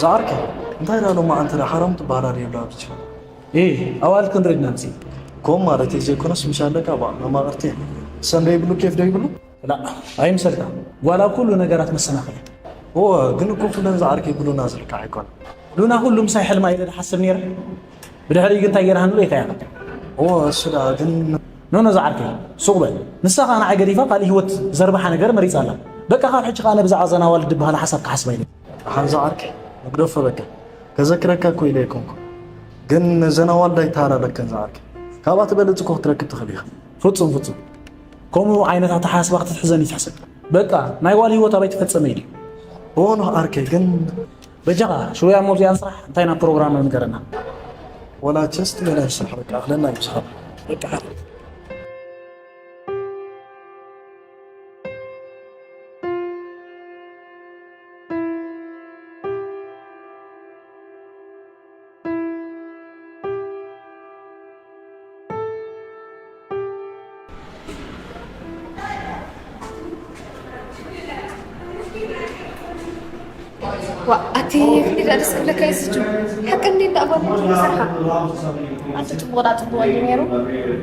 ዝዓርከይ፣ እንታይ ደኣ ሎማዓንቲ ደኣ ሓራም ትበሃል ኣላ ኣብዚ? ኤ፣ ኣዋልድ ክንርኢ ኢና ምጺ። ከምኡ ማለት እዩ ዘይኮነስ፣ ምሽ ኣለካ፣ ባ፣ መማቕርቲ እየን። ሰንዶ ይብሉ፣ ኬፍ ዶ ይብሉ? ላ፣ ኣይምሰልካ። ጓል ኣብ ኩሉ ነገራት መሰናኽል እያ። እወ፣ ግን እኮ ኩለን ዝዓርከይ ብሉና ዝልካዕ ኣይኮነን። ሉና ኩሉ ምሳይ ሕልማ ኢለ ዝሓስብ ነይረ። ብድሕሪኡ ግን እንታይ ገይራ ሃንሉ ኢልካ ኢኻ። እወ፣ እሱ ደኣ ግን ኖ፣ ኖ፣ ዝዓርከይ፣ ሱቕ በል። ንሳ ኸኣ ንዓይ ገዲፋ ካልእ ህይወት ዘርብሓ ነገር መሪጻ ኣላ። በቃ፣ ካብ ሕጂ ኸኣ ነብዛ ዘናዋልድ ዝበሃላ ሓሳብ ክሓስባ ኢለ። ደሓን ዝዓርከይ፣ ንግደፎ በቃ። ከዘክረካ እኮ ኢለ ኣይኮንኩ። ግን ዘናዋልድ ኣይተሃላለከን ዝዓርከይ። ካብኣ ትበልጽ እኮ ክትረክብ ትኽእል ኢኻ። ፍጹም፣ ፍጹም። ከምኡ ዓይነት ኣተሓሳስባ ክትሕዘኒ ትሕሰብ። በቃ፣ ናይ ጓል ህይወት ኣበይ ተፈጸመ ኢሉ። እወ፣ ኖህ ዓርከይ፣ ግን በጃኻ፣ ሽውያ እሞ እዚኣን ስራሕ እንታይ ኢና ፕሮግራም ንገረና። ወላ ቸስት ሜላ ስራሕ በቃ፣ ኣኽለና እዩ ስራሕ። በቃ። ዋ፣ ኣቲ ክንደይ ደኣ ደስ ክብለካ እዩ ስጁ። ሓቂ እንዴ እንዳ ጓል እንዴ ሰርሓ። ኣቲ ጽቡቕ ደኣ ጽቡቕ እዩ ነይሩ።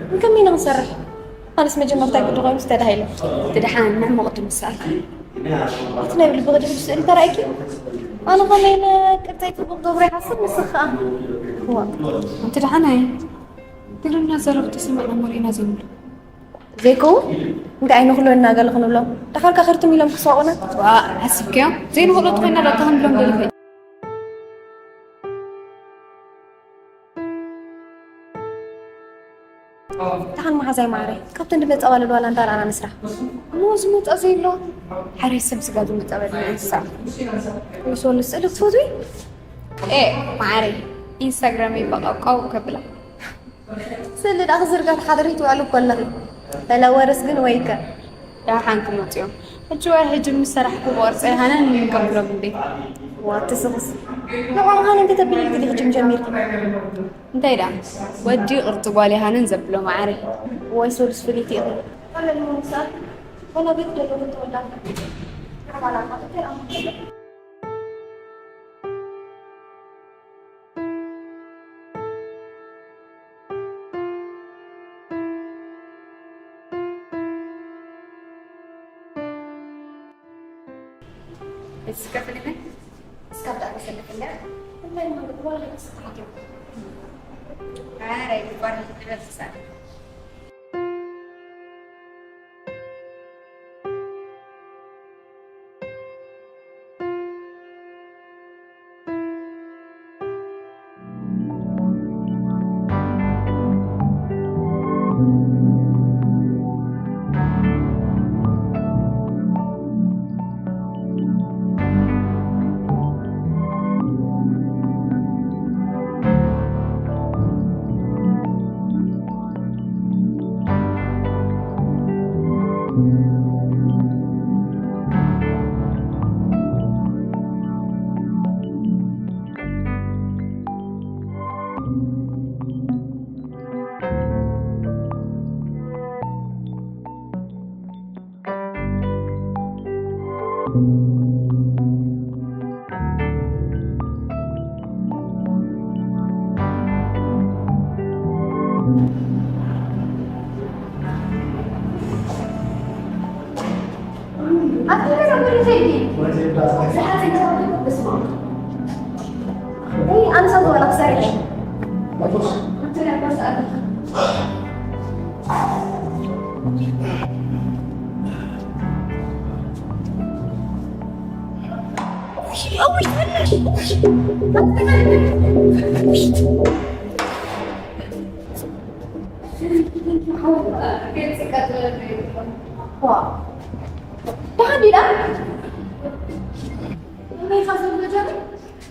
ግን ከመይ ኢና ክንሰርሕ? ኣነስ መጀመርታ ግዲ ኮይኑ ዝተዳሂለ። እቲ ደሓን ንዕሙቕ ድምሳል። እቲ ናይ ልቢ ቅድሚ ስእሊ ተራእይኪ? ኣነ ከመይ ነ ቅርጸይ ጽቡቕ ገብሮ ይሓስብ ንስኺ ከኣ። ዋ፣ እቲ ደሓን ኣይ። ግርምና ዘረብ ተሰማዕና ሞሪእና ዘይብሉ። ዘይከውን? እንታይ ኣይንኽሎ እናገለ ክንብሎም? ዳኻልካ ክርትም ኢሎም ክሳቑና? ዋ፣ ሓስብክዮ? ዘይንኽሎ ተኾይና ዶ እታ ክንብሎም ደሊኺ? ደሓን መሓዛይ ማዕረ፣ ካብተን ዝመጻ ኣዋልድ ዋላ እንዳ ረኣና ንስራሕ። እሞ ዝመጻ ዘይብሎ፣ ሓራይ ሰብ ስጋ ዝመጻ በልና እንስሳ። ወይስ ወሉ ስእሊ ትፈትዊ? ኤ፣ ማዕረ፣ ኢንስታግራመይ በቃ ቃው ከብላ። ስእሊ ደኣ ክዝርጋ ተሓድሪ ትውዕሉ እኮ ኣለኺ። ፈለወርስ ግን ወይከ። ደሓን ክመጽኦም። ሕጂ ወይ ሕጂ ምስ ሰራሕኩ ብቕርጸይ ሃነን ከብሎም እንዴ። ዋ፣ ትስኽስ። ንዕኦም ሃነን ከተብሊ ኢልኪ ዲኺ ጅም ጀሚርኪ? እንታይ ደኣ፣ ወዲ ቅርጺ ጓል ይሃነን ዘብሎ ማዕረ። ወይ ሶሉስ ፍልይቲ ኢኺ። ኣለኒ ምሳል። ወላ ቤት ደሎ ተወዳእካ። ዓባላ ቃ ተራ እስከ ፍልምን እስከ ብጣዕሚ ሰልፍ እንዳ። እንታይ ማለት ዋላ ስታዲዮ። ኣረ ይባል ይበልሳል።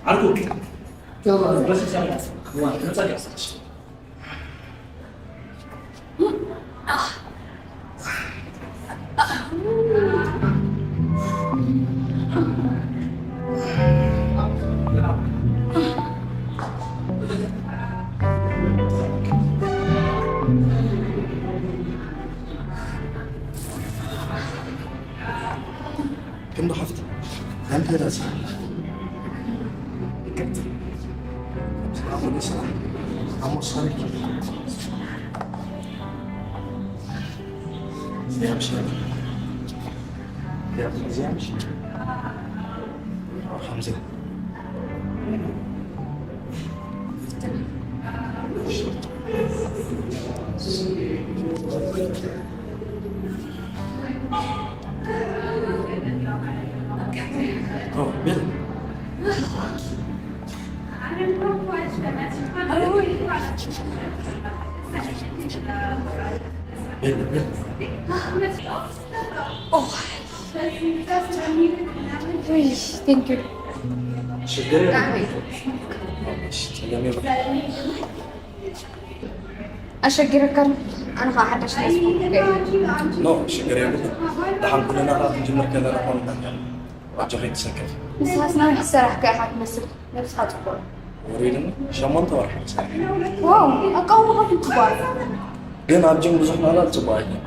ዓርኩ፣ ረሲዕ ሰዓት እዋ፣ መጻ ዲያ ሰዓት? ክንዲ ሓፍቲ፣ ኣንተ ራስህ። እዚኣ ምሽ እዚኣ ምሽ ከምዚ Thank you. ሽግር የለም። ኣሸጊረካ። ኣነ ከዓ ሓዳሽ ናይ ስፖርት ኖ ሽግር የብሉ። ደሓን ኩልና ከዓ ክንጅምር ከለና ኮንና ኣጆኺ ትሰከፍ። ንስኻስ ነዊሕ ዝሰራሕካ ኢኻ ትመስል። ነብስኻ ፅቡቅ። ወሪድኒ ሸሞንተ ወርሒ ሰሪሐ። ዋው ኣቃውማኻ ግን ፅቡቅ ኣሎ። ግን ኣብ ጅም ብዙሕ ምዕላል ፅቡቅ ኣይኮነን።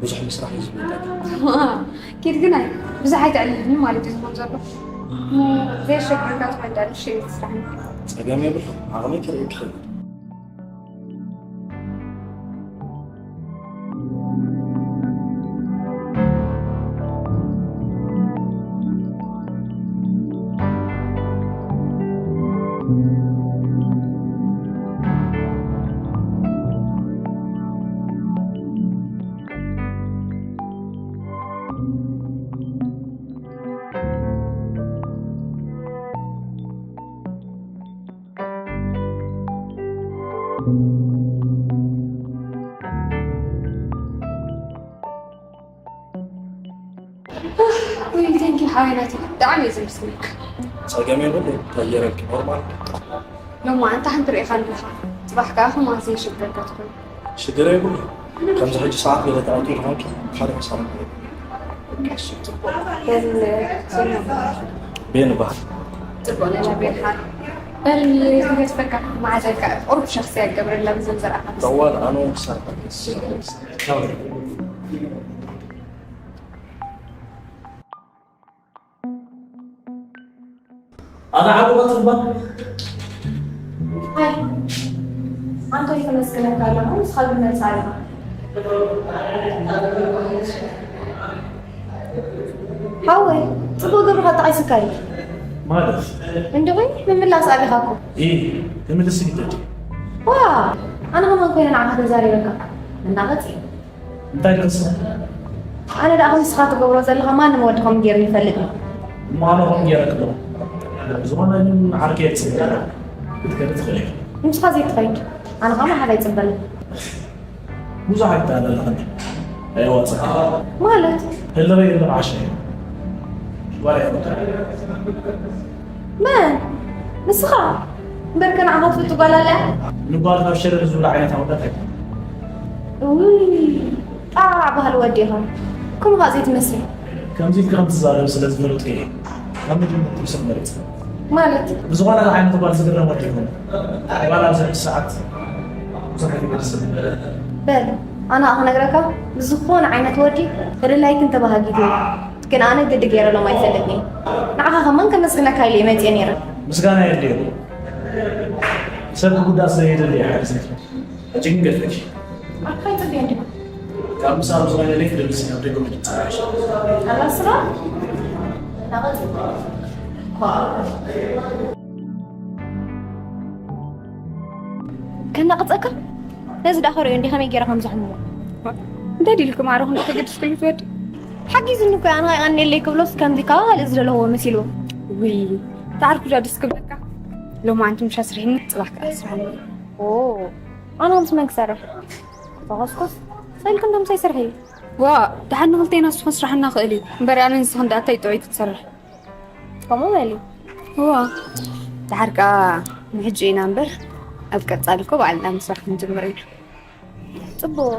ብዙሕ ምስራሕ እዩ ዝብል። ኪድ ግን ኣይ ብዙሕ ኣይተዕልልኒ ማለት እዩ ዝብል ዘሎ። ዘየሸግረካ ትኾን ዳ ንእሽተይ ትስራሕኒ። ፀገም የብሉ ዓቕመይ ክርኢ ክኽእል። ወይ ቴንኪ ሓወይ ናቲ ብጣዕሚ እየ ዘመስግነካ። ጸገም የብሉ። ተየረልኪ ኖርማል። ሎማዓንቲ ሓንቲ ርኢኻ ኣለኻ። ጽባሕ ከኣ ከምኣ ዘይሽግረካ ትኾን። ሽግር የብሉ። ከምዚ ሕጂ ሰዓት ገለ ተኣትዩ ዝኾንኪ ሓደ ሕሳብ ንግበር። ቀሺ ጽቡቕ። በል ሰላም። ቤን ይበሃል። ጽቡቕ ነላ ቤንሓ። በል ይገድፈካ። መዓዛይ ከኣ ቁሩብ ሸኽሲ ኣገብረላ ብዘን ዘርኣኻ። ጠዋል ኣነ ክሳብ ኣነ ዓቕበት እባ ኣይ ኣንቶይ ከመስግነካ ኣለኹ ንስኻ ግን መልስ ኣለኻ ሓወይ ጽቡቕ ገብርኻ ጠቒስካ እዩ ማለት እንድኺ ምምላስ ኣሊኻ እኮ ኢ ክምልስ ይግደድ ዋ ኣነ ከማን ኮይነ ንዓኻ ተዛሪበካ እናቐጽ እንታይ ደርሲ? ኣነ ደኣ ከምስኻ ትገብሮ ዘለኻ ማንም ወዲ ከም ገይሩ ይፈልጥ እዩ። እሞ ኣነ ከም ገይረ ክብሎ ዝኾነ ግን ዓርከይ የጽብቕ ክትከድ ትኽእል ኢኻ። ንስኻ ዘይትኸይድ ኣነ ኸማ ሓደ ኣይጽበልን። ብዙሕ ኣይትኣለ ኣለኽኒ ኣይዋጽእ። ማለት ህልኸ የለ ዓሻ እዩ። ሽጓር ኣይፈቱ። መን ንስኻ? እምበርከ ንዓኻ ትፍልጥ ጓል ኣለያ? ንጓል ካብ ሸለል ዝብላ ዓይነት ኣወዳት ኣይኮነን። እውይ ጣዕ ባህሊ ወዲ ኢኻ ከምኡ ከዓ ዘይትመስል። ከምዚ ኢልኪ ከም ትዛረቢ ስለ ዝፈለጥኩ እየ ካብ መጀመርትኡ ሰብ መሪፀ። ማለት ብዝኾነ ዓይነት ጓል ዝግረም ወዲ ኣይኮነን። ጓል ኣብዚ ሕጂ ሰዓት ብዙሕ ኣይትገድስን። በል ኣነ ከዓ ክነግረካ ብዝኾነ ዓይነት ወዲ ተደላይክን ተባሃጊትን እየ። ግን ኣነ ግዲ ገይረሎም ኣይፈልጥን እየ። ንዓኻ ከማን ከመስግነካ ኢለ እየ መፅየ ነይረ። ምስጋና የድልዮ ሰብ ክጉዳእ ስለ የደሊ እየ ሓሪሰ። ሕጂ ግን ገድፈኪ። ኣካ ይፅበየ እንዲኹ። ካብ ምሳሕ ብዝኾነ ሌፍ ደምሲ ኣብ ደገ መድብ ፅባሕ ይሻል። ኣላ ስራ ናቐፅ ከናቕፀካ ነዚ ዳኸ ሪኦ እንዲ ከመይ ገይረ ከም ዘሕምሞ እንታይ ድልኩም ኣረኹም ተገድስክሉ ትወዲ ሓጊዝኒ እኮ ኣነ ኣይቐንየለይ ክብሎስ ከምዚ ካብ ካልእ ዝደለዎ መሲልዎ ውይ ዳዕርኩ ዳ ደስ ክብለካ ሎማዓንቲ ምሻ ስርሒኒ ፅባሕ ከዓ ስርሕኒ ኣነ ምስ መን ክሰርሕ ተኸስኩስ ሰልክ እንዶ ምሳይ ስርሒ ዋ ደሓን ንኽልቴና ዝኾን ስራሕ እናኽእል እዩ እምበር ኣነ ንስኽን ደኣ እንታይ ጥዑይ ክትሰርሕ ከምኡ በሊ እዋ ደሓር ከዓ ንሕጂ ኢና እምበር ኣብ ቀፃሊ እኮ ባዕልና ምስራሕ ክንጅምር ኢና ፅቡቅ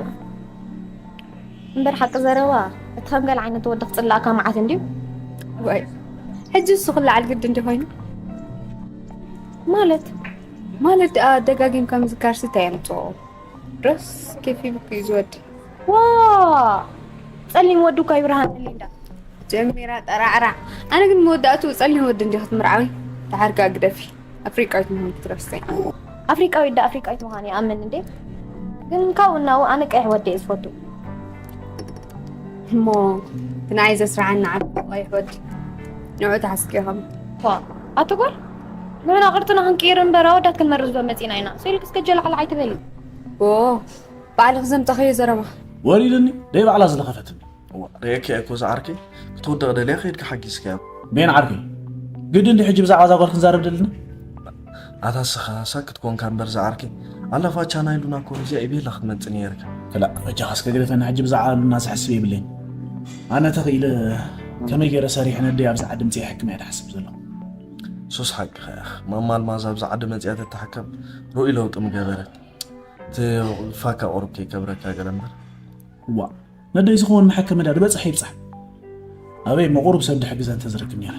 እምበር ሓቂ ዘረባ እቲ ከም ገለ ዓይነት ወዲ ክፅላእካ መዓት እንድዩ ወይ ሕጂ እሱ ክለዓል ግዲ እንዲ ኮይኑ ማለት ማለት ደኣ ደጋጊምካ ምዝካርሲ እንታይ የምፅኦ ዶስ ኬፍ ይብክ እዩ ዝወዲ ዋ ፀሊም ወዲ እኳ ይብርሃን ሊንዳ ጀሚራ ጠራዕራዕ ኣነ ግን መወዳእትኡ ፀሊም ወዲ እንዲ ክትምርዓዊ ደሓር ከኣ ግደፊ ኣፍሪቃዊት ምዃን ክትረስዒ ኣፍሪቃዊት ዳ ኣፍሪቃዊት ምዃን ይኣምን እንዴ? ግን ካብኡ እናው ኣነ ቀይሕ ወዲ እየ ዝፈቱ። እሞ እቲ ንዓይ ዘስርዓኒ ዓቢ ቀይሕ ወዲ ንዑ ተሓስኪ ኢኹም። ኳ ኣቲ ጓል ንሕና ቅርጽና ክንቅይር እምበር ኣወዳት ክንመርዝ ዶ መጺና ኢና? ሰኢልክ እስከ ጀላዕላዕ ኣይትበሊ። ዎ ባዕልኽ ዘምጻኽዮ ዘረባ ወሪድኒ ደይ ባዕላ ዝለኸፈትኒ። እዋ ርእየኪ እኮ ዝዓርከይ ክትወድቕ ደልያ ከይድካ ሓጊዝካያ። ቤን ዓርከይ ግዲ እንዲ ሕጂ ብዛዕባ እዛ ጓል ክንዛረብ ደልና። ኣታ ስኻ ሳክት ኮንካ እምበር ዝዓርከይ ኣለፋ ቻና ኢሉና እኮ እዚኣ ኢቤላ ክትመጽእ ነይርካ። ክላእ በጃኻ እስከ ግደፈኒ ሕጂ ብዛዕባ ሉና ዝሕስብ የብለይን። ኣነ ተኽኢለ ከመይ ገይረ ሰሪሐ ነደይ ኣብዚ ዓዲ ምጽእ ይሕክም እየ ዝሓስብ ዘለኹ። ሱስ ሓቅኻ ኢኻ ማማ ኣልማዝ ኣብዚ ዓዲ መጺኣ ተትሕከም ርኡይ ለውጢ ምገበረት። እቲ ፋካ ቁሩብ ከይከብረካ ገለ እምበር። እዋ ነደይ ዝኸውን መሐከመ ዳ ዝበጽሕ ይብጻሕ። ኣበይ እሞ ቁሩብ ሰብ ድሕግዘ እንተዝረክብ ነይረ።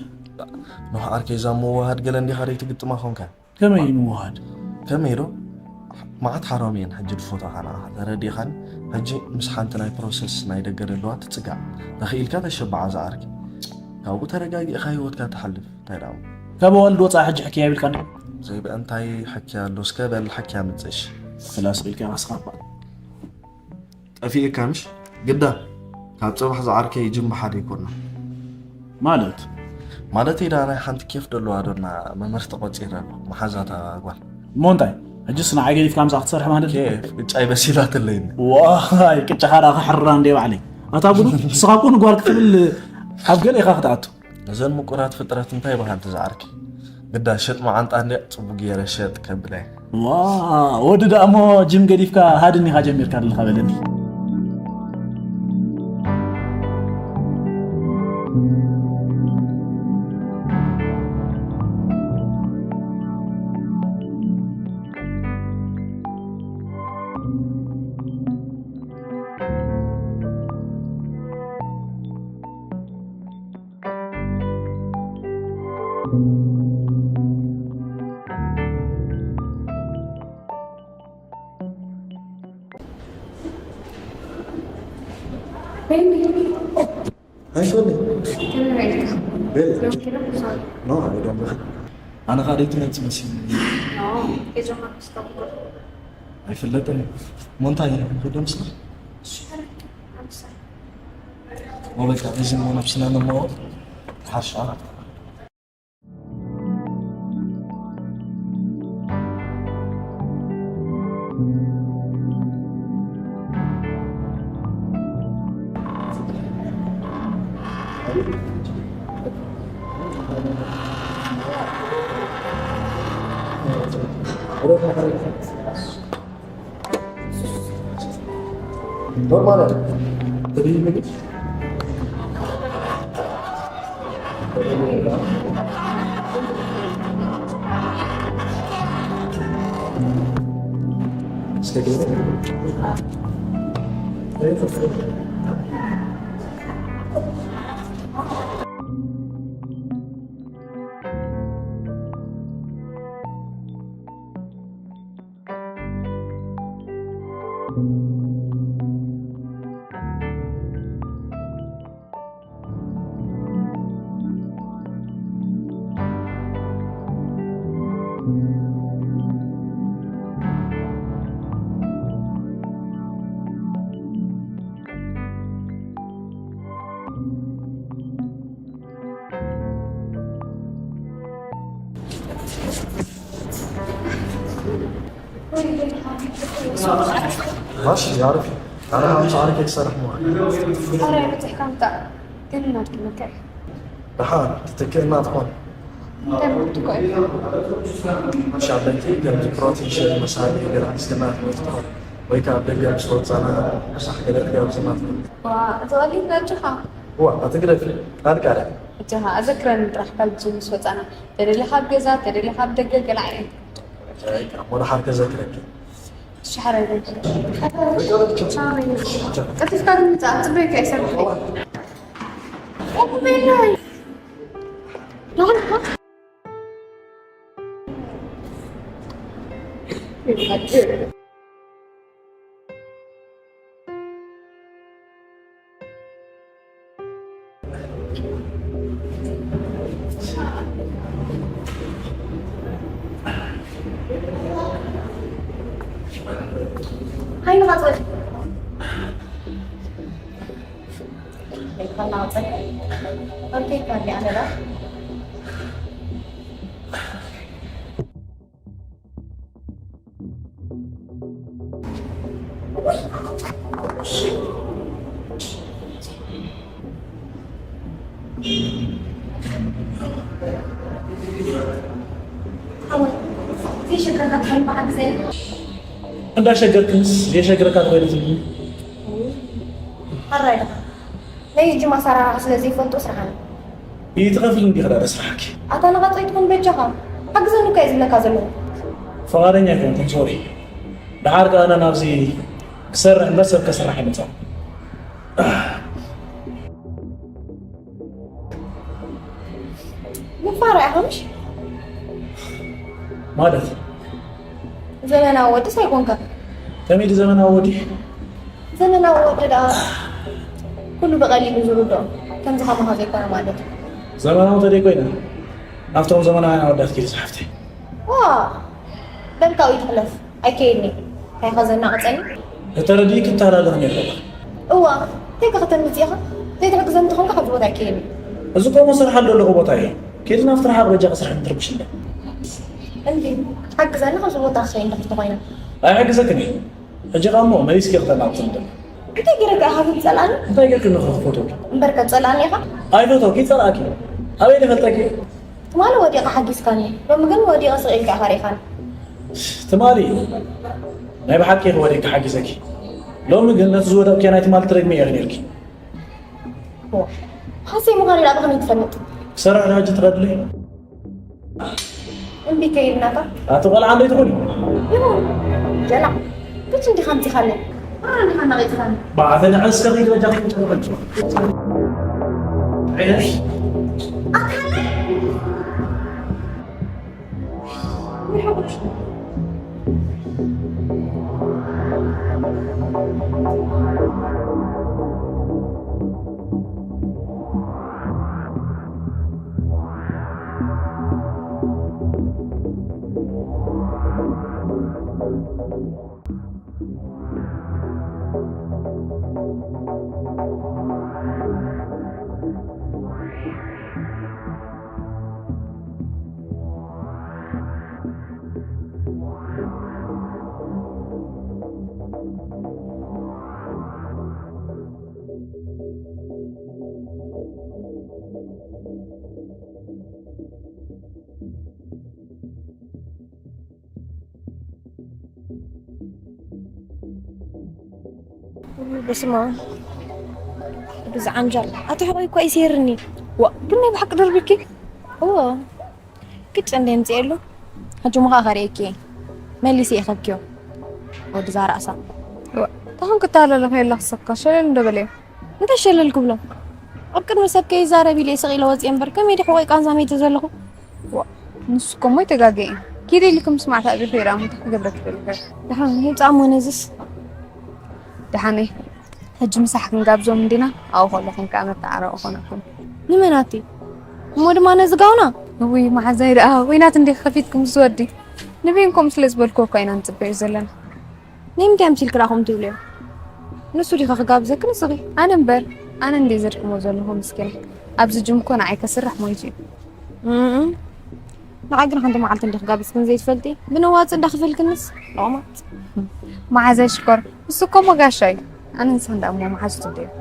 ኖህ ዓርከይ እዛ ምውሃድ ገለ እንዲኻ ደይ ትግጥማ ኾንካ። ከመይ ምውሃድ? ከመይ ዶ? መዓት ሓሮም እየን ሕጂ ድፎታኻ ንዓኻ ተረዲኻኒ። ሕጂ ምስ ሓንቲ ናይ ፕሮሰስ ናይ ደገ ደለዋ ትጽጋዕ። ተኽኢልካ ተሸብዓ ዝዓርከይ። ካብኡ ተረጋጊእኻ ህይወትካ ትሓልፍ። እንታይ ደኣ እሞ? ካብ ኣዋልድ ወጻኢ ሕጂ ሕክያ ይብልካ እንዶ? ዘይበእንታይ ሕክያ ኣሎ እስከ በል ሕክያ ምጽእ እሺ። ክላስ ኢልካ ኢኻ ንስኻ እባ። ጠፊእካ ምሽ ግዳ ካብ ጽባሕ ዝዓርከይ ጅም ብሓደ ይኮና ማለት ማለተይ ደኣ ናይ ሓንቲ ኬፍ ደለዋ ዶ እና መምህር ተቆጺረ ኣሎ መሓዛታ ጓል እሞ እንታይ ሕጅስ ንዓይ ገዲፍካ ምሳኣ ክትሰርሕ ማለት ድዩ? ኬፍ ቅጫይ በሲላትለይ እኒ ዋይ ቅጫኻ ደኣ ክሕርራ እንደ ባዕለይ ኣታ ብሉጽ ንስኻ እኮ ንጓል ክትብል ኣብ ገለ ኢኻ ክትኣቱ ነዘን ምቁራት ፍጥረት እንታይ በሃልቲ ዝዓርከይ ግዳ ሸጥ መዓንጣ እንድያ ጽቡቅ ገይረ ሸጥ ከብላ እየ። ዋ ወዲ ደኣ እሞ ጅም ገዲፍካ ሃድን ኢኻ ጀሚርካ ኣለኻ በለኒ። ኣይኮነ ቤላ ኖ ኣይዶም ኣነ ካደይ ትመጽእ መሲሉ ኣይፈለጥን ሞንታይ ንክዶ ምስላ ወበቃ እዚ ሞ ነብስና ነማወቅ ሓሻ ኖርማል ماشي يا رفيق. أنا همشي على كيك سرح موعد. أنا بتحكم تا. كنا كنا كيك. رحان تتكئ ما تكون. أنت ما تكون. إن شاء الله كيك قبل بروتين شيء مسالي قبل عسكرات ما تكون. ويكا بدقة بصوت أنا بصح قلت قبل زمان. وتولي نجحة. هو أتقرأ في هذا كاره. جها أذكر أن راح قلب جنس وطنا. تدري لحب جزا تدري لحب دقة قلعين. ولا حركة ذكرك. شحرة ذكرك. قد تفكر أنت أنت بيك يا سبب. أبو بيلاي. لا لا. ሃይ ንኻጽወት። ከይድካ እናቐጸልካ። ኦኬ፣ ካሊ ኣነ ዳ? ሓወይ፣ ዘይሸግረካ ትኾን ብሓቂ ዘይ? እንዳሸገርክንስ የሸግረካ ትኾይኑ ትብሉ? ኣራይ ደኻ። ናይ ጅም ኣሰራርሓ ስለ ዘይፈልጦ ስራሕና። ይትኸፍል እንዲኻ ዳደ ስራሕኪ? ኣታ ንቐጻይ ትኹን በጃኻ። ሓግዘኒ እኮ እየ ዝብለካ ዘለኹ። ፍቓደኛ ኣይኮንኩን፣ ሶሪ። ደሓር ከኣ ኣነ ናብዚ ክሰርሕ እምበር ሰብ ከስርሕ ኣይመጻኹን። ንፋራ ኢኻ ምሽ? ማለት? ዘመናዊ ወድስ ኣይኮንካን። ከመይ ድዩ ዘመናዊ ወዲ? ዘመናዊ ወዲ ደኣ ኩሉ ብቐሊሉ ዝርድኦ፣ ከምዚ ከማኻ ዘይኮነ ማለት እዩ። ዘመናዊ ተደይ ኮይነ፣ ናብቶም ዘመናውያን ኣወዳት ኪዲ ዝሓፍተይ። ዋ፣ በል ካብኡ ይትሕለፍ፣ ኣይከየድኒ። እንታይ ኢኻ ዘናቕጸኒ? እተረድኢ ክተሃላለኽኒ ኣለኻ። እዋ፣ እንታይ ከ ከተምጽእ ኢኻ? ዘይትሕግዘኒ ተኾንካ ካብዚ ቦታ ኣይከየድኒ። እዚ እኮ እሞ ስራሕ ኣሎ ኣለኹ ቦታ እየ። ኪዲ ናብቲ ረሓቕ በጃ ክስራሕ ምትርብሽ እንደ። እንዲ፣ ሓግዘኒ ካብዚ ቦታ ክኸይድ እንድሕር ተኾይነ። ኣይሕግዘክን እየ። ሕጂ ኸኣ እሞ መሊስኪ ክተናቑጽ እንደ። እንታይ ገይረካ ኢኻ ግን ጸላእኒ? እንታይ ጌርክኒ ኢኺ ክፈትወኪ? እምበርከ ጸላእኒ ኢኻ? ኣይፈትወኪ፣ ይጸልኣኪ። ኣበይ ድፈልጠኪ? ትማሊ ወዲቐ ሓጊዝካኒ፣ ሎሚ ግን ወዲቐ ስቕ ኢልካ ኢኻ ርኢኻኒ። ትማሊ ናይ ብሓቂ ኢኺ ወዲቕኪ ሓጊዘኪ። ሎሚ ግን ነቲ ዝወደቕክዮ ናይ ትማሊ ትደግሚ ኢኺ ኔርኪ። ኦ፣ ሓሰይ ምዃኑ ኢላ ብኸመይ ትፈልጥ? ክሰርሕ ዶ ሕጂ ትኸድለይ? እምቢ ከይብላታ። ኣቲ ቆልዓ እንዶ ይትኹን? ይኹን። ጀላዕ። ብች እንዲኻ ኣምጺኻለይ? ኣረ እንዲኻ እናቐይጽኻኒ። ብዓፈን ዕስከ ከይድ በጃ ከይድ ጨርቐን። ዒነሽ? ኣካለይ? በስመ ኣብ። ብዛዕባ ዓንጃል ኣቲ ሕቆይ እኮ ይሴርኒ። ዋ፣ ግን ናይ ብሓቂ ደርቢኪ? እዎ። ግጭ እንደ ምጽኤሉ። ሕጂ ምኻ ከርእየኪ እየ። መሊሲ እየ ከብኪዮ። ወዲ ዛራእሳ። ዋ፣ ታኹም ክተሃላለኹ የላ ክሰካ ሸለል እንደ በለዮ። እንታይ ሸለል ክብሎ? ኣብ ቅድሚ ሰብ ከይዛረብ ኢለ ስቕ ኢለ ወፅየ እምበር፣ ከመይ ድዩ ሕቖይ ቃንዛ መይተ ዘለኹ? ዋ፣ ንሱ እኮ እሞ ይተጋገየ እዩ። ኪደ ኢልኩም ስማዕታ እግሪ ከይዳ እሞ እንታይ ክገብረኪ ደሊኺ? ደሓን ይውፃእ እሞ ነዝስ። ደሓነይ፣ ሕጂ ምሳሕ ክንጋብዞም እንዲና፣ ኣብኡ ከለኹም ከኣ መተዓረቒ ኮነኩም። ንመን ኣቲ? እሞ ድማ ነዚ ጋውና? እውይ፣ መሓዛይ ደኣ፣ ወይናት እንዲኺ ከፊትኩም ምስ ወዲ። ንበይንኩም ስለ ዝበልክዎ እኮ ኢና ንጽበዮ ዘለና። ንምንታይ ኣምሲልኪ ደኣ ከምኡ ትብልዮ? ንሱ ዲኻ ክጋብዘኪ ንስኺ? ኣነ እምበር፣ ኣነ እንድየ ዘድክሞ ዘለኹ ምስኪና። ኣብዚ ጅም እኮ ንዓይ ከስርሕ ሞይቱ እዩ። እም፣ ንዓይ ግን ሓንቲ መዓልቲ እንዲ ክጋብዝክን ዘይትፈልጢ? ብነዋጽ እንዳ ክፈልክንስ? ሎማት። መሓዛይ ሽኮር፣ ንሱ እኮ እሞ ጋሻ እዩ። ኣነ ንስኽን ደኣ እሞ መሓዙት እንድዮም።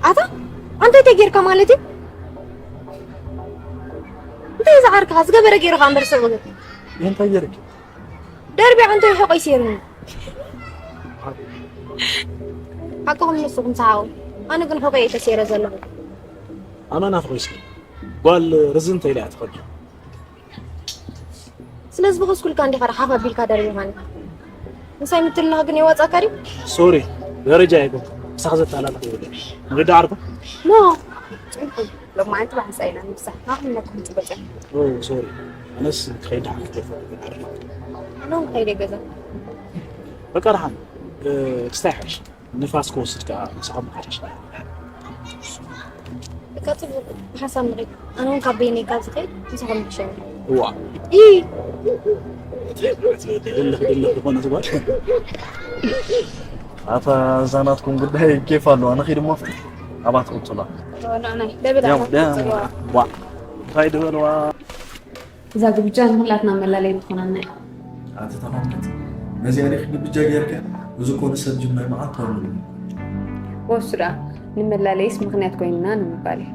ኣታ፣ ኣንተ እንታይ ጌርካ ማለት እዩ? እንታይ ዝዓርካ ዝገበረ ገይሩ ከኣ እምበር ሰብ ግን እንታይ ጌርክ? ደርቢ ኣንተ ሕቆይ ሴርኒ። ሓቅኹም ንስኹም ሰሓቑ። ኣነ ግን ሕቆይ እየ ተሴረ ዘለኹ። ኣመና ፍቑስኪ ጓል ርዝን ተይላ እያ ትኸዱ። ስለዚ ብኸስኩልካ እንዲኻ ሓፍ ኣቢልካ ደርቢኻኒ። ምሳይ ምትልናኽ ግን የዋጻካ ድዩ? ሶሪ፣ ደረጃ ኣይኮንኩ። ምሳኻ ዘተሃላልኽ ይብለ። ንግዳ ዓርኩ? ኖ። ሎማዓንቲ ባሕሳ ኢና ንብዛሕ። ናኹም ነኩም ጽበጸ። ኦ፣ ሶሪ። ኣነስ ክኸይድ ደሓን ክትደርፍ። ኖ፣ ከይደ ገዛ። በቃ ደሓን። እ፣ ክስታይ ሓይሽ። ንፋስ ክወስድ ከኣ ምሳኹም ሓይሽ። በቃ ጽቡቕ ሓሳብ ምኺድ። ኣነ እውን ካብ በይነይ ካብ ዝኸይድ ምሳኹም ክሸው። እዋ። ኢ። ድልኽ ድልኽ ዝኾነ ዝባል። ኣታ እዛ ናትኩም ጉዳይ ኬፍ ኣለዋ። ንኺድ እሞ ኣብቲ ኣባት ቁጽላ። ንዕናይ ደብል ያው፣ ኣባት ያው። ጽልዋ። ዋ። እንታይ ድበልዋ? እዛ ግብጃ ንኹላትና መላለይ ትኾነና እያ። ኣቲ ተኾንክት ነዚኣ ዲኺ ግብጃ ጌርካ? እዚ ኮነ ሰብ ጅማይ መዓት ተወሉ። ወሱ ደኣ ንመላለይስ ምኽንያት ኮይንና ንምባል እዩ።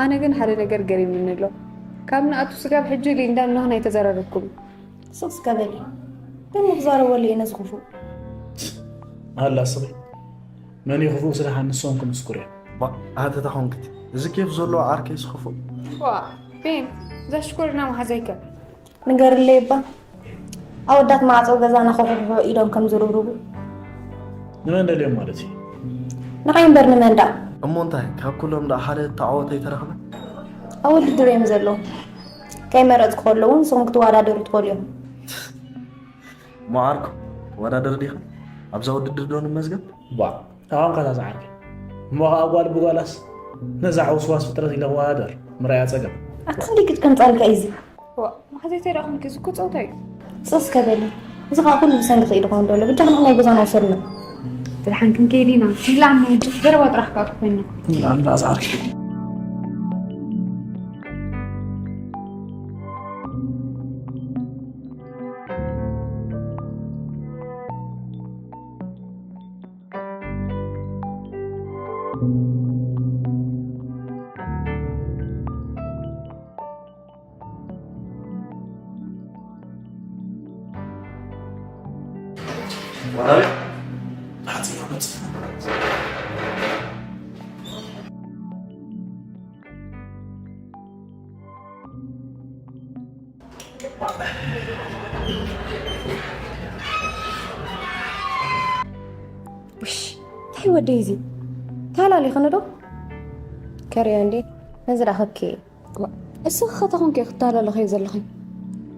ኣነ ግን ሓደ ነገር ገሪሙኒ ኣሎ። ካብ ንኣቱ ስጋብ ሕጂ ሊንዳ እንሆን ኣይተዘራረብኩም። ስቕ እስከ በሊ። ግን ንኽዛረበሉ እየ ነዚ ክፉእ። ኣላ ስኺ። መን እዩ ክፉእ ስራሓ ንሶም ክምስኩር እዮም። ባ፣ ኣተ ተኾንክት። እዚ ኬፍ ዘለዎ ዓርከይ ስኽፉእ። ዋ፣ ቤን፣ እዛ ሽኮሪና መሓዛይከ? ንገርለይ እባ። ኣወዳት ማዕጾ ገዛና ክኹሕኹሑ ኢዶም ከም ዝርብርቡ። ንመን ደልዮም ማለት እዩ? ንዓይ እምበር ንመን ደኣ? እሞ እንታይ፣ ካብ ኩሎም ደኣ ሓደ ተዓወተ ኣይተረኽበ? ኣብ ውድድር እዮም ዘለዉ። ከይመረጽኩ ከለዉ ንስኹም ክትወዳደሩ ትኽእሉ እዮም። እሞ ዓርኩ፣ ትወዳደር ዲኻ? ኣብዛ ውድድር ዶ ንመዝገብ? ባ፣ ኣባም ካታ ዝዓርከይ። እሞ ኸዓ ጓል ብጓላስ ነዛ ሕውስዋስ ፍጥረት ኢለ ክወዳደር ምርኣያ ጸገም። ኣታ ክንደይ ክትቀምጻልካ እዩ እዚ? ዋ፣ ማሕዘይተይ ደኣ ኮንኪ፣ እዚ እኮ ጸወታ እዩ። ስቕ እስከ በሊ። እዚ ኸዓ ኩሉ ብሰንኪ ከይዱ ክኸውን ደሎ። ብጃኻ ንዓይ ገዛና ውሰድና። ብድሓን ክንከይድ ኢና። ይብላዕና ሕጂ። ዘረባ ጥራሕ ከኣ ኮይና። ይብላዕና ዝዓርከይ። ውሽ፣ እንታይ ወደይ እዚ? ታላሊኽኒ ዶ? ከርዮ እንዴ? ነዚ ደኣ ከብኪ። ዋ፣ እስኺ ኸ ተኾንኪ ክትታለለኺ ዘለኺ?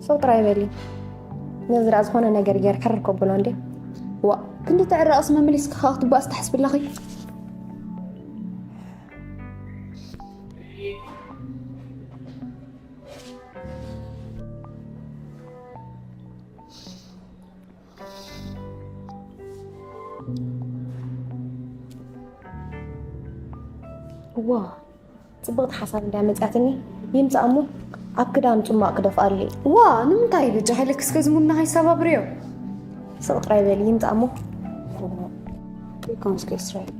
ሰው ጥራይ በሊ። ነዚ ደኣ ዝኾነ ነገር ገይረ ሕርር ከብሎ እንዴ? ዋ፣ ክንዲ ትዕረቕስ መመሊስኪ ኸኣ ክትባእስ ትሓስቢ ኣለኺ? ዋ፣ ጽብቕቲ ሓሳብ እንድያ መጺኣትኒ። ይምጻእ እሞ ኣብ ክዳን ጽማቕ ክደፍኣሉ እዩ። ዋ፣ ንምንታይ በጃ ሓይለኪ እስከ ዝሙና ከይሰባብርዮ? ስቕ ጥራይ በሊ፣ ይምጻእ እሞ። ይኮን እስከ እስራኤል።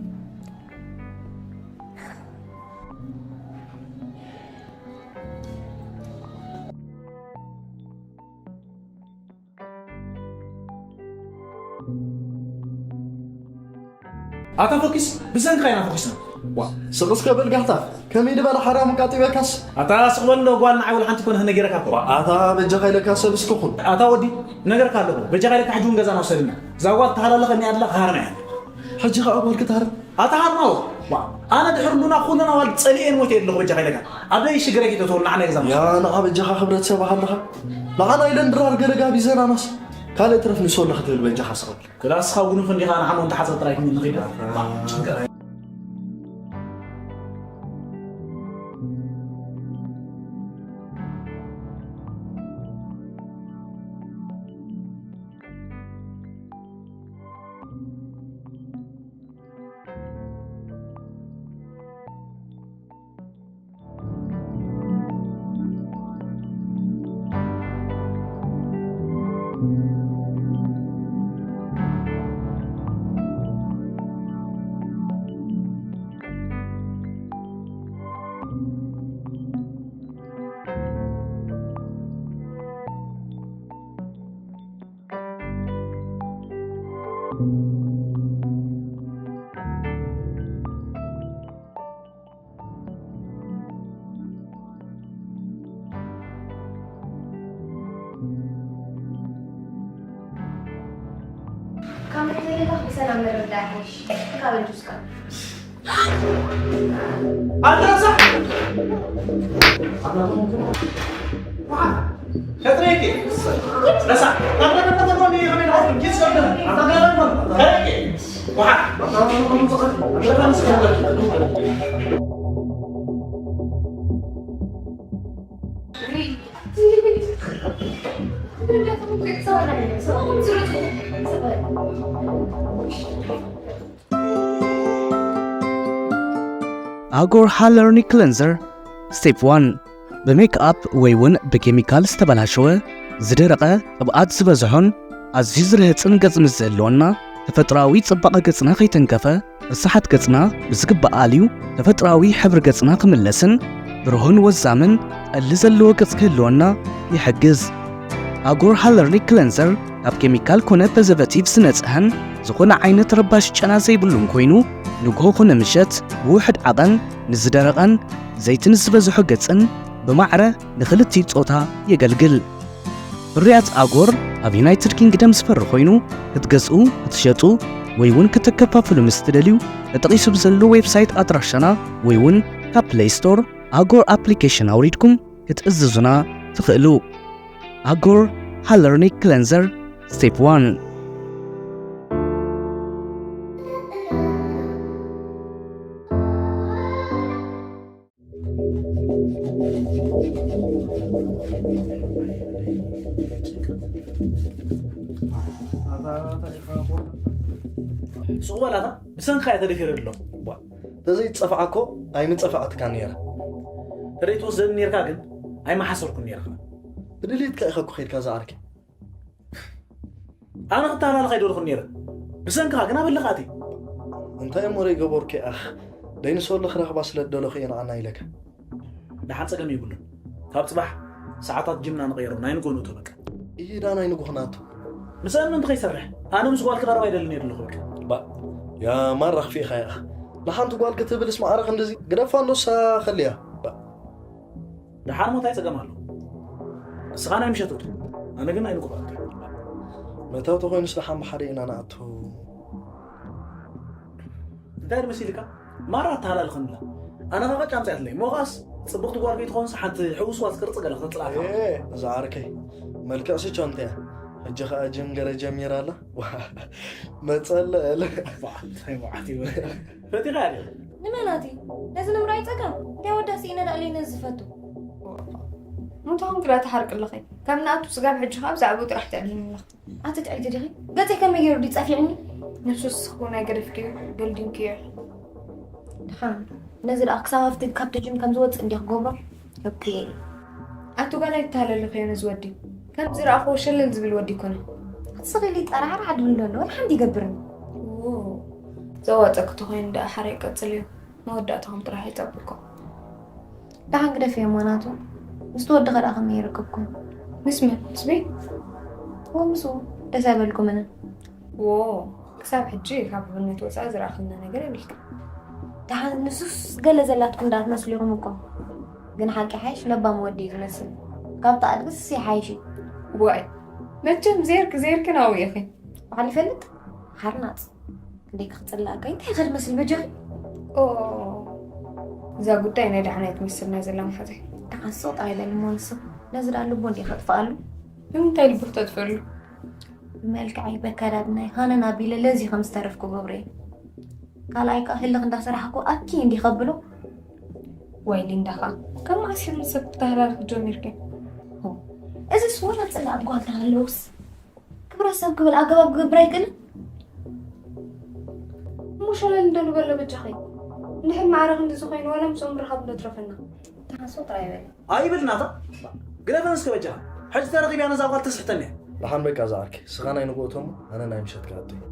ኣታ ፎኪስ፣ ብሰንካ ኢና ፎኪስና። ዋ፣ ስቕ እስከ በል ጋህታ፣ ከመይ ድበለ ሓራም ቃጢበካስ? ኣታ ስቕ በል እንዶ ጓል፣ ንዓይ ወላ ሓንቲ ኮነ ነጊረካ እኮ። ዋ፣ ኣታ በጃኻ ኢለካ ሰብ እስኪ ኩን። ኣታ ወዲ፣ ነገርካ ኣለኹ። በጃኻ ኢለካ ሕጂ እውን ገዛና ውሰድና። እዛ ጓል ተሃላለኸኒ ኣድላ ክሃርማ እያ። ሕጂ ኸኣ ጓል ክትሃርም? ኣታ ሃርማዎ። ዋ፣ ኣነ ድሕሪ ሉና ኩለን ኣዋልድ ጸሊኤን ሞይተ ኣለኹ በጃኻ ኢለካ። ኣበይ ሽግረኪ ተትወል ንዓና ገዛና ውሰድ። ያ ንዓ በጃኻ ክብረት ሰብ ኣለኻ። ንዓና ኢለን ድራር ገለ ጋቢዘናናስ። ካልእ ትረፍ ንሶ ኣለኺ ትብል በጃኻ ስቕ በል። ክላስኻ ጉኑፍ እንዲኻ፣ ንዓሞ እንተሓጽር ጥራይ ክንዲ ንኺድ። ሰላም ምርዳእ ይሓይሽ። ካብ ጁስካ። ኣንተ ረሳሕ! ከጥሬኪ! ረሳሕ! ኣጎር ሃለርኒ ክለንዘር ስቴፕ ዋን። ብሜክኣፕ ወይ እውን ብኬሚካል ዝተበላሸወ፣ ዝደረቐ፣ ቅብኣት ዝበዝሖን ኣዝዩ ዝርህጽን ገጽ ምስ ዝህልወና፣ ተፈጥሮኣዊ ጽባቐ ገጽና ከይተንከፈ፣ ርሳሓት ገጽና ብዝግባእ ኣልዩ ተፈጥሮኣዊ ሕብሪ ገጽና ክምለስን ብሩህን ወዛምን ጠሊ ዘለዎ ገጽ ክህልወና ይሕግዝ። ኣጎር ሃለርኒ ክለንዘር ካብ ኬሚካል ኮነ ፕሪዘርቨቲቭ ዝነጽሀን ዝኾነ ዓይነት ረባሽ ጨና ዘይብሉን ኮይኑ፣ ንግሆ ኮነ ምሸት ብውሑድ ዓቐን ንዝደረቐን ዘይቲ ንዝበዝሖ ገጽን ብማዕረ ንኽልቲኡ ጾታ የገልግል። ፍርያት ኣጎር ኣብ ዩናይትድ ኪንግደም ዝፈሪ ኮይኑ፣ ክትገዝኡ፣ ክትሸጡ ወይ እውን ክትከፋፍሉ ምስ ትደልዩ፣ ተጠቒሱ ብዘሎ ዌብሳይት ኣድራሻና ወይ እውን ካብ ፕለይ ስቶር ኣጎር ኣፕሊኬሽን ኣውሪድኩም ክትእዝዙና ትኽእሉ። ኣጎር ሃለርኒ ክለንዘር ስቴፕ ዋን። ሱቕ በላታ፣ ብሰንካ እየ ተደፊረ ኣለኹ። ተዘይፀፋዕኮ ኣይምፀፋዕትካ ነይረ። ተደይ ትወስደኒ ነርካ ግን ኣይመሓሰብኩን ነርካ። ብድልየትካ ኢኻ እኮ ከይድካ ዝዓርኪ። ኣነ ክተሃላልኽ ኣይደለኹን ነይረ። ብሰንካ ግን ኣበለኻቲ። እንታይ እሞ ደይገበርኩ ኣኽ ደይንሰሉ ክረኽባ ስለ ደለኹ እየ ንዓና ኢለካ። ደሓን ጸገም የብሉን። ካብ ጽባሕ ሰዓታት ጅምና ንቐይሮ፣ ናይ ንጎ ንእቶ በቃ። ኢዳ ናይ ንጉ ክናቱ። ምስኣን ምንቲ ከይሰርሕ ኣነ ምስ ጓል ክቐርብ ኣይደልን እየ ደለኹ በቃ። ባ ያ ማራ ክፊእኻ ኢኻ። ንሓንቲ ጓል ክትብልስ ማዕረ ክንድዚ ግደፋ እንዶ እሳ ከልያ። ባ ደሓን ሞ እንታይ ጸገም ኣሎ? ንስኻ ናይ ምሸት እቶ፣ ኣነ ግን ናይ ንጎ እቶ። መታወቲ ኮይኑስ ደሓን ብሓደ ኢና ንኣቱ። እንታይ ዶ መሲልካ? ማራ ኣተሃላልኸንላ። ኣነ ኸዓ ጫምጻ እያ ትለይ። ሞኻስ ጽብቕቲ ጓል ከይትኾንስ ሓንቲ ሕውስዋስ ቅርጺ ገለ ከተጽልኣካ። እዛ ዓርከይ መልክዕ ስቻ እንተያ ሕጂ ኸዓ ጅም ገለ ጀሚራ ኣላ። መጸለ እለ። እንታይ መዓት እዩ። ፈቲኻ እያ። ንመናቲ ነዚ ንምርኣይ ጸገም እንታይ ወዳሲ ኢነ ዳእለይ ነዚ ዝፈቱ። ሙታውን ግዳ ትሓርቂ ኣለኺ። ካብ ንኣቱ ስጋብ ሕጂ ኸዓ ብዛዕባኡ ጥራሕ ተዕሊኒ ኣለኺ። ኣቲ ጥዕይቲ ዲኺ? ገፀይ ከመይ ገይሩ ድዩ ጸፊዕኒ? ንሱስ እኮ ናይ ገደፍክዮ ገልዲምክዮ። ድሓን ነዚ ደኣ ክሳብ ኣብቲ ካብቲ ጅም ከም ዝወፅእ እንድየ ክገብሮ። ኦኬ። ኣቲ ጓል ኣይትተሃለልኽዮ ነዚ ወዲ። ከም ዝረኣኽዎ ሸለል ዝብል ወዲ ኣይኮነን። ኣቲ ስቕ ኢሉ ይጠራዕራዕ ድብል ዘሎ ወላ ሓንቲ ይገብርኒ። ዎ። ዘዋፀኪ ተኾይኑ ደኣ ሓራይ ቀፅልዮ። መወዳእታኹም ጥራሕ ይጠብቆ። ደሓን ግደፍዮ እሞ ናቱ። ምስቲ ወዲ ኸ ደኣ ከመይ ይረክብኩም? ምስ መን? ምስ ቤት? ዎ ምስኡ። ደስ ኣይበልኩምንን። ዎ ክሳብ ሕጂ ካብ ሕውነት ወፃኢ ዝረኣኽልና ነገር የብልካ። ደሓን ንሱስ ገለ ዘላትኩም ደኣ ትመስሉ ኢኹም እኮ። ግን ሓቂ ሓይሽ ለባም ወዲ እዩ ዝመስል። ካብቲ ኣድግስ ይሓይሽ እዩ። ዋይ መቸም ዜርክ ዜርክ ናብኡ ኢኺ። በዓል ይፈልጥ ሓርናፅ። ክንደይ ክፅላእካ እንታይ ኢኻ ትመስል በጃኺ? ኦ እዛ ጉዳይ ናይ ደሓን ኣይትመስል ናይ ዘላ መሓዘይ። ደሓን ስቕ ጥራይ በሊ እሞ ንስኺ ነዚ ደኣ ልቡ እንዲኺ ከጥፍኣሉ። ንምንታይ ልቡ ክተጥፍኣሉ? ብመልክዐይ በከዳድናይ ሃነን ኣቢለ ለዚ ከም ዝተረፍኩ ገብረ እየ። ካልኣይ ከኣ ህልኽ እንዳሰራሕኩ ኣኪ እንዲ ከብሎ። ዋይ ሊንዳ ከኣ ካብ መዓስ ኢኺ ንሰብ ክተሃላልኺ ጀሚርኪ? እዚስ ወላ ፅላእ ጓል ተሃለውስ ክብረ ሰብ ክብል ኣገባብ ክገብር ኣይክእልን። እሞ ሸለል እንዶ ንበሎ በጃኺ። እንድሕር ማዕረ ክንድዚ ኮይኑ ዋላ ምስኦም ምርኻብ እንዶ ትረፈና። ተሓስቦ ጥራይ በሊ። ኣይብል ናታ ግደፈን እስከ በጃኻ። ሕጂ ተረኺብያ ነዛ ጓል ተስሕተኒ እያ። ደሓን በቃ ዝዓርከይ ስኻ ናይ ንግሆ እቶ እሞ ኣነ ናይ ምሸት ክኣቱ እየ።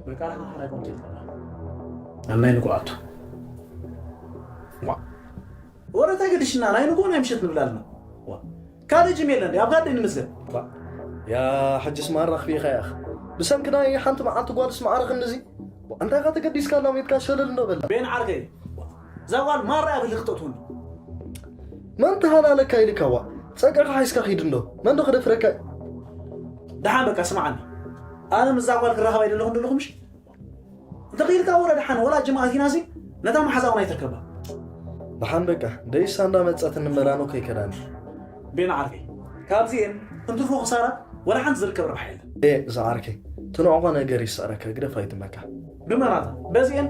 በቃ ንኻ ሓራይ ኮምቲ ይፈራ። ኣብ ናይ ንግሆ ኣቱ። ዋ ወረ እንታይ ገድሽና ናይ ንግሆ ናይ ምሸት ንብል ኣለና። ዋ ካልእ ጅም የለን ድዩ? ኣብ ጋደይ ንምዝገብ። ያ ሕጅስ ማራ ክፊእኻ ኢኻ። ብሰንኪ ናይ ሓንቲ መዓልቲ ጓልስ ማዕረ ክንድዚ እንታይ ኢኻ ተገዲስካ ኣላ ሜትካ ሸለል እንዶ በላ። ቤን ዓርከይ እዛ ጓል ማራ እያ ብልኽ ተእትወኒ። መን ተሃላለካ ኢልካ ዋ ጸግዕኻ ሓይስካ ኺድ እንዶ መን ዶ ክደፍረካ። ደሓን በቃ ስምዓኒ ኣነ ምስዛ ጓል ክራኸብ ኣይደለኹን ደለኹ ምሽ እንተኽኢልካ ወረ ደሓን ወላ ጅምኣት ኢናሲ ነታ መሓዛውን ኣይትርከባ። ደሓን በቃ ደይሳ እንዳመጸት እንበላኖ ከይከዳኒ። ቤን ዓርከይ ካብዚኤን እንትርፎ ክሳራ ወላ ሓንቲ ዝርከብ ረብሓ የለን። ኤ ዝዓርከይ ትንዕቆ ነገር ይስዕረካ ግደፍ ኣይትመካ። ብመራታ በዚኤን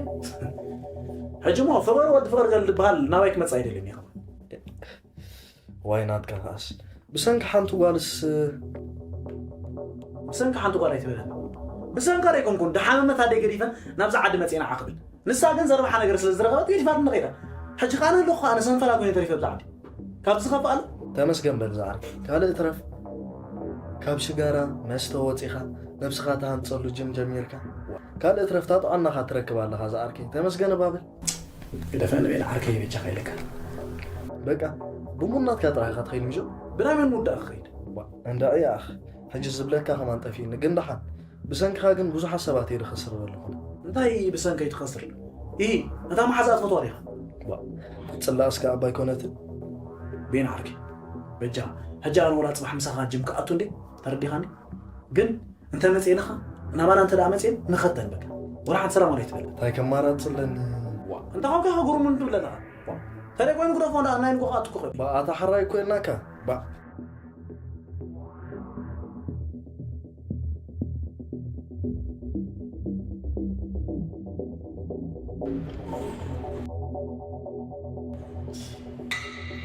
ሕጂ ሞ ፍቕር ወዲ ፍቕር ገል ዝበሃል ናባይ ክመጽእ ኣይደልን እዩ። ዋይ ናትካ ከኣስ ብሰንኪ ሓንቲ ጓልስ። ብሰንኪ ሓንቲ ጓል ኣይትበለን። ብሰንካ ደይኮንኩን ድሓመመት ኣደይ ገዲፈን ናብዛ ዓዲ መፅኤ ንዓ ክብል፣ ንሳ ግን ዘርብሓ ነገር ስለ ዝረኸበት ገዲፋትኒ ከይዳ። ሕጂ ከኣ ኣለኹ ኣነ ሰንፈላ ኮይነ ተሪፈ ኣብዛ ዓዲ። ካብዚ ዝኸፍእ ኣሎ? ተመስገን በል ዝዓርከይ ካልእ ትረፍ። ካብ ሽጋራ መስተ ወፂኻ ነብስኻ ትሃንፀሉ ጅም ጀሚርካ ካልእ ትረፍታ ጥዕናኻ ትረክብ ኣለኻ ዝዓርከይ ተመስገን እባ በል። ግደፈኒ ቤላ ዓርከይ በጃኻ ኢለካ። በቃ ብሙድ ናትካ ጥራሕ ኢኻ ትኸይድ ምሽ? ብናይ መን ሙድ ደኣ ክኸይድ? ዋ፣ እንዳ እያ ኣኽ ሕጂ ዝብለካ ከማን ጠፊእኒ ግን ደሓን ብሰንክኻ ግን ብዙሓት ሰባት እየ ዝኸስር ዘለኹ። እንታይ ብሰንከይ ትኸስር? ኢሂ፣ እታ መሓዛ ትፈትዋ ዲኻ? ዋ፣ ክትጽላእ እስከ ኣባይ ኮነትን። ቤን ዓርከይ በጃ ሕጂ ኣነ ወላ ጽባሕ ምሳኻ ጅም ክኣቱ እንዴ ተረዲኻኒ? ግን እንተ መጽኤንኻ ናባና እንተ ደኣ መጽኤን ንኸተን በቃ ወላ ሓንቲ ሰላም ኣይትበል። እንታይ ከማራጽ ኣለኒ? ዋ እንተ ኾንካ ከጉርሙ እንድብለና ተደ ኮይኑ ግደፎ እንዳ ናይ ንጎኻ ኣትኩ ኸ ባኣታ ሓራይ ኮይናካ ባ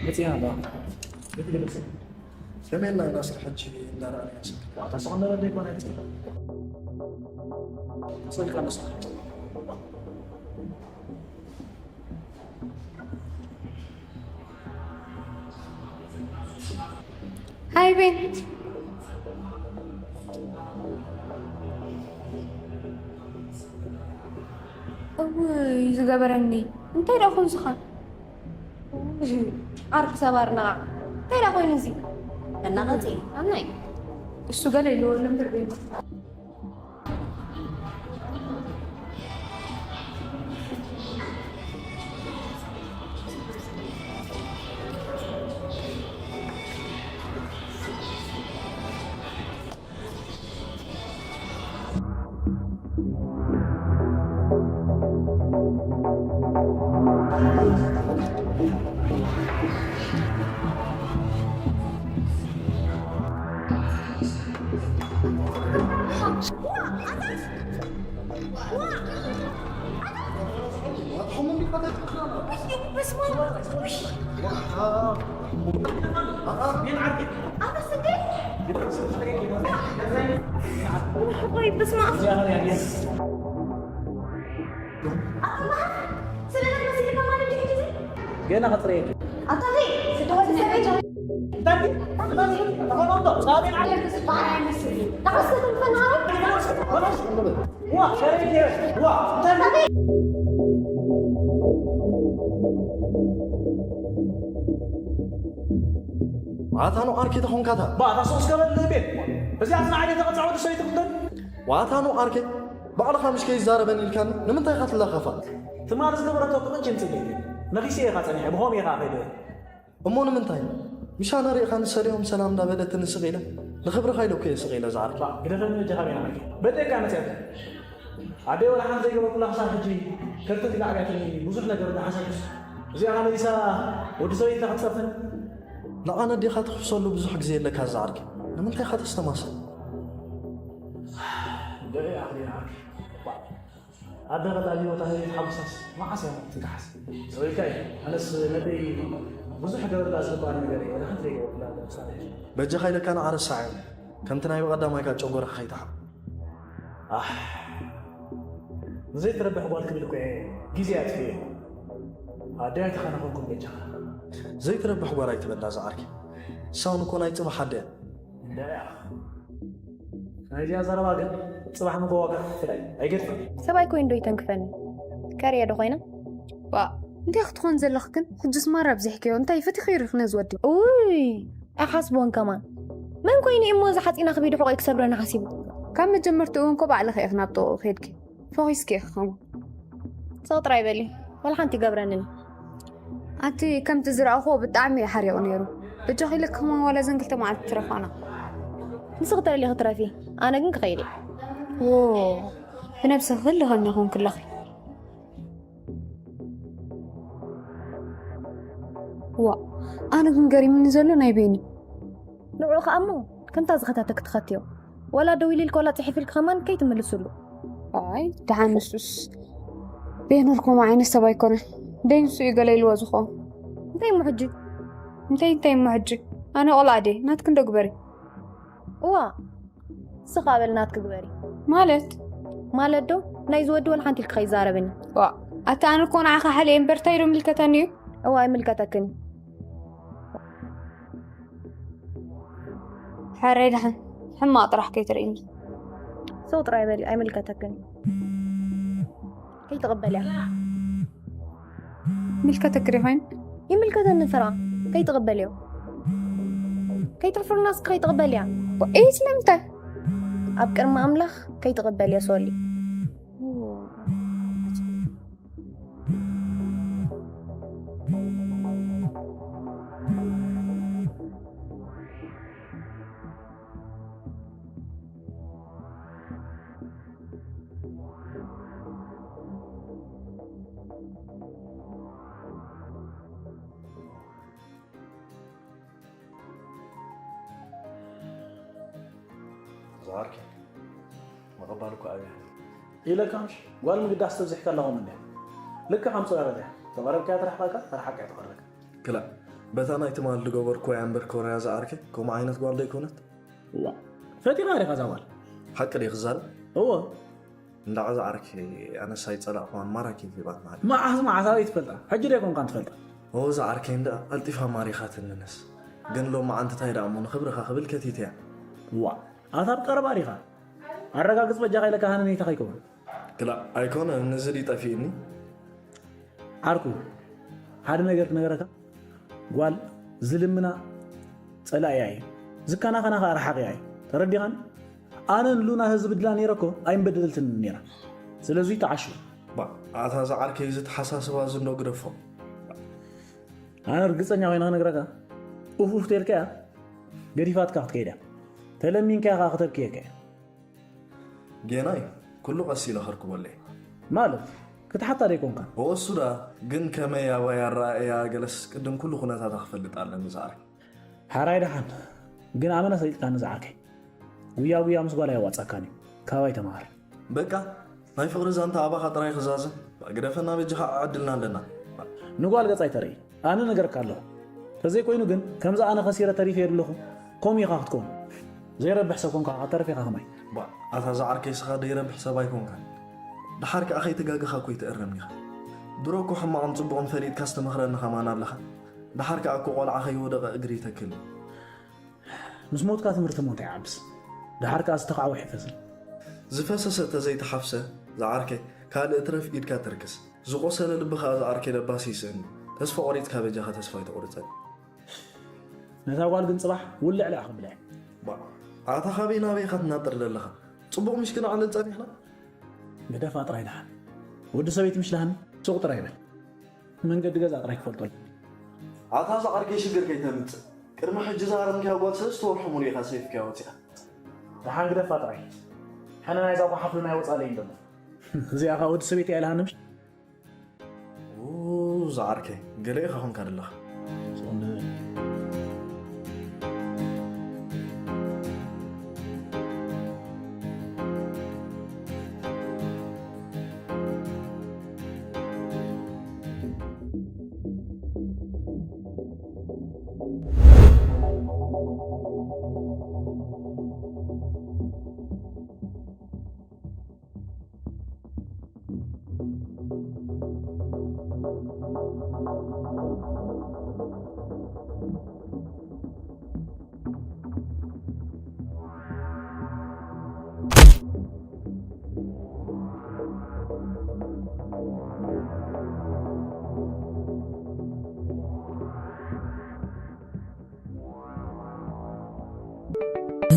መጽያ ባ ሰሜንና ኢና ስር ሕጂ እንዳረኣና ያሰብ ዋታ ሰኾነ በደ ይኮነ ሰልካ ነሳ ሃይ ቤን እውይ ዝገበረኒ እንታይ ደኣ ኹን ዝኻ ዓርኪ ሰባር ነቓዕ እንታይ ደኣ ኮይኑ እዚ እናቐፂ ኣናይ እሱ ገለ ኢልዎ ኣሎ እምበር ቤን ገና ከፅረየኪ ኣታ ኖ ዓርከይ ተኾንካታ ባታ ሶስ ገበል ቤት እዚኣ ዝናዓለ ተቐፃ ወዲ ሰበይቲ ክትደል ዋታ ኖ ዓርከይ ባዕልኻ ምሽ ከይዛረበን ኢልካኒ ንምንታይ ኢኻ ትላኸፋ ትማል ዝገበረቶ ቅጭን ፅጌ ነኺሰ ኢኻ ፀኒሐ ብኾም ኢኻ ከይደ እሞ ንምንታይ ምሻ ነሪእኻ ንሰሊኦም ሰላም እንዳበለትኒ ስቕ ኢለ ንኽብርኻ ኢለ እኮ እየ ስቕ ኢለ ዝዓርኪ ግደፈኒ በጃኻ ቤና ዓርከይ በደይ እካ መፅያት ኣደይ ወላ ሓንቲ ዘይገበርኩላ ክሳብ ሕጂ ከርተት ኢላ ዓብያትኒ ብዙሕ ነገር እንዳሓሰብኩስ እዚኣ መሊሳ ወዲ ሰበይትካ ክትፀርፍን ንዓና ዲኻ ትኽፍሰሉ ብዙሕ ግዜ የለካ ዝዓርኪ ንምንታይ ኢኻ ተስተማስል ኣደ ቀላሊ ቦታ ህዝቢ ተሓጉሳስ መዓስ እያ ትከሓስ ሰበይትካ እዩ ኣነስ ነደይ ብዙሕ ገበርላ ዝግባኒ ነገር እዩ ወላ ሓንቲ ዘይገበርኩላ ክሳብ ሕጂ በጃኻ ኢለካ ንዓረሳዕ እዮም ከምቲ ናይ ብቐዳማይካ ጨጎራኻ ከይትሓም ኣሕ ንዘይትረብሕ ጓል ክብል እኮ እየ ግዜ ኣጥፍኤ ኣደይ ኣይተኻናኸንኩም በጃኻ ዘይትረብሕ ጓል ኣይትበላ ዝዓርኪ ንሳ እውን እኮ ናይ ፅባሕ ኣደ እያ እንዳ እያ ናይዚኣ ዘረባ ግን ፅባሕ ንጎ ዋጋ ክፍል ኣዩ ኣይገድፍን ሰብኣይ ኮይኑ ዶ ይተንክፈኒ ከርእየ ዶ ኮይነ ዋ እንታይ ክትኾን ዘለኽክን ሕጅስ ማራ ኣብዚሕክዮ እንታይ ፈቲኺ ርኽነ ዝወዲ ውይ ኣይሓስቦን ከማን መን ኮይኑ እሞ እዚ ሓፂና ክቢድ ሕቆይ ክሰብረኒ ሓሲቡ ካብ መጀመርትኡ እንኮ ባዕልኺ ኢኺ ናብ ጥቕኡ ከድኪ ፎኺስኪ ኢኺ ከማን ስቕ ጥራይ በሊ ወላ ሓንቲ ይገብረንን ኣቲ ከምቲ ዝረኣኹዎ ብጣዕሚ እዩ ሓሪቑ ነይሩ በጃኺ ኢለኪ ከማን ዋላ ዘን ክልተ መዓልቲ ትረፋና ንስኺ ተደሊኺ ትረፊ ኣነ ግን ክኸይድ እየ ብነብስኺ ክልኸኒ ኹን ክለኺ ዋ፣ ኣነ ግን ገሪምኒ ዘሎ ናይ ቤኒ። ንዑ ከኣ እሞ ከምታ ዝኸተተክ ትኸትዮ። ዋላ ደው ኢልልክ ዋላ ጽሒፍልክ ከማን ከይትምልስሉ። ኣይ፣ ደሓን ንሱስ። ቤኖር ከምኡ ዓይነት ሰብ ኣይኮነን። ደይ ንሱ እዩ ገለ ኢልዎ ዝኸውን። እንታይ እሞ ሕጂ? እንታይ እንታይ እሞ ሕጂ? ኣነ ቆልዓ ድየ? ናትክን ዶ ግበሪ? እዋ፣ ስኻ በል ናትክ ግበሪ። ማለት? ማለት ዶ? ናይ ዝወዲ ወላ ሓንቲ ኢልክ ከይዛረብኒ። ዋ፣ ኣታ ኣነ እኮ ንዓኻ ሓልየ እምበር እንታይ ዶ ምልከተኒ እዩ? እዋ፣ ኣይምልከተክን እዩ። ሕራይ ደሓን፣ ሕማቕ ጥራሕ ከይትርእይኒ። ሰው ጥራይ በሊ፣ ኣይምልከተክን እዩ። ከይትቕበልያ። ምልከተክ ዶ ይኾይን? ይምልከተኒ ፍራ፣ ከይትቕበልዮ። ከይተሕፍርና እስኪ ከይትቕበልያ። እይ፣ ስለምንታይ? ኣብ ቅድሚ ኣምላኽ ከይትቕበልዮ ሶሊ። ዝዓርከይ፣ ምቕባል እኮ ኣብያ። ኢለካ ምሽ፣ ጓል ምግዳስ ተብዚሕካ ኣለኹም እንድያ። ልክዕ ከም ጽላሎት እያ። ተቐረብካያ ትርሕቐካ፣ ተርሓቅያ ትቐረካ። ክላእ፣ በታ ናይ ትማል ዝገበርኩዋ እያ እምበር ኮርያ ዝዓርከይ፣ ከምኡ ዓይነት ጓል ዶ ኣይኮነት? እዋ፣ ፈቲኻ ዲኻ እዛ ጓል? ሓቂ ድየ ክዛረብ? እዎ። እንዳዕ ዝዓርከይ፣ ኣነስ ኣይጸላእኩዋን ማራኪ ሂባትና። መዓስ መዓስ ኣበይ ትፈልጣ? ሕጂ ዶ ኣይኮንካን ትፈልጣ? ኦ ዝዓርከይ፣ እንዳ ቀልጢፋ ማሪኻትኒ ኣነስ። ግን ሎማዓንቲ እንታይ ደኣ እሞ ንኽብርኻ ክብል ከቲተያ። ዋ፣ ኣታ ኣብ ቀረባ ዲኻ? ኣረጋግጽ በጃኻ ኢለካ ሃነነይታ ከይከውን። ክላእ ኣይኮነን፣ እዚ ድዩ ጠፊእኒ? ዓርኩ፣ ሓደ ነገር ክነግረካ። ጓል ዝልምና ጸላኢያ እዩ፣ ዝከናኸና ከኣ ረሓቕያ እዩ። ተረዲኻን? ኣነን ሉና ህዝቢ ድላ ነይረ እኮ ኣይምበደለልትን ነይራ። ስለዚ ተዓሹ። ባ፣ ኣታ ዝዓርከይ፣ እዚ ተሓሳስባ እዚ እንዶ ግደፎ። ኣነ ርግጸኛ ኮይነ ክነግረካ፣ ኡፍ ኡፍ ተልካያ፣ ገዲፋትካ ክትከይዳ። ተለሚንካያ ከኣ ክተብክየካ እያ። ጌናይ፣ ኩሉ ቀስ ኢለ ከርክቦለይ። ማለት? ክትሓታ ደይኮንካ? እወ እሱ ደኣ፣ ግን ከመይ ኣባይ ኣረኣእያ ገለስ ቅድም ኩሉ ኩነታታ ክፈልጥ ኣለኒ ዝዓርከይ። ሓራይ ደሓን፣ ግን ኣመና ሰሊጥካኒ ዝዓርከይ። ጉያ ጉያ ምስ ጓል ኣየዋጻካን እዩ። ካባይ ተማሃር። በቃ፣ ናይ ፍቕሪ ዛንታ ኣባኻ ጥራይ ክዛዘም። ግደፈና በጃኻ፣ ዕድልና ኣለና። ንጓል ገጽ ኣይተርኢ። ኣነ ነገርካ ኣለኹ። ተዘይኮይኑ ግን፣ ከምዚ ኣነ ከሲረ ተሪፈ ኣለኹ፣ ከምኡ ኢኻ ክትከውን። ዘይረብሕ ሰብ ኮንካ፣ ከተርፍ ኢኻ ከማይ። ባ፣ ኣታ ዝዓርከይ፣ ስኻ ደይረብሕ ሰብ ኣይኮንካን። ደሓር ከኣ ከይተጋገኻ እኮ ይትእረም ኢኻ። ድሮ እኮ ሕማቕን ጽቡቕን ፈሊጥካስ ትመኽረኒ ከማን ኣለኻ። ደሓር ከኣ እኮ ቆልዓ ከይወደቐ እግሪ ይተክል። ምስ ሞትካ ትምህርቲ እሞ እንታይ ይዓብስ? ደሓር ከኣ ዝተኻዕወ ይፈስል። ዝፈሰሰ ተዘይተሓፍሰ፣ ዝዓርከይ፣ ካልእ ትረፍ ኢድካ ተርክስ። ዝቖሰለ ልቢ ከኣ ዝዓርከይ ለባስ ይስእን። ተስፋ ቆሪጽካ በጃኻ ተስፋ ኣይተቑርጸኒ። ነታ ጓል ግን ጽባሕ ውልዕ ልኣ ክብላ እየ። ባ፣ ኣታ ካበይ ናበይ ኢኻ ትናጥር ዘለኻ? ጽቡቕ ምሽ ክንዓልል ጸኒሕና? ግደፋ ጥራይ ደሓን። ወዲ ሰበይቲ ምሽ ደሓን ሱቕ ጥራይ ይበል። መንገዲ ገዛ ጥራይ ክፈልጦ ኣለኒ። ኣታ ዝዓርከይ ሽግር ከይተምጽእ። ቅድሚ ሕጂ ዝሃረምካያ ጓል ሰለስተ ወርሒ ሙሉእ ኢኻ ሰይፍካያ ወጺኣ። ደሓን ግደፋ ጥራይ። ሕነ ናይዛ ጓሓፍ ሉና ኣይወጻለይን ደሞ። እዚኣ ኸኣ ወዲ ሰበይቲ እያ ኢልሃኒ ምሽ? ኡ፣ ዝዓርከይ፣ ገለ ኢኻ ኾንካ ዘለኻ።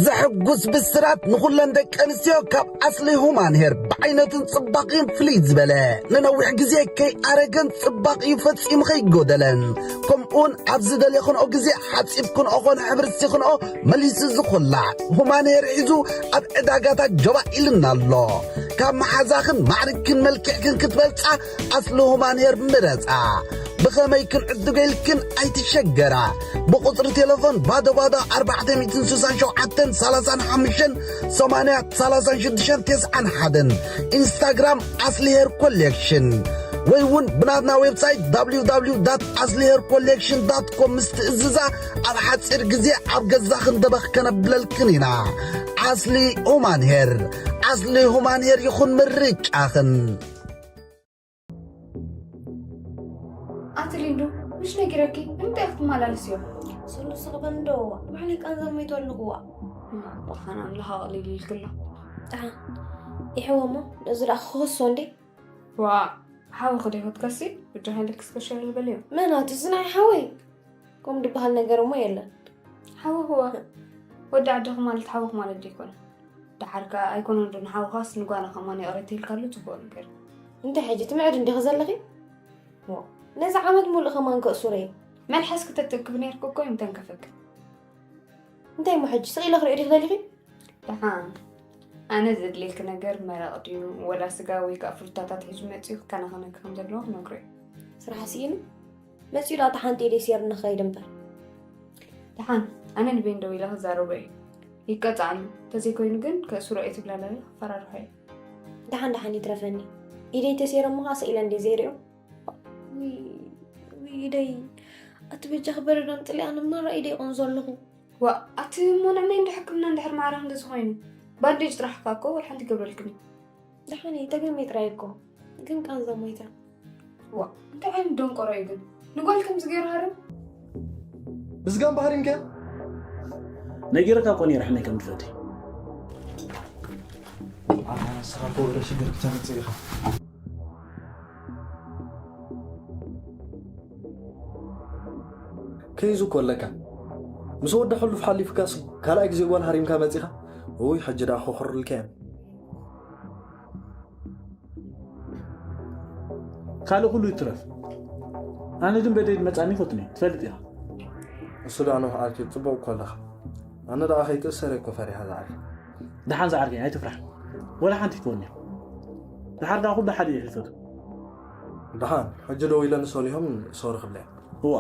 ዘሕጉስ ብስራት ንኹለን ደቂ ኣንስትዮ ካብ ኣስሊ ሁማን ሄር፣ ብዓይነቱን ጽባቕኡን ፍልይ ዝበለ፣ ንነዊሕ ግዜ ከይኣረገን ጽባቕኡ ፈጺሙ ከይጎደለን፣ ከምኡውን ኣብ ዝደለኽንኦ ግዜ ሓጺብክንኦ ኾነ ሕብሪ ስኢኽንኦ መሊሱ ዝኹላዕ፣ ሁማን ሄር ሒዙ ኣብ ዕዳጋታት ጀባ ኢሉና ኣሎ። ካብ መሓዛኽን ማዕርግክን መልክዕክን ክትበልጻ ኣስሊ ሁማን ሄር ምረጻ። ብኸመይ ክንዕድጎ ኢልክን ኣይትሸገራ። ብቁጽሪ ቴሌፎን ባዶ ባዶ ኣርባዕተ ሚእትን ስሳን ሸውዓተን ሰላሳን ሓሙሽተን ሰማንያ ሰላሳን ሽዱሽተን ተስዓን ሓደን፣ ኢንስታግራም ኣስሊ ሄር ኮሌክሽን፣ ወይ እውን ብናትና ዌብሳይት www aslihaircollection.com ምስ ትእዝዛ፣ ኣብ ሓጺር ግዜ ኣብ ገዛኽን ደበኽ ከነብለልክን ኢና። ኣስሊ ሁማን ሄር፣ ኣስሊ ሁማን ሄር ይኹን ምርጫኽን። ኣቲ ሊንዱ፣ ምሽ ነጊረኪ ንምንታይ ክትመላለስዮ? ስሉ ስቕበል እንዶ ባዕለይ ቃንዛ ሞይቱ ኣለኹዋ። ብርሃን ኣምላኽ ኣቕሊል ኢልክሎ። ደሓን ይሕወ እሞ ነዚ ደኣ ክኸሶ እንዴ? ዋ ሓወኺ ዶ ክትከሲ? ብጃ ሃይለክስ ከሸል በልዮ። መን ኣቲ እዚ ናይ ሓወይ? ከምኡ ዝበሃል ነገር እሞ የለን። ሓወኽዋ ወዲ ዓድኺ ማለት ሓወኽ ማለት ዶ ኣይኮነ? ደሓር ከኣ ኣይኮነን ዶ ንሓወኻስ ንጓና ከማን ይቕሬታ ኢልካሉ ጽቡቕ ነገር። እንታይ ሕጂ ትምዕድ እንዲኺ ዘለኺ? ሞ ነዚ ዓመት ሙሉእ ከማን ከእሱረ እዩ። መልሓስ ክተትእክብ ነርኩ እኮ ይምተንከፈክ። እንታይ እሞ ሕጂ ስቕ ኢለ ክሪኦ ዲኺ ደሊኺ? ደሓን ኣነ ዘድልየኪ ነገር መረቕ ድዩ ወላ ስጋ ወይ ከዓ ፍሩታታት ሒዙ መፂኡ ክከናኸነኪ ከም ዘለዎ ክነግሮ እዩ። ስራሕ ስኢኑ መፂኡ ዳኣ ተሓንጢ ኢለ ይስየር ንኸይድ እምበር። ደሓን ኣነ ንቤን ደው ኢለ ክዛረቦ እዩ። ይቀፃዓኒ፣ እንተዘይኮይኑ ግን ከእስሮ እየ ትብላ ለለ ክፈራርሖ እዩ። ደሓን ደሓን ይትረፈኒ። ኢደይ ተሰይሮም ከዓ ስኢለ እንደ ዘይሪኦ። ውይ፣ ውይ ኢደይ፣ ኣቲ በጃኺ በረዶ ኣምፅሊ፣ ኣነ ማራ ኢደይ ቆንዞ ኣለኹ። ዋ ኣቲ እሞ ንዕመይ እንዶ ሕክምና እንድሕር ማዕረ ክንደዚ ኮይኑ ባንዴጅ ጥራሕ እኳ እኮ ወላ ሓንቲ ይገብረልክን እዩ። ደሓን እዩ ተገሜ ጥራይ እኮ ግን ቃንዛ ሞይታ። ዋ እንታይ ዓይነት ደንቆሮ እዩ ግን ንጓል ከምዚ ገይሩ ሃርም። ብዝጋም ባህሪምከ ነጊረካ እኮ ነይረ ሕመይ ከም ትፈቲ። ስራኮ ወደ ሽግር ክተምፅእ ኢኻ። ከይዙ እኮ ኣለካ ምስ ወዲ ሕሉፍ ሓሊፍካስ ካልኣይ ግዜ ጓል ሃሪምካ መፂኻ። ውይ ሕጂ ደኣ ክኹርልካ እዮም። ካልእ ኩሉ ይትረፍ ኣነ ግን በደይ መፃኒ ይፈትኒ ትፈልጥ ኢኻ። እሱ ደኣ ንውሕ ኣርኪ ፅቡቕ እኮ ኣለኻ። ኣነ ደኣ ከይትእሰር እኮ ፈሪሓ ዝዓርኪ። ደሓን ዝዓርከይ ኣይትፍራሕ። ወላ ሓንቲ ይትወኒ። ድሓር ደኣ ኩሉ ሓደ እዩ ሕልፈቱ። ደሓን ሕጂ ደው ኢለ ንሶሊሆም ሶሪ ክብለያ። እዋ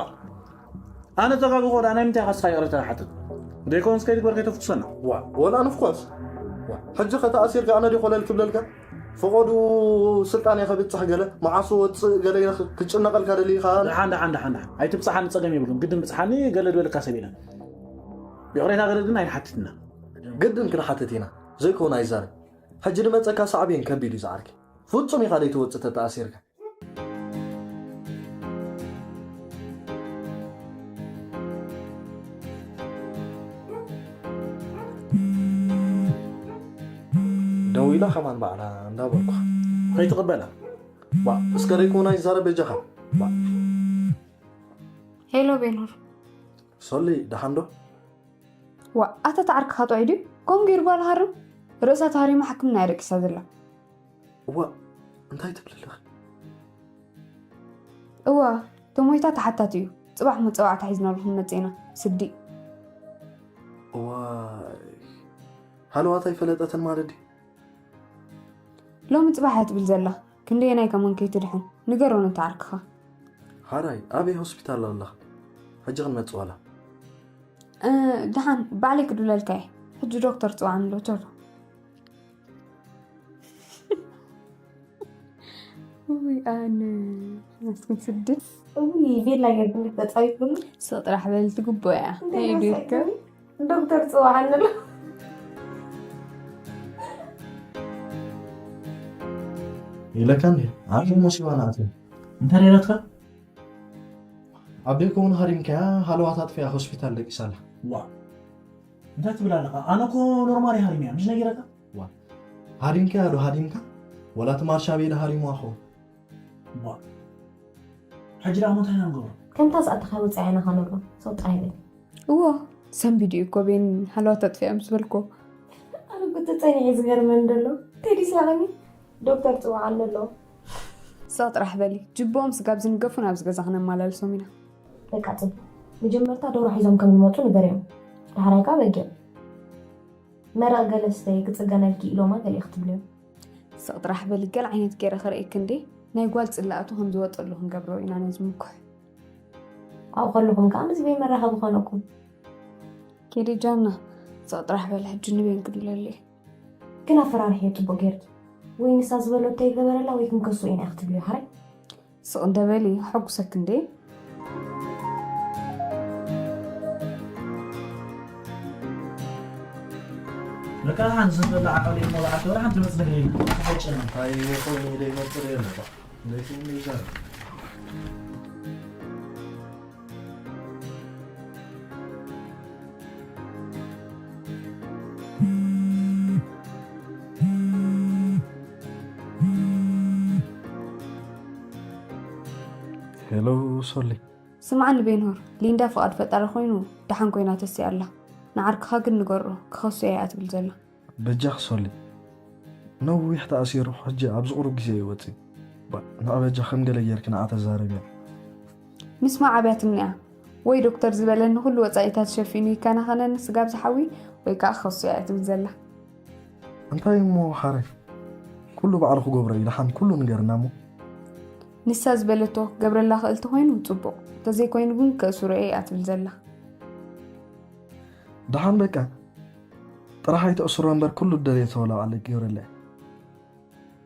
ኣነ ተጋግኾ ደኣ ናይ ምንታይ ካስኻ ይቕረታ ሓትት ደይኮንስ ከይትግበር ከይተፍኩሰና። ዋ ወላ ንፍኮስ። ዋ ሕጂ ከተኣሲርካ ኣነ ዲ ኮለል ክብለልካ። ፈቐዱ ስልጣን እየ ከብፅሕ ገለ መዓስ ወፅእ ገለ ኢለ ክጭነቐልካ ደሊኻ። ደሓን ደሓን ደሓን ደሓን ኣይትብፅሓኒ ፀገም የብሉን ግድን ብፅሓኒ ገለ ዝበለካ ሰብ የለን። ይቕሬታ ገለ ግን ኣይንሓትትና። ግድን ክንሓትት ኢና ዘይከውን ኣይዛረብ። ሕጂ ንመፀካ ሳዕቤን ከቢድ እዩ ዝዓርኪ። ፍጹም ኢኻ ደይትወፅእ ተተኣሲርካ። ደው ኢላ ከማን ባዕላ እንዳበልኩ። ከይትቕበላ። ባ እስከ ደይኮና ይዛረብ በጃኻ። ባ ሄሎ ቤኖር። ሶሊ ደሓን ዶ? ዋ ኣታ ተዓርክኻ ጥዑይ ድዩ? ከምኡ ገይሩ ጓል ሃርም ርእሳ ተሃሪማ ሕክምና እያ ደቂሳ ዘላ። እዋ እንታይ ትብል ኣለኺ? እዋ ተሞይታ ተሓታቲ እዩ። ፅባሕ መፀዋዕታ ሒዝናሉ ክንመፅእ ኢና። ስዲ። እዋ ሃለዋታ ኣይፈለጠትን ማለት ድዩ? ሎሚ ፅባሕ እያ ትብል ዘላ። ክንደየናይ ከማን ከይትድሕን ንገሮ ነቲ ዓርክኻ። ሓራይ ኣበይ ሆስፒታል ኣለኻ? ሕጂ ክንመፅእ ዋላ? እ፣ ደሓን ባዕለይ ክድውለልካ እየ። ሕጂ ዶክተር ፅዋዕኒ ኣሎ ቶሎ። ውይ ኣነ ናስኩም ስድስ እውይ ቬላ ገርግን ተፃዊትኩም ስቕ ጥራሕ በል ትግቦ እያ። እንታይ ናይ ይመስል? ዶክተር ዶክተር ፅዋዕኒ ኣሎ። ኢለካ እንዴ? ዓርኪ ሞሲባ ናት። እንታይ ነይረትካ? ኣብ ደይከውን ሃሪምካያ ሃለዋት ኣጥፊኣ ሆስፒታል ደቂሳ ኣላ። ዋ እንታይ ትብል ኣለኻ? ኣነ እኮ ኖርማል ሃሪምያ ምሽ ነጊረካ። ሃሪምካያ ዶ ሃሪምካ? ወላ እቲ ማርሻ ቤለ ሃሪሙ ኣኾ። ዋ ሕጂ ደኣ እንታይ ኢና ንገብሮ? ከምታ ዝኣተኻ ወፃኢ ዓይንኻ ንብሎ ሰው ጥራይ በል። እዎ ሰንቢዱ እዩ እኮ ቤን ሃለዋት ኣጥፊኣ ምስ በልኮ። ኣነ እኮ ተፀኒሐ ዝገርመን ዘሎ ቴዲ ስላሚ ዶክተር ፅዋዓኒ ኣሎ። ስቕ ጥራሕ በሊ ጅቦኦም ስጋብ ዝንገፉ ናብዚ ገዛ ክነመላልሶም ኢና። በቃ ፅቡቅ መጀመርታ ዶሮ ሒዞም ከም ዝመፁ ንገርዮም። ዳሕራይ ከዓ በጊዕ መረቕ ገለ ስተይ ክፅገነልኪ ኢሎማ ገሊእ ክትብልዮም። ስቕ ጥራሕ በሊ ገለ ዓይነት ገይረ ክርእየኪ እንዴ ናይ ጓል ፅላእቱ ከም ዝወጠሉ ክንገብሮ ኢና ነዚ ምኩሕ። ኣብኡ ከለኹም ከዓ ምስ ቤን መራኸቢ ክኾነኩም። ኬዲ ጃና፣ ስቕ ጥራሕ በል፣ ሕጂ ንቤን ክድውለሉ እየ። ግን ኣፈራርሕዮ ጽቡቕ ጌርኪ። ወይ ንሳ ዝበለቶ ይገበረላ ወይ ክንከሶ ኢና ኢኺ ትብልዮ ሓራይ? ስቕ እንደ በሊ፣ ከሐጉሰኪ እንዴ። በቃ ሓንቲ ዝብላዕ ዓውዲ እሞ ብዓልቲ ወላ ሓንቲ መጽ ነገር የለን። ተፈጨነ። እንታይ ይኹን ኢለ ይመጽእ የለ። ዘይትም ይዛር። ሄሎ ሶሊ። ስምዓኒ ቤንሆር፣ ሊንዳ ፍቓድ ፈጣሪ ኮይኑ ደሓን ኮይና ተሲኣ ኣላ። ንዓርክኻ ግን ንገሮ፣ ክኸሱ እየ እያ ትብል ዘላ። በጃኺ ሶሊ፣ ነዊሕ ተኣሲሩ፣ ሕጂ ኣብዚ ቁሩብ ግዜ ይወጽእ። ባ፣ ንዓ በጃ ከም ገለ ጌርኪ ንዓ ተዛረብያ። ንስማ ዓብያ ትምንያ። ወይ ዶክተር ዝበለኒ ኩሉ ወጻኢታት ሸፊኑ ይከናኸነኒ ስጋብ ዝሓዊ፣ ወይ ከኣ ክኸሱ እያ ትብል ዘላ። እንታይ እሞ ሓራይ? ኩሉ ባዕሉ ክገብሮ እዩ፣ ደሓን ኩሉ ንገርና እሞ። ንሳ ዝበለቶ ክገብረላ ክእል ተኾይኑ ጽቡቕ፣ እንተዘይኮይኑ ግን ከእስሮ እየ እያ ትብል ዘላ። ደሓን በቃ፣ ጥራሕ ኣይተእስሮ እምበር ኩሉ ደልየቶ ወላ ባዕለይ ክገብረላ እየ።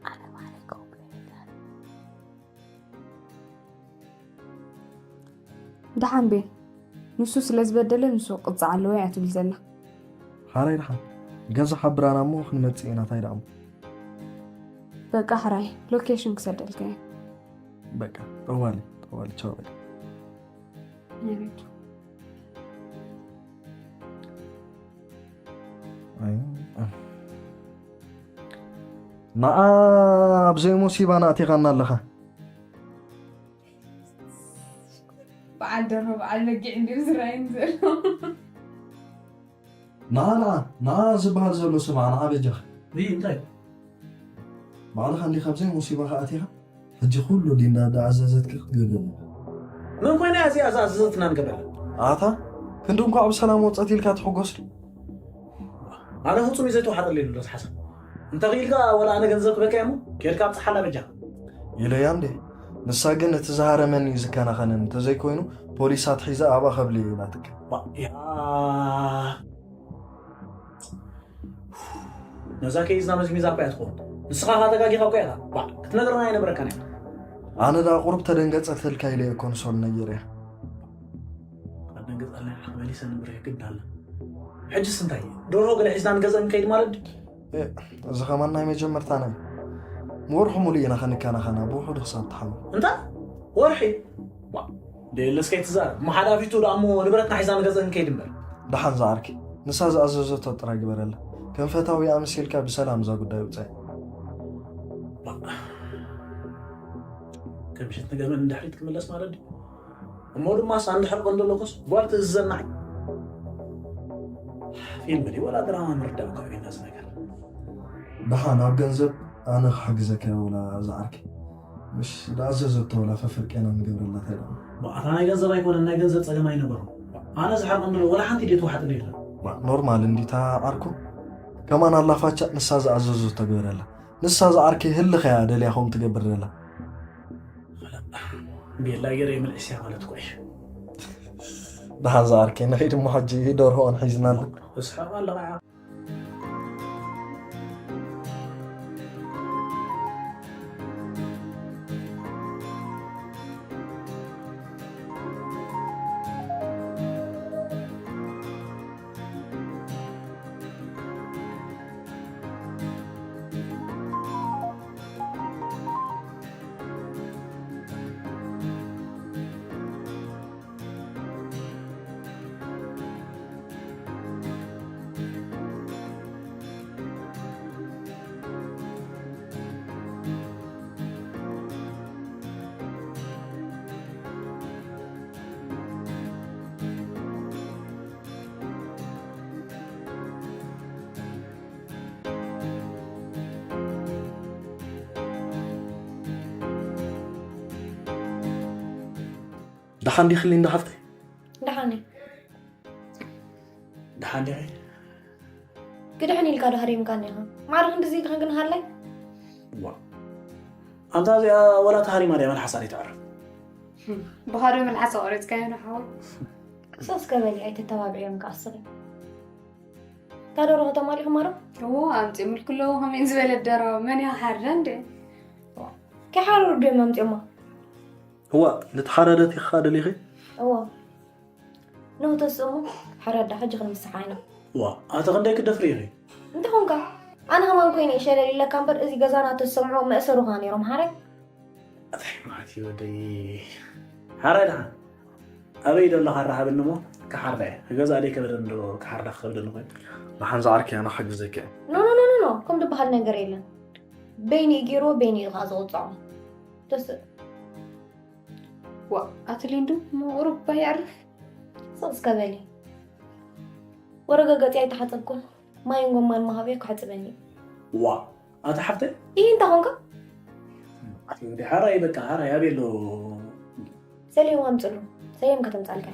ኣነ ባዕለይ ክገብሮ እየ። ደሓን ቤን፣ ንሱ ስለ ዝበደለ ንሱ ክቕጻዕ ኣለዎ እያ ትብል ዘላ። ሓራይ ደሓን፣ ገዛ ሓብራና እሞ ክንመጽእ ኢና፣ እንታይ ደኣ እሞ። በቃ ሕራይ፣ ሎኬሽን ክሰደልካ እየ። በቃ፣ ጠዋሊ፣ ጠዋሊ፣ ቻው በቃ። ናይ ቤቱ። ኣይ፣ ንዓ ኣብ ዘይሙሲባ ኣእቲኻና ኣለኻ። በዓል ደርሆ፣ በዓል በጊዕ እንድዩ ዝረኣየኒ ዘሎ። ንዓ፣ ንዓ፣ ንዓ ዝበሃል ዘሎ ስማዕ፣ ንዓ በጃኻ። እይ፣ እንታይ? ባዕልኻ እንዲኻ ኣብ ዘይሙሲባኻ ኣቲኻ፣ ሕጂ ኩሉ ሊንዳ እንዳኣዘዘትኪ ክትገብሪ ኣለካ። መን ኮይና እያ እዚኣ ዝኣዘዘትና ንገብረላ? ኣታ፣ ክንዲ እንኳዕ ብሰላም ወጸት ኢልካ ትሕጎስ ዶ? ኣነ ፍጹም እዩ ዘይተዋሓጠለይ ዘሎ እዚ ሓሳብ። እንተ ኽኢልካ ወላ ኣነ ገንዘብ ክበካ እየ እሞ፣ ኬድካ ኣብጽሓላ በጃኻ። ኢለያ እንዴ? ንሳ ግን እቲ ዝሃረመኒ እዩ ዝከናኸነኒ፣ እንተዘይኮይኑ ፖሊሳት ሒዘ ኣብኣ ከብልዮ ኢላትካ። ባ-፣ ያ። ነዛ ኬዝና መዝሚዛ እኮ እያ ትኸውን። ንስኻ ኸኣ ተጋጊኻ እኮ ኢኻ። ባ፣ ክትነግረና ኣይነበረካን እያ። ኣነ ደኣ ቁሩብ ተደንገጸትልካ ኢለ እየ እኮ ንሶል ነጊረያ። ኣደንግጸልና ኢኻ መሊሰ ንብርህ ግድ ኣለ። ሕጅስ እንታይ? ደርሆ ገለ ሒዝና ንገዝእ ንከይድ ማለት ድዩ? እ፣ እዚ ኸማን ናይ መጀመርታና እዩ። ንወርሒ ሙሉእ ኢና ኸንከናኸና፣ ብውሑዱ ክሳብ ትሓምም። እንታይ? ወርሒ? ባ፣ ደየለስ ከይትዛረብ። እሞ ሓላፊቱ ደኣ እሞ ንብረትና ሒዛ ንገዝእ ንከይድ እምበር። ደሓን ዝዓርከይ፣ ንሳ ዝኣዘዘቶ ጥራይ ግበረላ። ከም ፈታዊ ኣምሲልካ ብሰላም እዛ ጉዳይ ውጻእ። ባ፣ ከምሸት ንገመን ንድሕሪት ክምለስ ማለት ድዩ? እሞ ድማ ሳንድሕር ቀንዶ ለኮስ ጓል ትእዝዘና። ፊልም ድዩ ወላ ድራማ ምርዳእ እኮ እዩ ነዚ ነገር። ደሓን ኣብ ገንዘብ ኣነ ክሕግዘካ እየ ወላ ዝዓርከይ። ምሽ ዝኣዘዘቶ ወላ ፈፍርቄና ንገብረላ እንታይ ደኣ። ኣታ ናይ ገንዘብ ኣይኮነን፣ ናይ ገንዘብ ጸገም ኣይነበሮን። ኣነ ዝሓር ቀንዶ ወላ ሓንቲ ድየ ትወሓጥለይ የለን። ኖርማል እንዲታ ዓርኩ። ከማን ኣላፋቻ ንሳ ዝኣዘዘቶ ግበረላ። ንሳ ዝዓርከይ ህልኽ እያ ደልያ ከምኡ ትገብር ዘላ። ቤላ ገይረ የምልዕስ እያ ማለት እኮ እዩ። ደሓን ዝዓርከይ ንኺድ እሞ ሕጂ ደርሆ ሒዝና ኣሎ። እስሓቕ ኣለኻ። ደሓን ዲኺ ሊንዳ ሓፍተይ? ደሓን እየ። ደሓን ዲኺ? ክድሕን ኢልካ ዶ ሃሪምካኒ ኢኻ? ማዕረ ክንድዚ ኢልካ ግን ሃላይ? ዋ። ኣንታ እዚኣ ወላ ተሃሪማ ድያ መልሓሳ ዘይተዕርፍ? ብኻዶ መልሓስ ኣቑሪፅካዮ ንሓወይ። ሶስ ከበሊ ኣይተተባብዕዮም ከኣስሪ። እታ ደርሆ ተማሊኹማ ዶ? እዎ፣ ኣምፂኦምልኪ ኣለዉ። ከመይን ዝበለት ደርሆ፣ መን እያ ክሓርዳ እንዴ? ከይሓረዱ ድዮም ኣምፂኦማ? እዋ፣ ንተሓረደት ኢኻ ደሊኺ? እዎ። ንኽተስእሙ ሓረዳ፣ ሕጂ ክንምስሓ ኢና። ዋ፣ ኣቲ ክንደይ ክደፍሪ ኢኺ? እንታይ ኾንካ? ኣነ ከማን ኮይነ እየ ሸለል ኢለካ እምበር፣ እዚ ገዛና ተሰምዖ መእሰሩ ኸኣ ነይሮም ሓራይ። ኣታይ ማለት እዩ ወደይ? ሓራይ ደሓን ኣበይ ደሎ ካራ ሃበኒ እሞ ክሓርዳ እየ። ክገዝኣ ደይ ከብደኒ ዶ ክሓርዳ ክኸብደኒ ኮይኑ? ደሓን ዝዓርከይ ኣነ ክሕግዘኪ እየ። ኖ፣ ኖ፣ ኖ፣ ኖ፣ ኖ፣ ከም ዝበሃል ነገር የለን። በይኑ እዩ ገይርዎ፣ በይኑ እዩ ኸዓ ዝቕጽዖ። ተስእ። ዋ፣ ኣቲ ሊንዱ፣ እሞ ቁሩብ እባ የዕርፍ። ስቕ እስከ በሊ። ወረገ ገጺ ኣይተሓጸብኩን። ማይን ጎማን መሃብዮ ክሕጽበኒ እዩ። ዋ፣ ኣቲ ሓፍተይ? ኢሂ፣ እንታይ ኾንካ? ኣቲ ወዲ ሓራይ፣ በቃ ሓራይ ኣበይ ኣሎ? ሰልዮም ኣምጽሉ። ሰልዮም ከተምጻልካ።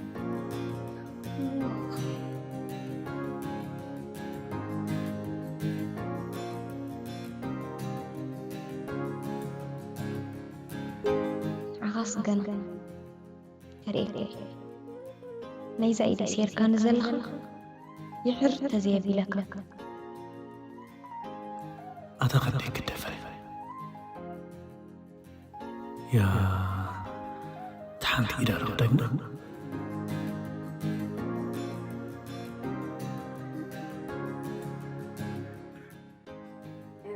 ዓኻስ ገና ከርእየካ እየ። ናይዛ ኢደይ ሴርካኒ ዘለኻ ይሕር ተዘየቢለካ። ኣታ ክንደይ ክደፈ? ያ፣ እታ ሓንቲ ኢዳ ዶ ደግሞ?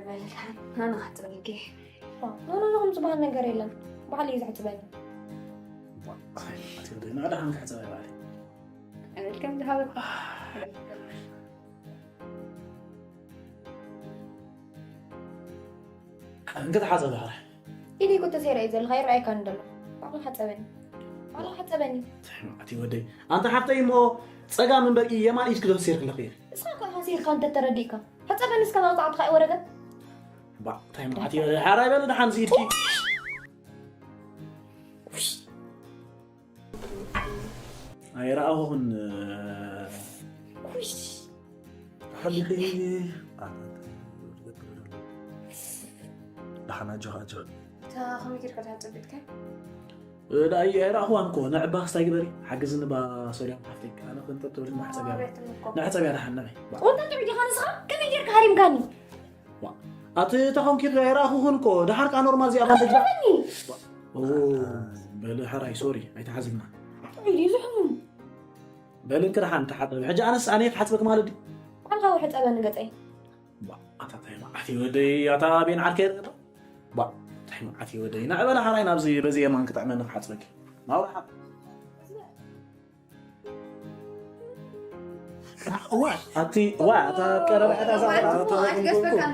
በል ደሓን፣ ኣነ ክሕጽበልኪ። ኖ፣ ኖ፣ ኖ፣ ከም ዝበሃል ነገር የለን። ባዕሉ እዩ ዘሕጽበኒ። ኣቲ ወደይ፣ ንዓ ደሓን ክሕጸባ ይባዕል። በል ከም ዝሃበ። እንክትሓጸብ ዳሕራ። ኢደይ እኮ ተሰይራ እዩ ዘለኻ፣ ይረኣየካኒ ደሎ። ባዕሉ ሓጸበኒ። ባዕሉ ሓጸበኒ። ኣቲ ወደይ፣ ኣንታ ሓፍተይ እሞ ጸጋም እምበር የማን ኢድኪ ዶ ተሰይርክለኺ? ንስኻ እኮ ኢኻ ሰይርካ እንተ ተረዲእካ። ሕጸበኒ እስከ መቕጻዕትኻ እዩ ወረገ። ባ፣ እንታይ መዓት እዩ? ሓራይ በሊ ደሓን እዚ ኢድኪ። ኣይረኣኹኽን። ኩሽ። ሓሊኺ። ደሓን ኣጆኻ፣ ኣጆኻ። እታ ከመይ ጌርካ ድሓን ጸቢጥካ? እ፣ ዳ-፣ ኣይ-፣ ኣይረኣኹዋን እኮ። ንዕባ ክስታይ ግበሪ። ሓግዝኒ ባ ሶርያ ሓፍተይ። ኣነ ክንጠብ ትብል ማሕጸብ እያ። ኣቤት እኮ። ንሕጸብ እያ ደሓን ንበይ። ባ። ወንታ ጥዑይ ዲኻ ንስኻ? ከመይ ጌርካ ሃሪምካኒ? ዋ። ኣቲ እታ ኮንኪ ኣይረኣኹኽን እኮ። ደሓር ከኣ ኖርማል እዚኣ ኮንኪ። ኣይትሕዘኒ። ኦ፣ በሊ ሕራይ፣ ሶሪ፣ ኣይትሓዝና። ጥዑይ ድዩ ዝሕሙም? በሊ እንክድሓን ተሓጸቢ። ሕጂ ኣነስ ኣነ ክሓጽበኪ ማለት ድዩ? ባዕልኻ ውሕ ጸበኒ ገጸይ። ባ፣ ኣታ ታይ መዓት እዩ ወደይ፣ ኣታ ቤን ዓርከይ ርግጥ። ባ፣ ታይ መዓት እዩ ወደይ። ንዕበላ ሓራይ ናብዚ በዚ የማን ክጥዕመኒ ክሓጽበኪ። ናውራ ሓ-፣ ዋ፣ ኣቲ፣ ዋ፣ ኣታ ቀረባ፣ ኣታ ዛ-፣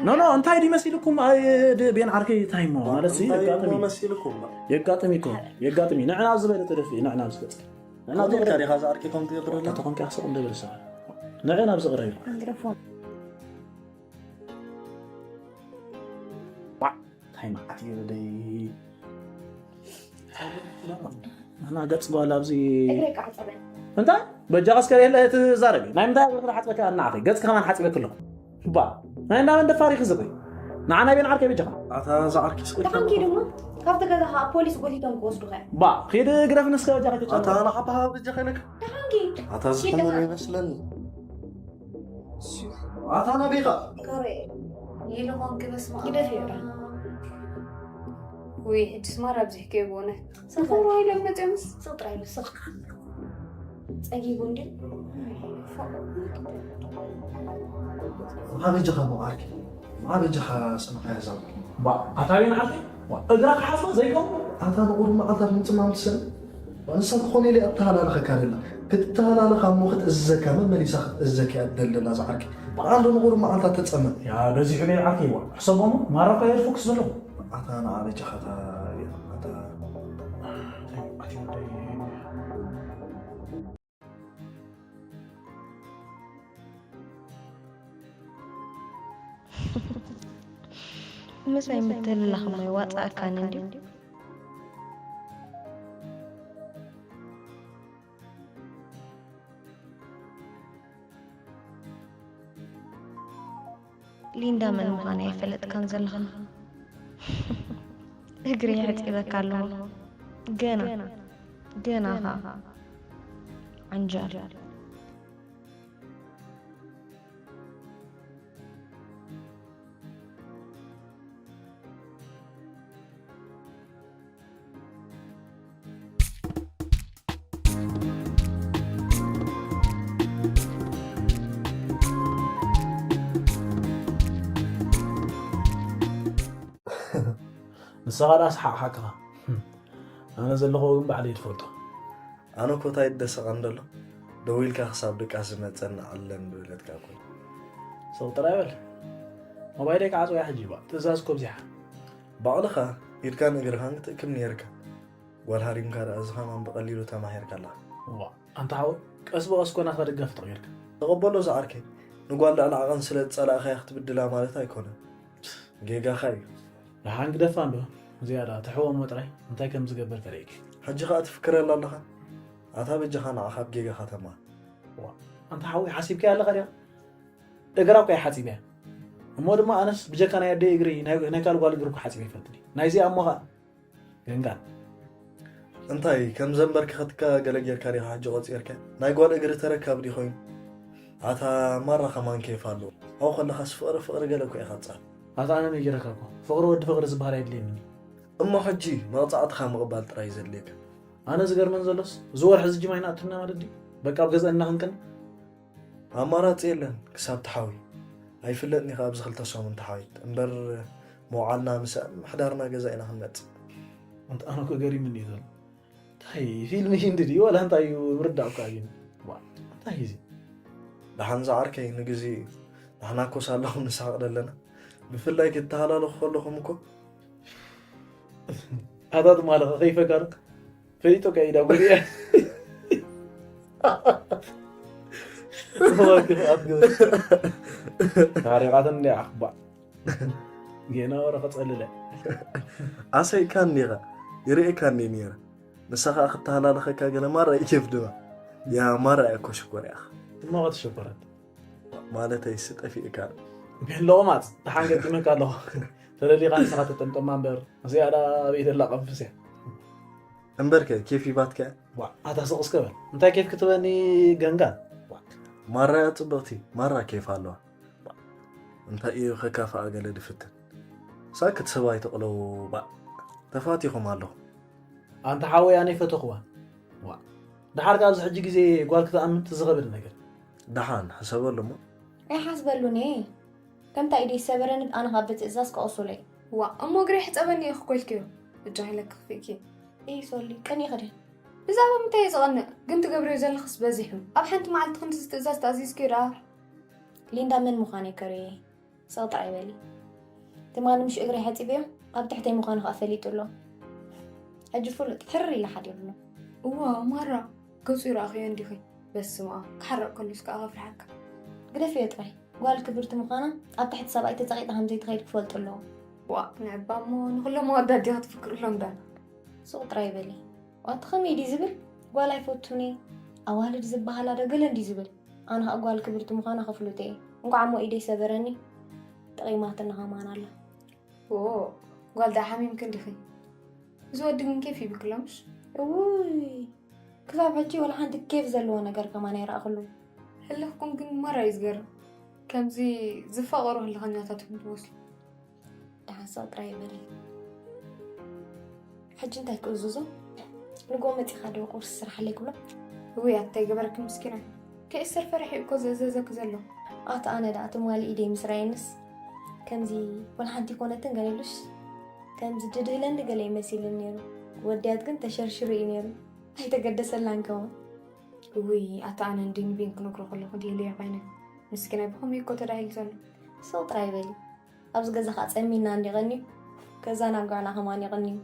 ኖ፣ ኖ፣ እንታይ ድዩ መሲልኩም? ኣይ፣ ድ-፣ ቤን ዓርከይ ታይ እሞ? ማለት ሲ፣ እንታይ የጋጥም እዩ። መሲልኩም? የጋጥም እዩ እኮ። የጋጥም እዩ። ንዕና ኣብዚ በለ ተደፊ፣ ንዕና ኣብዚ ገጽ። ንዕና ኣብዚ ገጽ። ዲኻ ዝኣርኪ ከም ትገብር ኣታ ተኾንካ ስቕ እንደ በለ ሰብ። ንዕና ኣብዚ ቅረብ። ዋ፣ እንታይ መዓት እዩ ወደይ። ኣና ገጽ ጓል ኣብዚ እግረይ ከዓ ጸበል። እንታይ? በጃኻ እስከ የለ ትዛረቢ። ናይ ምንታይ እግሪ ክሓጽበካ እናዓኸይ? ገጽ ከማን ሓጺበክ ኣለኹ። ባ፣ ናይ እንዳመን ደፋር ኢኺ ዝኽሪ? ንዓና ቤን ዓርከይ በጃኻ። ኣታ እዛ ዓርኪ ስቕ ኢልካ ደሓን ኪድ እሞ፣ ካብቲ ገዛ ከዓ ፖሊስ ጎቲቶም ክወስዱኻ እዮም። ባ፣ ኺድ ግደፍኒ እስከ በጃኻ ኣታ ክትጨምር። ንሓባኻ በጃኻ ኢለካ። ደሓን ኪድ። ኣታ ኪድ ዝሕሙም ደሓን። ይመስለኒ። ኣታ ናበይ ኢኻ? ከመይ ኢሉ ኾንኪ በስመ ኣብ። ግደፍ ይብላ። ውይ፣ ሕጅስ ማራ ኣብዚሕክዮ ብእውነት። ስቕ። ንኽብሩ ኢሎም መፅዮምስ። ስቕ ጥራይ ኢሉ፣ ስቕ። ጸጊቡ እንድዩ። መዓበጃኻ እሞ ዓርኪ፣ መዓበጃኻ ሰማዕያ ዛብ። ባ፣ ኣታ ቤን ዓርከይ፣ ዋ፣ እግራ ክሓስባ ዘይከውን። ኣታ ንቑሩብ መዓልታት ምጽማም ትሰን። ንሳ ክኾነ ኢለ ኣተሃላለኸካ ደላ። ክትተሃላለኻ እሞ ክትእዝዘካ፣ መመሊሳ ክትእዝዘካ እያ ትደሊ ደላ እዛ ዓርኪ። በዓል ዶ ንቑሩብ መዓልታት ተጸመ። ያ፣ በዚሑ ደይ ዓርከይ፣ ዋ፣ ሕሰቦ እሞ ማራኻ እየ ፎክስ ዘሎ። ኣታ ንዓ በጃኻ፣ ኣታ፣ ኣታ። ምሳይ ምትልላኽ እሞ ይዋጻእካኒ እንድዩ። ሊንዳ መን ምዃና ኣይፈለጥካን ዘለኻ። እግሪ የሕጺበካ ኣለኹ። ገና። ገና ኻ ዓንጃል። ንስኻ ደኣ ሰሓቕ ሓቅኻ። ኣነ ዘለኹዎ ግን ባዕለይ ትፈልጦ። ኣነ እኮ እንታይ ይደሰቐን ደሎ? ደዊልካ ክሳብ ድቃስ ዝመጸኒ ኣለን ብለትካ እኮ። ሰው ጥራይ በል። ሞባይለይ ክዓጽወያ ሕጂ እባ። ትእዛዝ እኮ ኣብዚሓ። ባዕልኻ ኢድካን እግርኻን ክትእክብ ነይርካ። ጓል ሃሪምካ ደኣ እዚ ኸማን ብቐሊሉ ተማሂርካ ኣለኻ። እዋ፣ ኣንታ ሓወይ፣ ቀስ ብቐስ እኮ ናትካ ደጋፊ ተቐይርካ። ተቐበሎ ዝዓርከይ። ንጓል ልዕሊ ዓቐን ስለ ዝጸላእካያ ክትብድላ ማለት ኣይኮነን። ጌጋኻ እዩ። ደሓን ግደፋ እንዶ። እዚኣ ደኣ ትሕወ እሞ ጥራይ እንታይ ከም ዝገብር ፈለይኪ። ሕጂ ኸኣ ትፍክረላ ኣለኻ? ኣታ በጃኻ ንዓኻ ኣብ ጌጋኻ ተማሃር። ዋ፣ ኣንታ ሓወይ ሓሲብካያ ኣለኻ ዲኻ? እግራ እኮ እያ ሓጺበያ። እሞ ድማ ኣነስ ብጀካ ናይ ኣደይ እግሪ ናይ ናይ ካልእ ጓል እግሪ እኮ ሓጺበ ይፈልጥ ድዩ? ናይዚኣ እሞ ኸኣ ገንጋን። እንታይ ከም ዘንበርክኸትካ ገለ ጌርካ ዲኻ ሕጂ ቆጺርካ? ናይ ጓል እግሪ ተረካቢ ድዩ ኮይኑ? ኣታ ማራ ከማን ኬፍ ኣለዎ። ኣብኡ ከለኻስ ፍቕሪ ፍቕሪ ገለ እኮ ኢኻ ትጻር። ኣታ ኣነ ነጊረካ እኮ ፍቕሪ ወዲ ፍቕሪ ዝበሃል ኣይድልየንን እዩ። እሞ ሕጂ መቕጻዕትኻ ምቕባል ጥራይ እዩ ዘድልየካ። ኣነ ዝገርመን ዘሎስ እዚ ወርሒ እዚ ጅማ ኣይንኣቱና ማለት ድዩ? በቃ ኣብ ገዛና ክንቅን? ኣማራጺ የለን ክሳብ ትሓዊ። ኣይፍለጥን ኢኻ ኣብዚ ክልተ ሰሙን ተሓዊት እምበር መውዓልና ምስ ምሕዳርና ገዛ ኢና ክንመጽእ። ኣንተ ኣነ እኮ ገሪምኒ እዩ ዘሎ። እንታይ ፊልም ሂንዲ ድዩ ዋላ እንታይ እዩ ምርዳእ እኮ ኣግኝ። ዋ፣ እንታይ እዩ እዚ? ደሓን ዝዓርከይ ንግዜ ንሕና እኮ ሳለኹም ንስሓቕ ደለና። ብፍላይ ክትተሃላለኹ ከለኹም እኮ። ኣታ ትማሊ ከ ከይፈጋርክ ፈሊጦ ከ ኢዳ ጉድ እያ። ታሪኻትን እንዲያ ኣኽባእ። ጌና ወረ ከጸልለ። ኣሰይካኒ ኢኻ። ይርእየካኒ ነይረ። ንሳ ኸኣ ክተሃላለኸካ ገለ ማራ እዩ ኬፍ ድማ። ያ ማራ እያ እኮ ሽኮር ኢኻ። እሞ ኸ ትሸኮረት? ማለተይስ ጠፊእካ? ሎቕማጽ ደሓን ገጢመካ ኣለኹ። ተደሊኻ ንስኻ ተጠምጠማ እምበር። እዚኣ ደኣ ኣበይ ደላ ቀንፍስ እያ። እምበርከ ኬፍ ይባትካ? ዋ፣ ኣታ ስቕ እስከ በል። እንታይ ኬፍ ክትበኒ ገንጋን? ዋ። ማራ እያ ጽብቕቲ። ማራ ኬፍ ኣለዋ። እንታይ እዩ ከካፍኣ ገለ ድፍትን። ሳክት ሰብ ኣይትቕለው ባእ። ተፋቲኹም ኣለኹም። ኣንታ ሓወይ ኣነ ይፈተኽዋን። ዋ። ደሓር ከኣ ኣብዚ ሕጂ ግዜ ጓል ክትኣምን ትዝኸብድ ነገር። ደሓን ሕሰበሉ እሞ። ኣይሓስበሉን እየ። ከምታ ኢደይ ዝሰበረኒ ኣነ ካብ ብትእዛዝ ክቐሱለይ። ዋ፣ እሞ እግረይ ሕጸበኒ ኢኺ ኮልክዮ። እጃ ኢለ ክኽፍእኪ። እይ ሶሊ፣ ቅን ኢኺ ድየ? ብዛዕባ ምንታይ እየ ዝቐንእ? ግን ትገብርዮ ዘለኽስ በዚሑ። ኣብ ሓንቲ መዓልቲ ክንድዚ ትእዛዝ ተኣዚዝክዮ ደኣ? ሊንዳ መን ምዃነይ ከርእየ። ስቕ ጥራይ በሊ። ትማሊ ምሽ እግረይ ሓጺበዮ፣ ኣብ ትሕተይ ምዃኑ ከኣ ፈሊጡ ኣሎ። ሕጂ ፍሉጥ ሕርር ኢሉ ሓዲሩ ኣሎ። እዋ፣ ማራ፣ ገጹ ይረኣኽዮ እንዲኺ? በስመ ኣብ፣ ክሓርቕ ከሎስ ከኣ ከፍርሓካ። ግደፍዮ ጥራይ። ጓል ክብርቲ ምዃና ኣብ ትሕቲ ሰብኣይ ተጸቒጣ ከም ዘይትኸይድ ክፈልጡ ኣለዎም። ዋእ፣ ንዕባ እሞ ንኹሎም ኣወዳት ዲኻ ትፍክርሎም ዳና? ስቕ ጥራይ በሊ። ዋእ፣ እቲ ከመይ ድዩ ዝብል? ጓል ኣይፈቱን እየ፣ ኣዋልድ ዝበሃላ ዶ ገለ እንድዩ ዝብል? ኣነ ኸኣ ጓል ክብርቲ ምዃና ከፍልጦ እየ። እንቋዕ እሞ ኢደይ ሰበረኒ። ጠቒማትና ኸማን ኣላ። ኦ፣ ጓል ደኣ ሓሚምክን ዲኺ? እዚ ወዲ ግን ኬፍ ይብክሎ ምሽ? እውይ፣ ክሳብ ሕጂ ወላ ሓንቲ ኬፍ ዘለዎ ነገር ከማን ኣይረኣኹሉን። ህልኽኩም ግን ማራ እዩ ዝገርም። ከምዚ ዝፋቐሩ ህልኸኛታት ኢኹም ትመስሉ። ደሓን ስቕ ጥራይ በሊ። ሕጂ እንታይ ክእዝዞ? ንጎ መጺኻ ዶ ቁርሲ ስርሓለይ ክብሎ? እውይ ኣታ ኣይገበረኪ ምስኪናይ። ከይእሰር ፈሪሑ እዩ እኮ ዘእዘዘኪ ዘሎ። ኣታ ኣነ ደኣ ትማሊ ኢደይ ምስ ረኣየንስ ከምዚ ወላ ሓንቲ ኣይኮነትን ገለ ኢሉስ ከምዚ ድድህለኒ ገለ እዩ መሲሉኒ ነይሩ። ወድያት ግን ተሸርሽሩ እዩ ነይሩ። ኣይተገደሰላን ከማን። እውይ ኣታ ኣነ እንዲ ንቤን ክነግሮ ከለኹ ድየለዮ ኮይነ። ምስኪናይ ብኸመይ እኮ ተዳሂሉ ዘሎ። ስቕ ጥራይ በሊ። ኣብዚ ገዛ ኸኣ ጸሚና እንዲ ቀንዩ፣ ገዛና ጓዕና ከማን ይቐንዩ።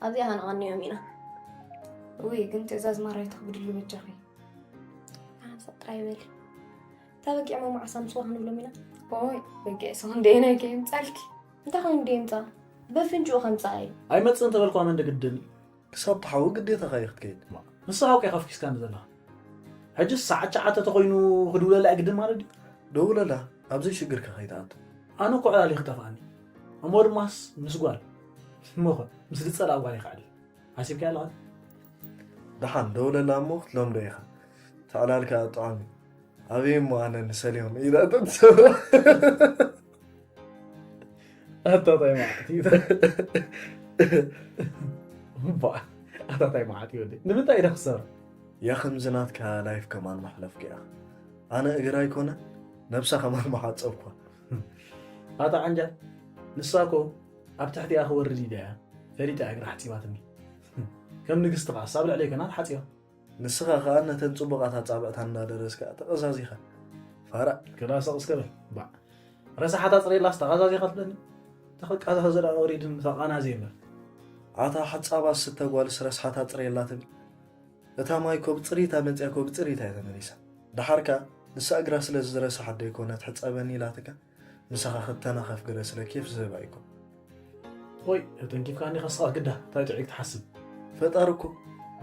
ኣብዚኣ ኸኣ ንቐንዮም ኢና። እውይ ግን ትእዛዝ ማራ ኣይተኽብድሉ በጃኺ። ኣነ ስቕ ጥራይ በሊ። እታ በጊዕ ሞማዕሳ ምስዋ ክንብሎም ኢና። ኦይ በጊዕ ሰው እንደ ናይ ከየምጻልኪ። እንታይ ኮይኑ እንደ የምጻ? በፍንጭኡ ከምጻ እዩ። ኣይመጽእን ተበልኳ መን ግድን። ክሳብ ትሓዊ ግዴታኻ እዩ ክትከይድ። ንስኻ እኮ ኢኻ ኣፍኪስካኒ ዘለኻ። ሕጅስ ሰዓት ትሽዓተ ተኾይኑ ክድውለላ ግድን ማለት ድዩ? ደውለላ፣ ኣብ ዘይሽግርካ ከይትኣቱ። ኣነ እኮ ዕላል እዩ ክጠፍኣኒ። እሞ ድማስ ምስ ጓል። እሞ ኸ፣ ምስ ዝጸልኣ ጓል ይኸዕል። ሓሲብካዮ ኣለኻ? ደሓን ደውለላ እሞ ክትለምዶ ኢኻ። ተዕላልካ ጥዑም እዩ። ኣበይ እሞ ኣነ ንሰልዮም ኢላ ተትሰብራ። ኣታ ታይ መዓት እዩ። ባ ኣታ ታይ መዓት እዩ ወዲ። ንምንታይ ኢዳ ክሰር? ያ ከምዚ ናትካ ላይፍ ከማን መሕለፍኪ ኢኻ። ኣነ እግር ኣይኮነ ነብሳ ከማን መሓጸብኳ። ኣታ ዓንጃ ንሳ እኮ ኣብ ትሕቲኣ ክወርድ ኢዳ እያ ፈሊጣ እያ እግራ ሓጺባትኒ። ከም ንግስቲ ኻስ ኣብ ልዕለይ ከና ተሓጺባ። ንስኻ ኸኣ ነተን ጽቡቓት ኣጻብዕታ እንዳደረስካ ተቐዛዚኻ። ፋራ። ክላሰቕ እስከ በል። ባዕ። ረሳሓት ኣጽሬላስ ተቐዛዚኻ ትብለኒ? ተኸቃዛኸ ዘዳ ወሪድን ተቓናዘ እምበር። ኣታ ሓጻባ ስተ ጓልስ ረስሓት ኣጽሬላ ትብል። እታ ማይ ኮ ብጽሪታ መጽያ ኮ ብጽሪታ እያ ተመሊሳ። ደሓር ከኣ ንሳ እግራ ስለ ዝረስሓት ዶ ኣይኮነት ሕጸበኒ ኢላትካ? ምሳኻ ክተናኸፍ ገለ ስለ ኬፍ ዝህባ ኣይኮን። ኦይ ተንኪፍካኒ ከስኻ ግዳ እንታይ ጥዑይ ክትሓስብ። ፈጣሪ እኮ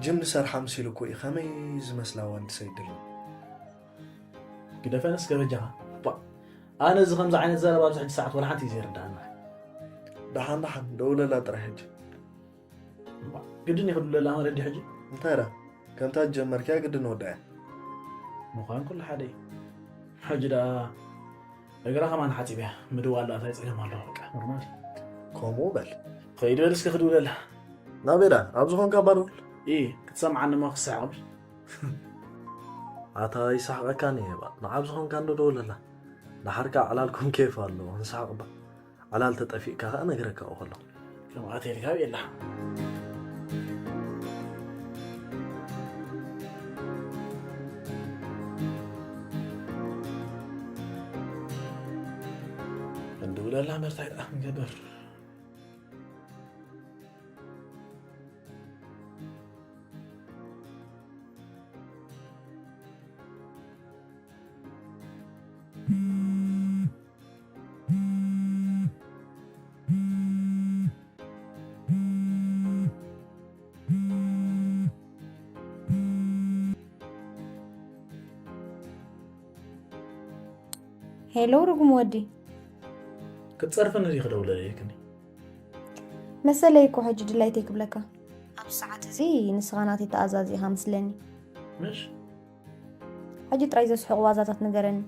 ጅም ዝሰርሓ ምሲሉ እኮ እዩ ከመይ ዝመስላ ወዲ ሰይድልና። ግደፈን እስከ በጃኻ። ባ ኣነ እዚ ከምዚ ዓይነት ዘረባ ኣብዚ ሕጂ ሰዓት ወላ ሓንቲ እዩ ዘይርድኣና። ደሓን ደሓን ደውለላ ጥራሕ ሕጂ። ግድን እዩ ክድውለላ ማለት ድዩ ሕጂ? እንታይ ደኣ ከምታ ዝጀመርክያ ግድን ወድኣያ። ምዃን ኩሉ ሓደ እዩ። ሕጂ ደኣ እግራ ከማን ሓፂብያ ምድዋል ደኣ እንታይ ፀገም ኣለዎ? በቃ ኖርማል እዩ። ከምኡ በል። ከይድ በል እስኪ ክድውለላ። ናበይ ደኣ ኣብዚ ኾንካ እባ ደውል። ኢ ክትሰምዓኒ እሞ ክስሕቕ ብል። ኣታ ይስሕቐካን እየ እባ ንዓ ኣብዚ ኾንካ እንዶ ደውለላ። ደሓር ከኣ ዕላልኩም ኬፍ ኣለዎ ንስሓቕ እባ። ዕላል ተጠፊእካ ከኣ ነግረካ እኮ ኣለኹ። ከምኣ ተልካ የላ። እንድውለላ መርታይ ደኣ ክንገብር። ሄሎ ርጉም ወዲ ክትፀርፍኒ ድዩ ክደውለለይክኒ መሰለይ እኮ ሕጂ ድላይተይ ክብለካ ኣብዚ ሰዓት እዚ ንስኻ ናተይ ተኣዛዚ ኢኻ ምስለኒ ምሽ ሕጂ ጥራይ ዘስሕቑ ዋዛታት ንገረኒ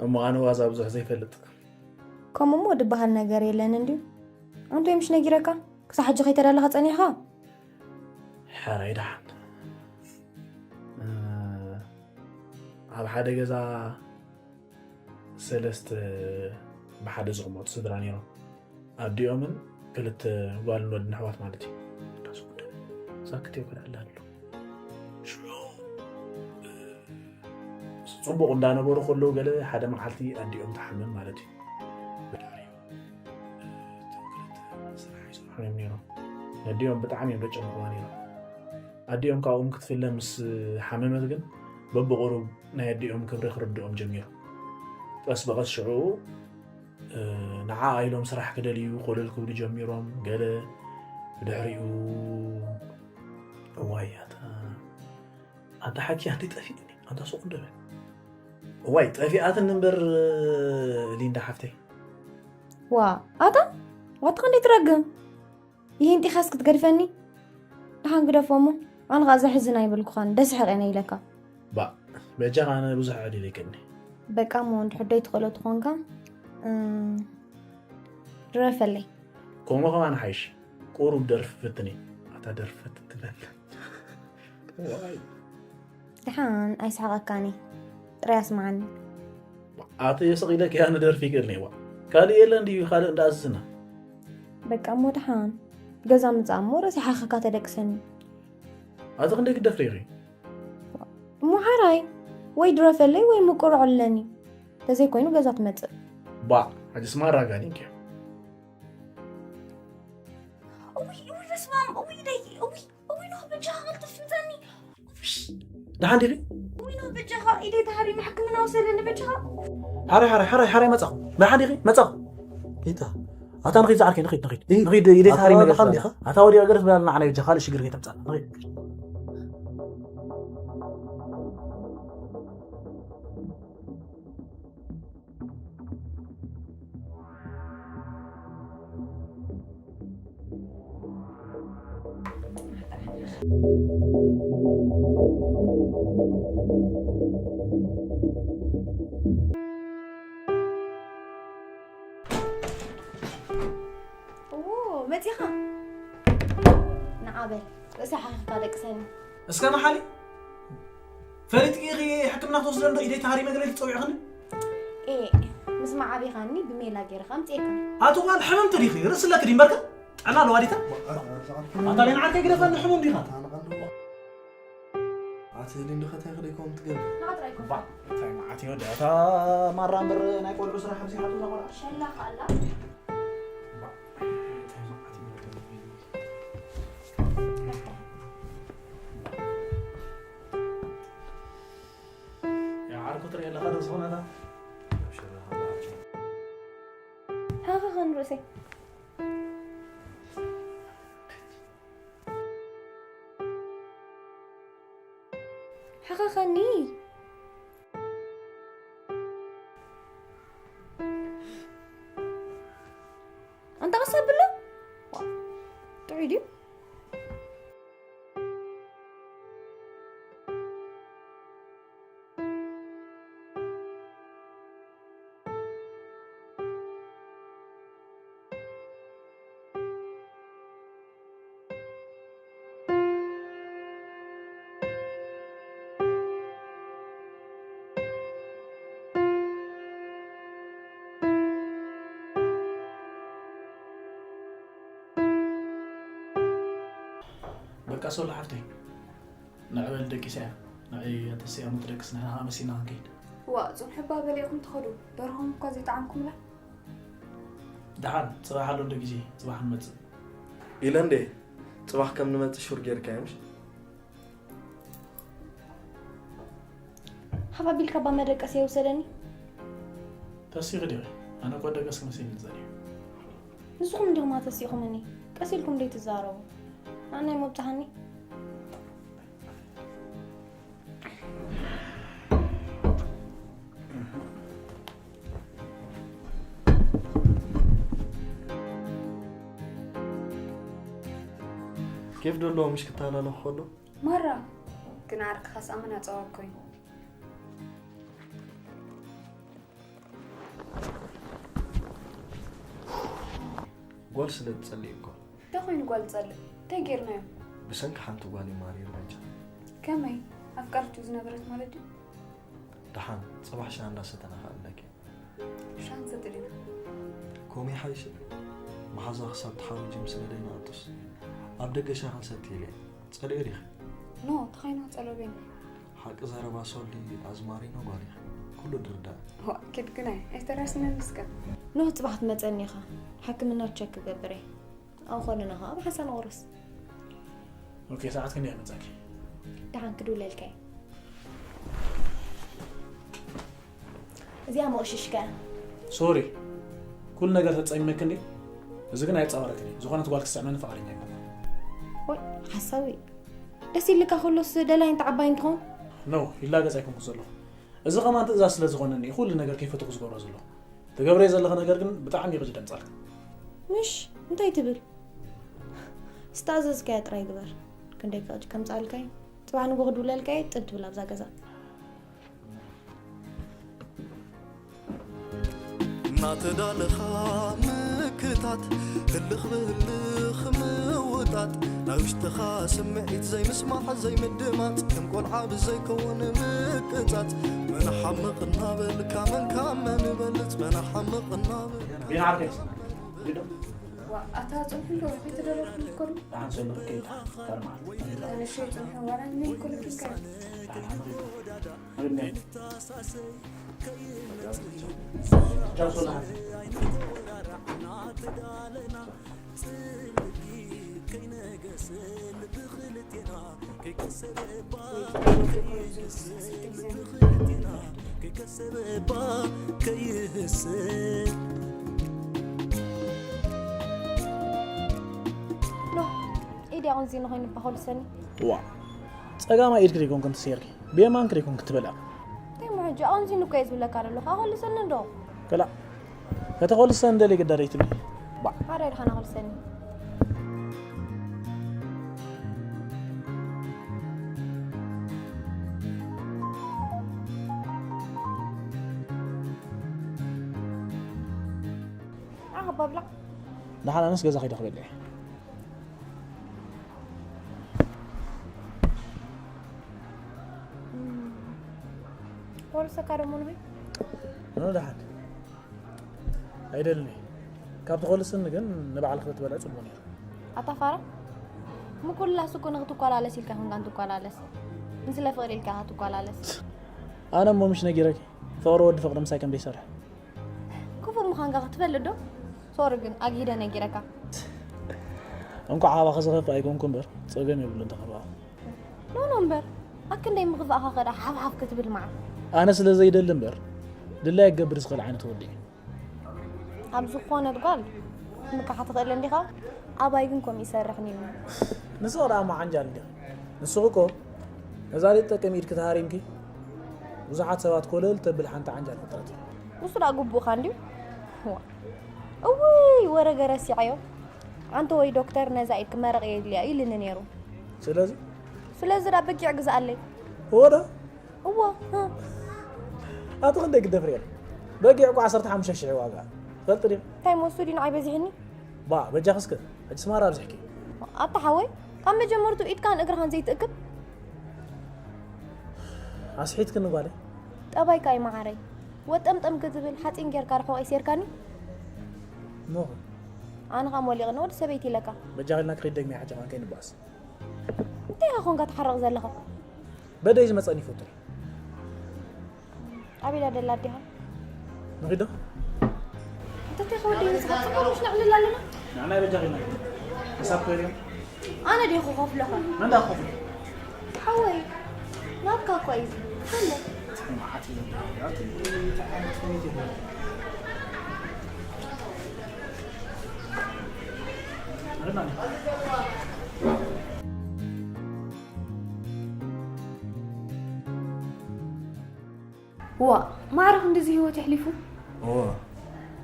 እሞ ኣነ ዋዛ ብዙሕ ዘይፈልጥ ከምኡ እሞ ድበሃል ነገር የለን እንድዩ ኣንቶይ ምሽ ነጊረካ ክሳብ ሕጂ ከይተዳለኻ ጸኒሕኻ ሕራይ ደሓን ኣብ ሓደ ገዛ ሰለስተ ብሓደ ዝቕመጡ ስድራ ነይሮም። ኣዲኦምን ክልተ ጓልን ወድን ኣሕዋት ማለት እዩ። ሳክት የው ክልዕል ኣሎ። ሽዑ ጽቡቕ እንዳነበሩ ከለዉ ገለ ሓደ መዓልቲ ኣዲኦም ትሓምም ማለት እዩ። ብድሕሪኡ እቶም ክልተ ስራሕ ይሰርሑ እዮም ነይሮም። ነዲኦም ብጣዕሚ እዮም ደጨንቕዋ ነይሮም። ኣዲኦም ካብኦም ክትፍለ ምስ ሓመመት ግን በብቑሩብ ናይ ኣዲኦም ክብሪ ክርድኦም ጀሚሩ። ቀስ ብቐስ ሽዑ ንዓኣ ኢሎም ስራሕ ክደልዩ ኮለል ክብሉ ጀሚሮም። ገለ ብድሕሪኡ እዋይ ኣታ ኣንታ ሓኪ ኣንዲ ጠፊእኒ ኣንታ ሱቕ እንደበል እዋይ ጠፊኣትኒ እምበር ሊንዳ ሓፍተይ ዋ ኣታ ዋትኻ እንዴት ረግም ይህን ጢኻስ ክትገድፈኒ ደሓን ግደፎ እሞ ኣነ ኸዓ ዘሕዝን ኣይበልኩኻን ደስሕቕ እየ ኢለካ ባእ በጃኻ ኣነ ብዙሕ ዕድል ይቀኒ በቃ እሞ እንድሕር ደይትኽእሎ ተኾንካ እም፣ ድረፈለይ ከምኡ ከማን ሓይሽ ቁሩብ ደርፊ ፍትኒ ኣታ ደርፈት ትበል ደሓን ኣይስሓቐካን እየ ጥራይ ኣስምዓኒ ኣተ የሰቕ ኢለኪ ኣነ ደርፊ ይክእል ነይዋ ካልእ የለን ድዩ ካልእ እንዳኣዝዝና በቃ እሞ ደሓን ገዛ ምጻእ እሞ ረሲሓ ከካ ተደቅሰኒ ኣቲ ክንደይ ክደፍሪ ኢኺ እሞ ሓራይ ወይ ድረፈለይ ወይ ምቁርዖ ኣለኒ ተዘይኮይኑ ገዛ ትመጽእ ባዕ ሕጅስ ማራጋኒንኪ እውይ እውይ በስማም እውይ ደይ እውይ እውይ ኖህ በጃኻ ክልተ ፍንተኒ ደሓን ዲኺ? እውይ ኖህ በጃኻ ኢደይ ተሃሪመ ሕክምና ውሰደኒ በጃኻ። ሓራይ ሓራይ ሓራይ ሓራይ መጻኹ። ደሓን ዲኺ? መጻኹ። ጌታ ኣታ ንኺድ ዝዓርከይ ንኺድ ንኺድ ንኺድ ኢደይ ተሃሪመ ገጽ ኣታ ወዲቐ ገርስ ብላልና ዓናይ በጃኻ ካልእ ሽግር ከይተምጻእ ንኺድ። ኦ፣ መጺኻ? ንዓ በል፣ ርእሲ ሓኺኽካ ደቅሰኒ። እስከ መሓሊ፣ ፈሊጥኪ ኢኺ ሕክምና ክትወስደ እንዶ ኢደይ ተሃሪመ ገለ ትጸዊዕኽኒ? ኤ፣ ምስ መዓቢኻኒ ብሜላ ገይረ ከምጽኤካ። ኣቲ ጓል ሕምምቲ ዲኺ? ርእሲ ኣለኪ ድዩ እምበርከ? ጥዕና ኣለዋ ዲታ? ኣታ በይን ዓርከይ ግደፈኒ፣ ሕሙም ዲኻ? ኣቲ ሊንዲ ኸታይ ክደይ ኮም ትገብር? ንዓ ጥራይ ኮፍ። ባ፣ እንታይ መዓት እዩ ወዲ? ኣታ ማራ እምበር ናይ ቆልዑ ስራሕ ኣብዚሓ ኣላ ቆልዓ። ሸላ ኸኣላ። ባ፣ እንታይ መዓት እዩ ወዲ? ያ ዓርኩ ትርኢ ኣለኻ ዶ ዝኾነ ኣታ? ሓኻ ኸን ርእሰይ። ሓኻ ኸኒ። ኣንታ ቀስ ኣብሎ። ጥዑይ ድዩ? በቃ ሶሎ ሓፍተይ፣ ንዕበል ደቂሳ እያ። ንዕይ ኣተስእያ እሞ ትደቅስ፣ ንሕና ኸኣ መሲልና ክንከይድ። ዋእ፣ ጽንሑ እባ በሊዕኩም ትኸዱ። ደርሆም እኳ ዘይጠዓምኩምላ። ደሓን፣ ጽባሕ ኣሎ እንዶ ግዜ፣ ጽባሕ ንመጽእ። ኢለ እንዴ፣ ጽባሕ ከም ንመጽእ ሹር ጌርካዮ ምሽ? ሃፍ ኣቢልካ እባ መደቀሲ የውሰደኒ። ተሲኺ ዲኺ? ኣነ እኮ ደቀስኪ መሲሉኒ ጸኒሑ። ንስኹም እንዲኹም ኣተሲእኹምኒ። ቀስ ኢልኩም ደይ ትዛረቡ? ኣነ እሞ ብጽሓኒ። ኬፍ ዶ ኣለዎ ምሽ ክተላለኹ ከሎ? ማራ፣ ግን ዓርክኻስ ኣመና ጸዋር ኮይኑ። ጓል ስለ ትጸልእ እኮ። እንታይ ኮይኑ ጓል ትጸልእ? እንታይ ጌርናዮ? ብሰንኪ ሓንቲ ጓል እዩ ማሪሩ በጃ። ከመይ? ኣፍቃሪቱ ዝነበረት ማለት ድዩ? ደሓን፣ ጽባሕ ሻሂ እንዳሰተና ከኣ ኣለኪ። ሻሂ ንሰቲ ዲና? ኮሜ ሓይሽ፣ መሓዛ ክሳብ ተሓውጂ ምስ ነደይ ንኣቱስ። ኣብ ደገ ሻሂ ክንሰቲ ኢለ እየ። ጸሊኦ ዲኺ? ኖ፣ ተኻይና ጸለቤን። ሓቂ ዘረባ ሶሊ ኣዝማሪኖ ጓል ኢኺ። ኩሉ ድርዳእ። ዋ፣ ኪድ ግናይ፣ ኣይተራስነን እስከ። ኖህ ጽባሕ ትመጸኒ ኢኻ። ሕክምና ቸክ ክገብር እየ። ኣብኡ ከለና ኸኣ ብሓንሳእ ንቑረስ። ኦኬ፣ ሰዓት ክንደይ መጻኪ? ደሓን ክድውለልካ እየ። እዚኣ መቑሽሽካ። ሶሪ፣ ኩሉ ነገር ተጸሚመኪ እንዴ? እዚ ግን ኣየጻወረክን እዩ። ዝኾነት ጓል ክትስዕመኒ ፍቓደኛ ኣይኮንኩን። ወይ፣ ሓሳዊ። ደስ ኢልካ ከሎስ ደላይን ተዓባይን ትኸውን? ኖ፣ ይላገጽ ኣይኮንኩን ዘለኹ። እዚ ከማን ትእዛዝ ስለ ዝኾነኒ እዩ ኩሉ ነገር ከይፈተኹ ዝገብሮ ዘለኹ። ትገብረዮ ዘለኺ ነገር ግን ብጣዕሚ እዩ ክጅደም ጻልካ። ምሽ፣ እንታይ ትብል? ዝተኣዘዝካዮ ጥራይ ግበር። ክንደይ ከቕጭ ከምጻልካይ፣ ጽባሕ ንግሆ ክድውለልካይ ጥብ ትብል ኣብዛ ገዛ። እናተዳለኻ ምክታት፣ ህልኽ ብህልኽ ምውጣጥ፣ ናይ ውሽጥኻ ስምዒት ዘይምስማዕ ዘይምድማፅ፣ ከም ቆልዓ ብዘይከውን ምቅጻጽ፣ መን ሓምቕ እናበልካ መን ካብ መን ይበልጽ፣ መን ሓምቕ እናበልካ ቢና ዓርከይ፣ ግዶ። ዋ፣ ኣታ ጽንሑ እንዶ ከይተደረርኩ ይኮኑ? ደሓን ዘሎ ከይታ፣ ከርማ። ኣነ ሸይ ጽንሑ ዋላ ምን ይኮኑ ኪንካ? ደሓን፣ ደሓን፣ ግዶ። ኖ፣ ኢድ ኣቐንዚኒ ኮይኑ እባ ኮልሰኒ። ዋ፣ ጸጋማይ ኢድኪ ደይኮንክን ትስየርኪ፣ ብየማንኪ ደይኮንክን ትበልዓ። እንታይ እሞ ሕጂ ኣቐንዚኒ እኮ እየ ዝብለካ ዘለኹ፣ ኣኾልሰኒ እንዶ። ከላ፣ ከተኾልሰኒ ደልየ ግዳ ደይትብሊ። ባ። ሓደ ኢልካ ናኾልሰኒ። ባብላ። ደሓን ኣነስ ገዛ ከይደ ክበልዕ እየ። ወርሰካ ደሞ ንሆይ? ኖ ደሓን። ኣይደልን እየ። ካብ ትኾልስኒ ግን ንባዕልኺ ተትበልዕ ጽቡቕ ነይሩ። ኣታ ፋራ፣ ምኩላስ እኮ ንኽትኳላለስ ኢልካ ኹንካ እንትኳላለስ። ንስለ ፍቕሪ ኢልካ ክትኳላለስ። ኣነ እሞ ምሽ ነጊረኪ፣ ፍቕሪ ወዲ ፍቕሪ ምሳይ ከም ዘይሰርሕ። ክፉእ ምዃንካ ክትፈልጥ ዶ? ሶሪ ግን ኣግሂደ ነጊረካ። እንኳዕ ካባኺ ዝኸፍእ ኣይኮንኩ እምበር፣ ጸገም የብሉን ተኸፋእኹ። ኖ ኖ እምበር፣ ኣክንደይ ምኽፋእኻ ከዳ ሓፍ ሓፍ ክትብል መዓት። ኣነ ስለ ዘይደሊ እምበር፣ ድላይ ክገብር ዝኽእል ዓይነት ወዲ እየ። ኣብ ዝኾነት ጓል ምካሓ ትኽእል እንዲኻ? ኣባይ ግን ከምኡ ይሰርሕ ነይሩ። ንሱ ደኣ እሞ ዓንጃል እንዲኻ። ንስኺ እኮ ነዛ ዘይትጠቅም ኢድኪ ተሃሪምኪ ብዙሓት ሰባት ኮለል ተብል ሓንቲ ዓንጃል ፍጥረት እዩ። ንሱ ደኣ ግቡእኻ እንድዩ። ዋ። እውይ ወረ ገረሲዓዮ። ኣንተ ወይ ዶክተር ነዛ ኢድ ክመረቕ የድልያ ኢልኒ ነይሩ። ስለዚ ስለዚ ደኣ በጊዕ ግዝኣለይ። እወ ዶ? እዎ። ኣቲ ክንደይ ግደፍር እየ? በጊዕ እኮ ዓሰርተ ሓሙሽተ ሽሕ ዋጋ። ትፈልጥ ድዩ? እንታይ እሞ እሱ ድዩ ንዓይ በዚሕኒ? ባ በጃኺ እስከ ሕጂ ስማር ኣብዚሕኪ። ኣታ ሓወይ ካብ መጀመርቱ ኢድካን እግርኻን ዘይትእክብ? ኣስሒትክኒ ጓለይ። ጠባይካ እዩ መዓረይ። ወጠምጠም ክትብል ሓፂን ጌርካ ርሑቕ ኣይሴርካኒ? ኖ። ኣነ ኸዓ ሞሊቕኒ ወዲ ሰበይቲ ኢለካ። በጃኺ ኢልና ክኸይድ ደግመ ሓጨማን ከይንባኣስ። እንታይ ኢኻ ኮንካ ትሓርቕ ዘለኻ? በደይ ዝመጸኒ ይፈቱ። ኣቤላ ደላ ኣዴኻ ንኺዶ። እንተ ተኸወደ ይመስኻ ጽቡቕ ምሽ ነዕልል ኣለና። ንዓና በጃኺ ኢልና። ሕሳብ ከሪም። ኣነ ዲኹ ከፍለኻ? መን ዳ ከፍል? ሓወይ ናትካ እኮ እዩ። ፈለ። መዓት እዩ። ዋ ማዕረ ክንድዚ ህይወት የሕሊፉ። እወ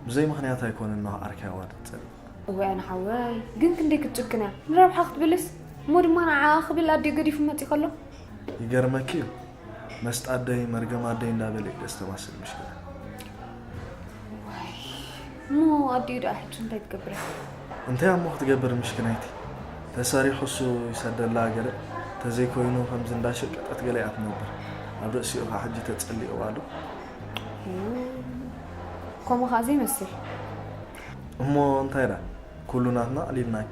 ብዘይ ምኽንያት ኣይኮነን ንዓ ዓርኪ ኣዋድድ ጸሊእ። እወ ኣነ ሓወይ ግን ክንደይ ክትጭክን እያ ንረብሓ ክትብልስ እሞ ድማ ንዓኣ ክብል ኣዲኡ ገዲፉ መጺኡ ከሎ። ይገርመኪ እዩ መስጣ ኣደይ መርገም ኣደይ እንዳበለ እዩ ደስተማስል ምሽ ገለ። እሞ ኣዲኡ ደኣ ሕጂ እንታይ ትገብር እያ? እንታይ እሞ ክትገብር ምሽክናይቲ ተሰሪሑ እሱ ይሰደላ ገለ ተዘይኮይኑ ከምዚ እንዳሸቀጠት ገለ እያ ትነብር ኣብ ርእሲኡ ከዓ ሕጂ ተጸሊእዋ ኣሎ። ከምኡ ከዓ ዘይመስል። እሞ እንታይ ደኣ ኩሉ ናትና ኣዕሊልናኪ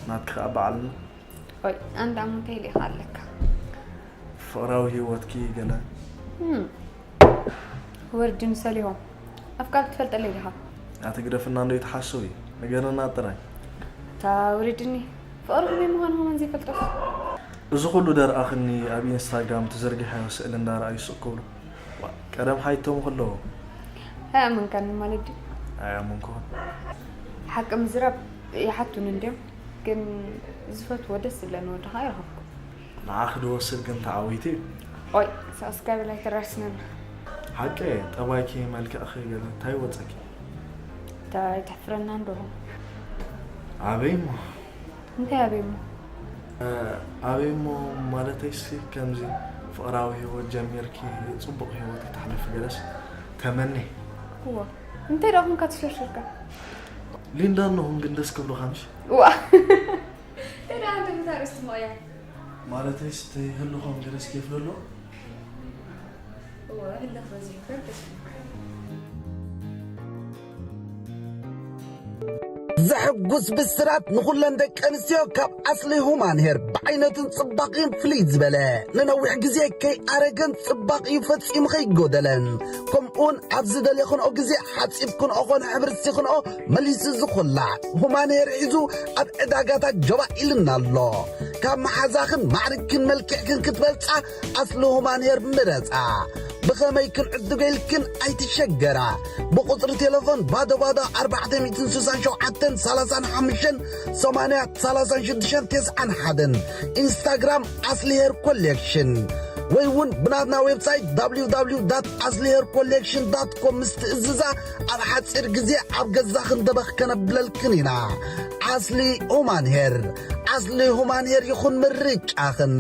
ናትኪ ከዓ በዓልና። ኦይ ኣንዳ እሞ እንታይ ኢልካ ኣለካ? ፍቕራዊ ህይወትኪ ገለ። ወርድን ሰሊሆም ኣፍቃሪ ትፈልጠለይ ዲኻ? ኣቲ ግደፍና እንዶ ይትሓሰው እዩ ንገርና ጥራይ። እታ ውሪድኒ ፍቕሪ ከመይ ምዃኑ ከማን ዘይፈልጦ። እዚ ኩሉ ደርኣኽኒ ኣብ ኢንስታግራም ትዘርጊሓዮ ስእሊ እንዳረኣዩ ስቕ ክብሉ ዋእ ቀደም ሓይቶም ከለዉ። ኣይኣመንካኒ ማለት ድዩ? ኣይኣመንኩኽን። ሓቂ ምዝራብ ይሓቱኒ እንድዮም ግን ዝፈትዎ ደስ ዝብለኒ ወድኻ ኣይረኸብኩን። ንዓኺ ድወስድ ግን ተዓዊቱ እዩ። ኦይ ሳብስክራይብ ላይክ ተራስነና። ሓቂ ጠባይኪ መልክዕኺ ገለ እንታይ ወፀኪ? እንታይ ተሕፍረና እንዶ። ኣበይ እሞ? እንታይ ኣበይ እሞ? ኣበይ እሞ ማለተይሲ ከምዚ ፍቕራዊ ህይወት ጀሚርኪ ፅቡቕ ህይወት ክተሕልፊ ገለስ ተመኒ። እዋ እንታይ ደኣ ኮንካ ትሽርሽርካ? ሊንዳ እነኹም ግን ደስ ክብሉኻ ምሽ? እዋ እንታይ ደኣ ኣንተ ምታ ርእስቲ ሞያ? ማለተይስ ተይህልኾም ገለስ ኬፍ ዶ ኣለዎ? ዘሐጉስ ብስራት ንኹለን ደቂ ኣንስትዮ ካብ ኣስሊ ሁማን ሄር ብዓይነቱን ጽባቕኡን ፍልይ ዝበለ ንነዊሕ ግዜ ከይኣረገን ጽባቕኡ ፈጺሙ ከይጎደለን ከምኡውን ኣብ ዝደለኽንኦ ግዜ ሓጺብ ክንኦ ኾነ ሕብሪ ሲኽንኦ መሊሱ ዝኹላዕ ሁማን ሄር ሒዙ ኣብ ዕዳጋታት ጀባ ኢልና ኣሎ። ካብ መሓዛኽን ማዕርግክን መልክዕክን ክትበልጻ ኣስሊ ሁማን ሄር ምረጻ። ብኸመይ ክንዕድጎ ኢልክን ኣይትሸገራ። ብቁጽሪ ቴለፎን ባዶ ባዶ ኣርባዕተ ሚእትን ስሳን ሸውዓተን ሰላሳን ሓሙሽተን ሰማንያ ሰላሳን ሽዱሽተን ተስዓን ሓደን ኢንስታግራም ኣስሊ ሄር ኮሌክሽን ወይ እውን ብናትና ዌብሳይት www ኣስሊ ሄር ኮሌክሽን ዳት ኮም ምስ ትእዝዛ ኣብ ሓጺር ግዜ ኣብ ገዛኽን ደበኽ ከነብለልክን ኢና። ኣስሊ ሁማን ሄር ኣስሊ ሁማን ሄር ይኹን ምርጫኽን።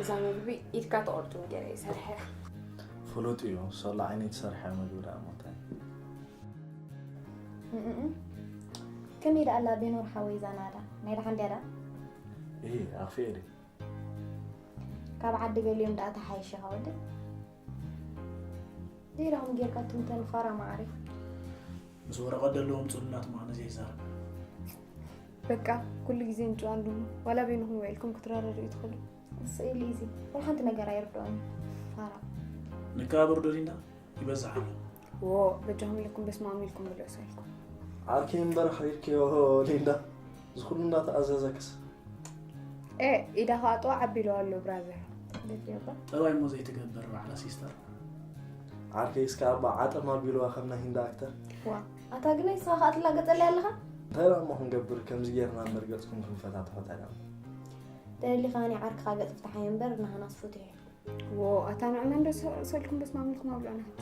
እዚ ምግቢ ኢድካ ተቆርጥም ገለ ይሰርሐ። ፍሉጥ እዩ። ሶላ ዓይነይ ትሰርሐ ምግቢ ደኣ ሞታይ። ከመይ ደኣ ኣላ ቤኖር ሓወይ ዛናዳ ናይ ደሓን ድያ ደኣ? እሂ ኣኽፊኤ ድየ? ካብ ዓዲ ገሊኦም ደኣ ተሓይሽ ኢኻ ወደይ? ዘይዳኹም ጌርካ ትንተን ፋራ ማዓረይ። ምስ ወረቐት ዘለዎም ፅሉላት ምዃኑ ዘይዛረብ። በቃ ኩሉ ግዜ እንጭዋን ድሞ ዋላ በይንኹም ውዒልኩም ክትረዳድኡ ትኽእሉ። ስኢሉ እዩ እዚ። ወላ ሓንቲ ነገር ኣይርድኦን እዩ። ፋራ። ንከባበር ዶ ሊንዳ? ይበዝሕ ኣሎ። ዎ በጃኹም ኢልኩም በስማም ኢልኩም ብልዑ ሰልኩም። ዓርከይ እምበር ሓይርክዮ ሊንዳ ዝኹሉ እንዳተኣዘዘክስ ኤ ኢዳ ከዓ ጠዋ ዓቢሉ ኣሎ ብራዘር። ደልዮባ ጠባይ እሞ ዘይትገብር ባዕላ ሲስተር። ዓርከይ እስከ ኣባ ዓጠም ኣቢልዋ ከም ናይ ሂንዳ ኣክተር። ዋ ኣታ ግናይ ስኻ ከዓ ትላገጸለይ ኣለኻ? እንታይ ደኣ እሞ ክንገብር ከምዚ ጌርና እምበር ገጽኩም ክንፈታትሖ እንታይ ደኣ እሞ። ደሊኻ ናይ ዓርክኻ ገጽ ፍትሓዮ እምበር ናህናስ ፍትሑ። ዎ ኣታ ንዕና እንዶ ሰልኩም በስማም ኢልኩም ኣብልዑና ሕጂ።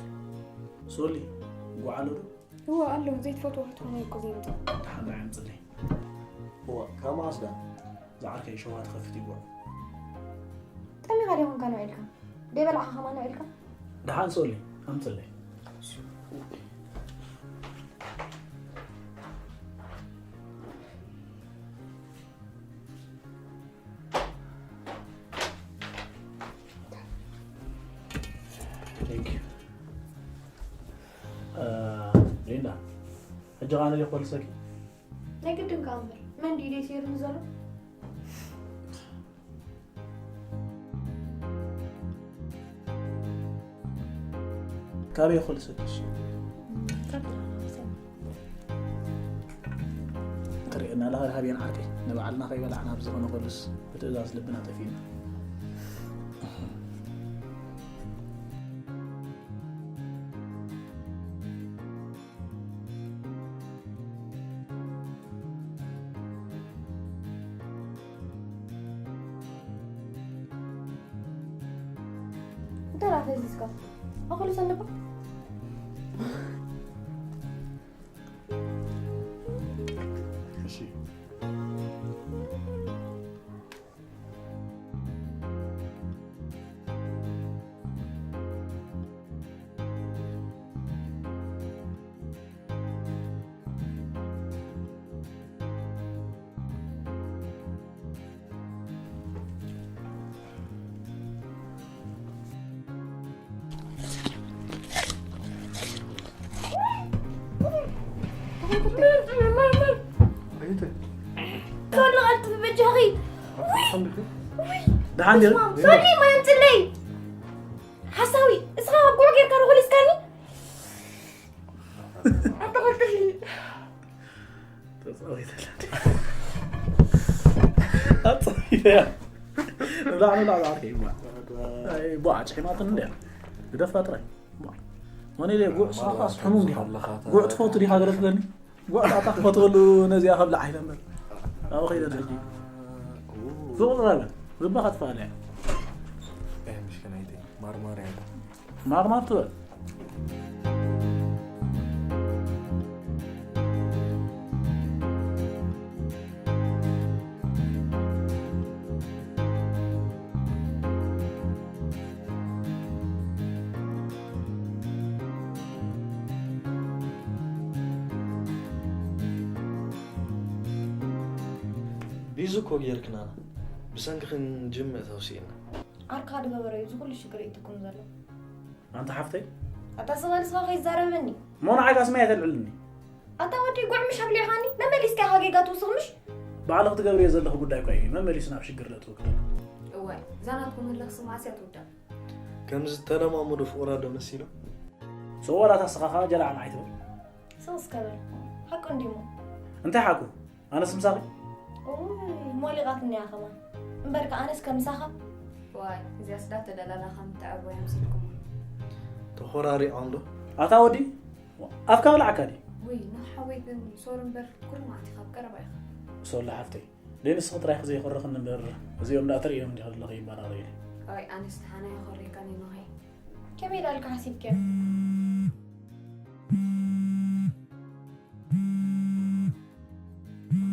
ሶሊ ጓዓሎ ዶ? እዎ ኣሎ ዘይትፈትዎ ክትኮነ እኮ ዘይምጻእ። ደሓን ደኣ ኣምፅለይ። እዋ ካብ መዓስ ደኣ ዝዓርከይ ሸዋ ትኸፍት ይጓዕ። ጠሚኻ ዲኹም ከ ንውዒልካ? ደይበላዕኻ ከማን ንውዒልካ? ደሓን ሶሊ ኣምፅለይ። Thank you. ሊንዳ ሕጂ ቃነ ሊኮልሰኪ ናይ ግድን ከዓ እምበር መን ድዩ ደይሰይሩኒ ዘሎ? ካበይ ይኮልሰኪ? ትርእየና ኣለኻ ረሃብየን ዓርከይ ንባዕልና ከይበላዕና ብዝኾነ ኮሉስ ብትእዛዝ ልብና ጠፊእና። እንተ ደኣ ፈዚዝካ ኣኹሉ ሰንባ እሺ ሶሊ ቃልቲ በጃኺ ደሓን ዲኺ? ሶሊ ማይ ኣምፅለይ ሓሳዊ እስኻ ካብ ጉዕ ጌርካ ዶ ኮሊስካኒ ኣተኸልክልኒ ተጻዊተላ። ተጻዊተላ። ንብላዕ ንብላዕ ዝዓርከይ ይብላዕ። ኣይ፣ ቧዕ ጭሒማትን እንድያ። ግደፋ ጥራይ። ቧዕ። መን ኢለ ጉዕ ስኻ ከኣ ስሕሙ እንዲኻ። ጉዕ ትፈቱ ዲኻ ገለ ትብለኒ? ጉዕ ኣታ ክፈትወሉ ነዚኣ ከብላዕ ኢለ እምበር። ኣብኡ ከይደ ሕጂ። ሱቕ ዝበለ። ልባ ከጥፋእለ። ኤህ ምሽክናይተይ ማርማር ያለ ማርማር ትበል። ቢዙ እኮ ጌርክናና ብሰንኪ ክንጅምእ ተውሲእና። ዓርካ ድገበረ እዩ ዝኩሉ ሽግር ይትኩም ዘሎ ኣንታ ሓፍተይ ኣታ ስኻ ንስኻ ከይዛረበኒ እሞ ንዓይ ካስማይ ኣይተልዕልኒ። ኣታ ወዲ ጉዕ ምሽ ኣብሊዕኻኒ መመሊስካ ኢኻ ጌጋ ትውስኽ ምሽ ባዕልኺ ትገብርዮ ዘለኺ ጉዳይ እኳ እዩ መመሊሱ ናብ ሽግር ለእትወኪ ዘሎ። እዋይ እዛ ናትኩም ህልኽ ስማዕሲ ኣትውዳእ። ከም ዝተለማመዱ ፍቑራት ዶ መሲሎም? ሰወላት ኣስኻ ኸዓ ጀላዕ ንዓይ ትብል። ስቕ እስከ በል ሓቁ እንዲሞ እንታይ ሓቁ? ኣነስ ምሳኺ? ሞሊቓትኒ እያ ከማን እምበርከ ኣነስ ከምሳኻ ዋይ እዚኣ ስዳ ተደላላ ከም ትዕርቦ እዮም ሲልኩም ተኾራሪዖም ዶ? ኣታ ወዲ ኣፍካ ብላዕካ ድዩ? ውይ ንሓወይ ግን ሶሪ እምበር ኩሉ መዓልቲ ካብ ቀረባ ኢኻ ሶላ ሓፍተይ ደይ ንስኺ ጥራይኺ ዘይኮረኽኒ እምበር እዚኦም ደኣ ትርእዮም እንዲኻ ዘለኺ ይባላቕ ኢለ ኣይ ኣነስ ተሓና ይኾሪካኒ ኖኸይ ከመይ ዳልካ ሓሲብከ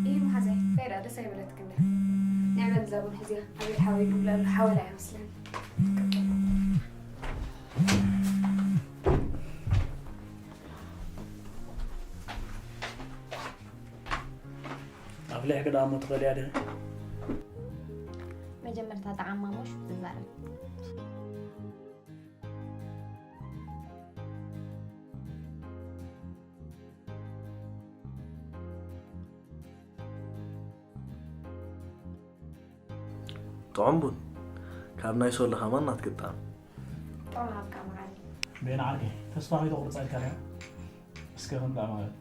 እዩ መሓዘይ እንታይ ደኣ ደስ ኣይበለትክን ድያ ንዕበል እዛ ቡን ሕዚኣ ኣቤል ሓወይ ክብሎ ኣሎ። ሓወላ ይመስለኒ። ኣፍሊሕኪ ደኣ እሞ ትኽእልያ ዲኺ? መጀመርታ ጠዓማ እሞ ሽዑ ንዛረብ። ጥዑም ቡን። ካብ ናይ ሶሎ ከማን ናትኪ ጣዕም። ጥዑም ሃብካ መዓል። ቤን ዓርከይ፣ ተስፋ ከይተቑርጻ ኢልካ ዲኻ? እስከ ክንጣ ማለት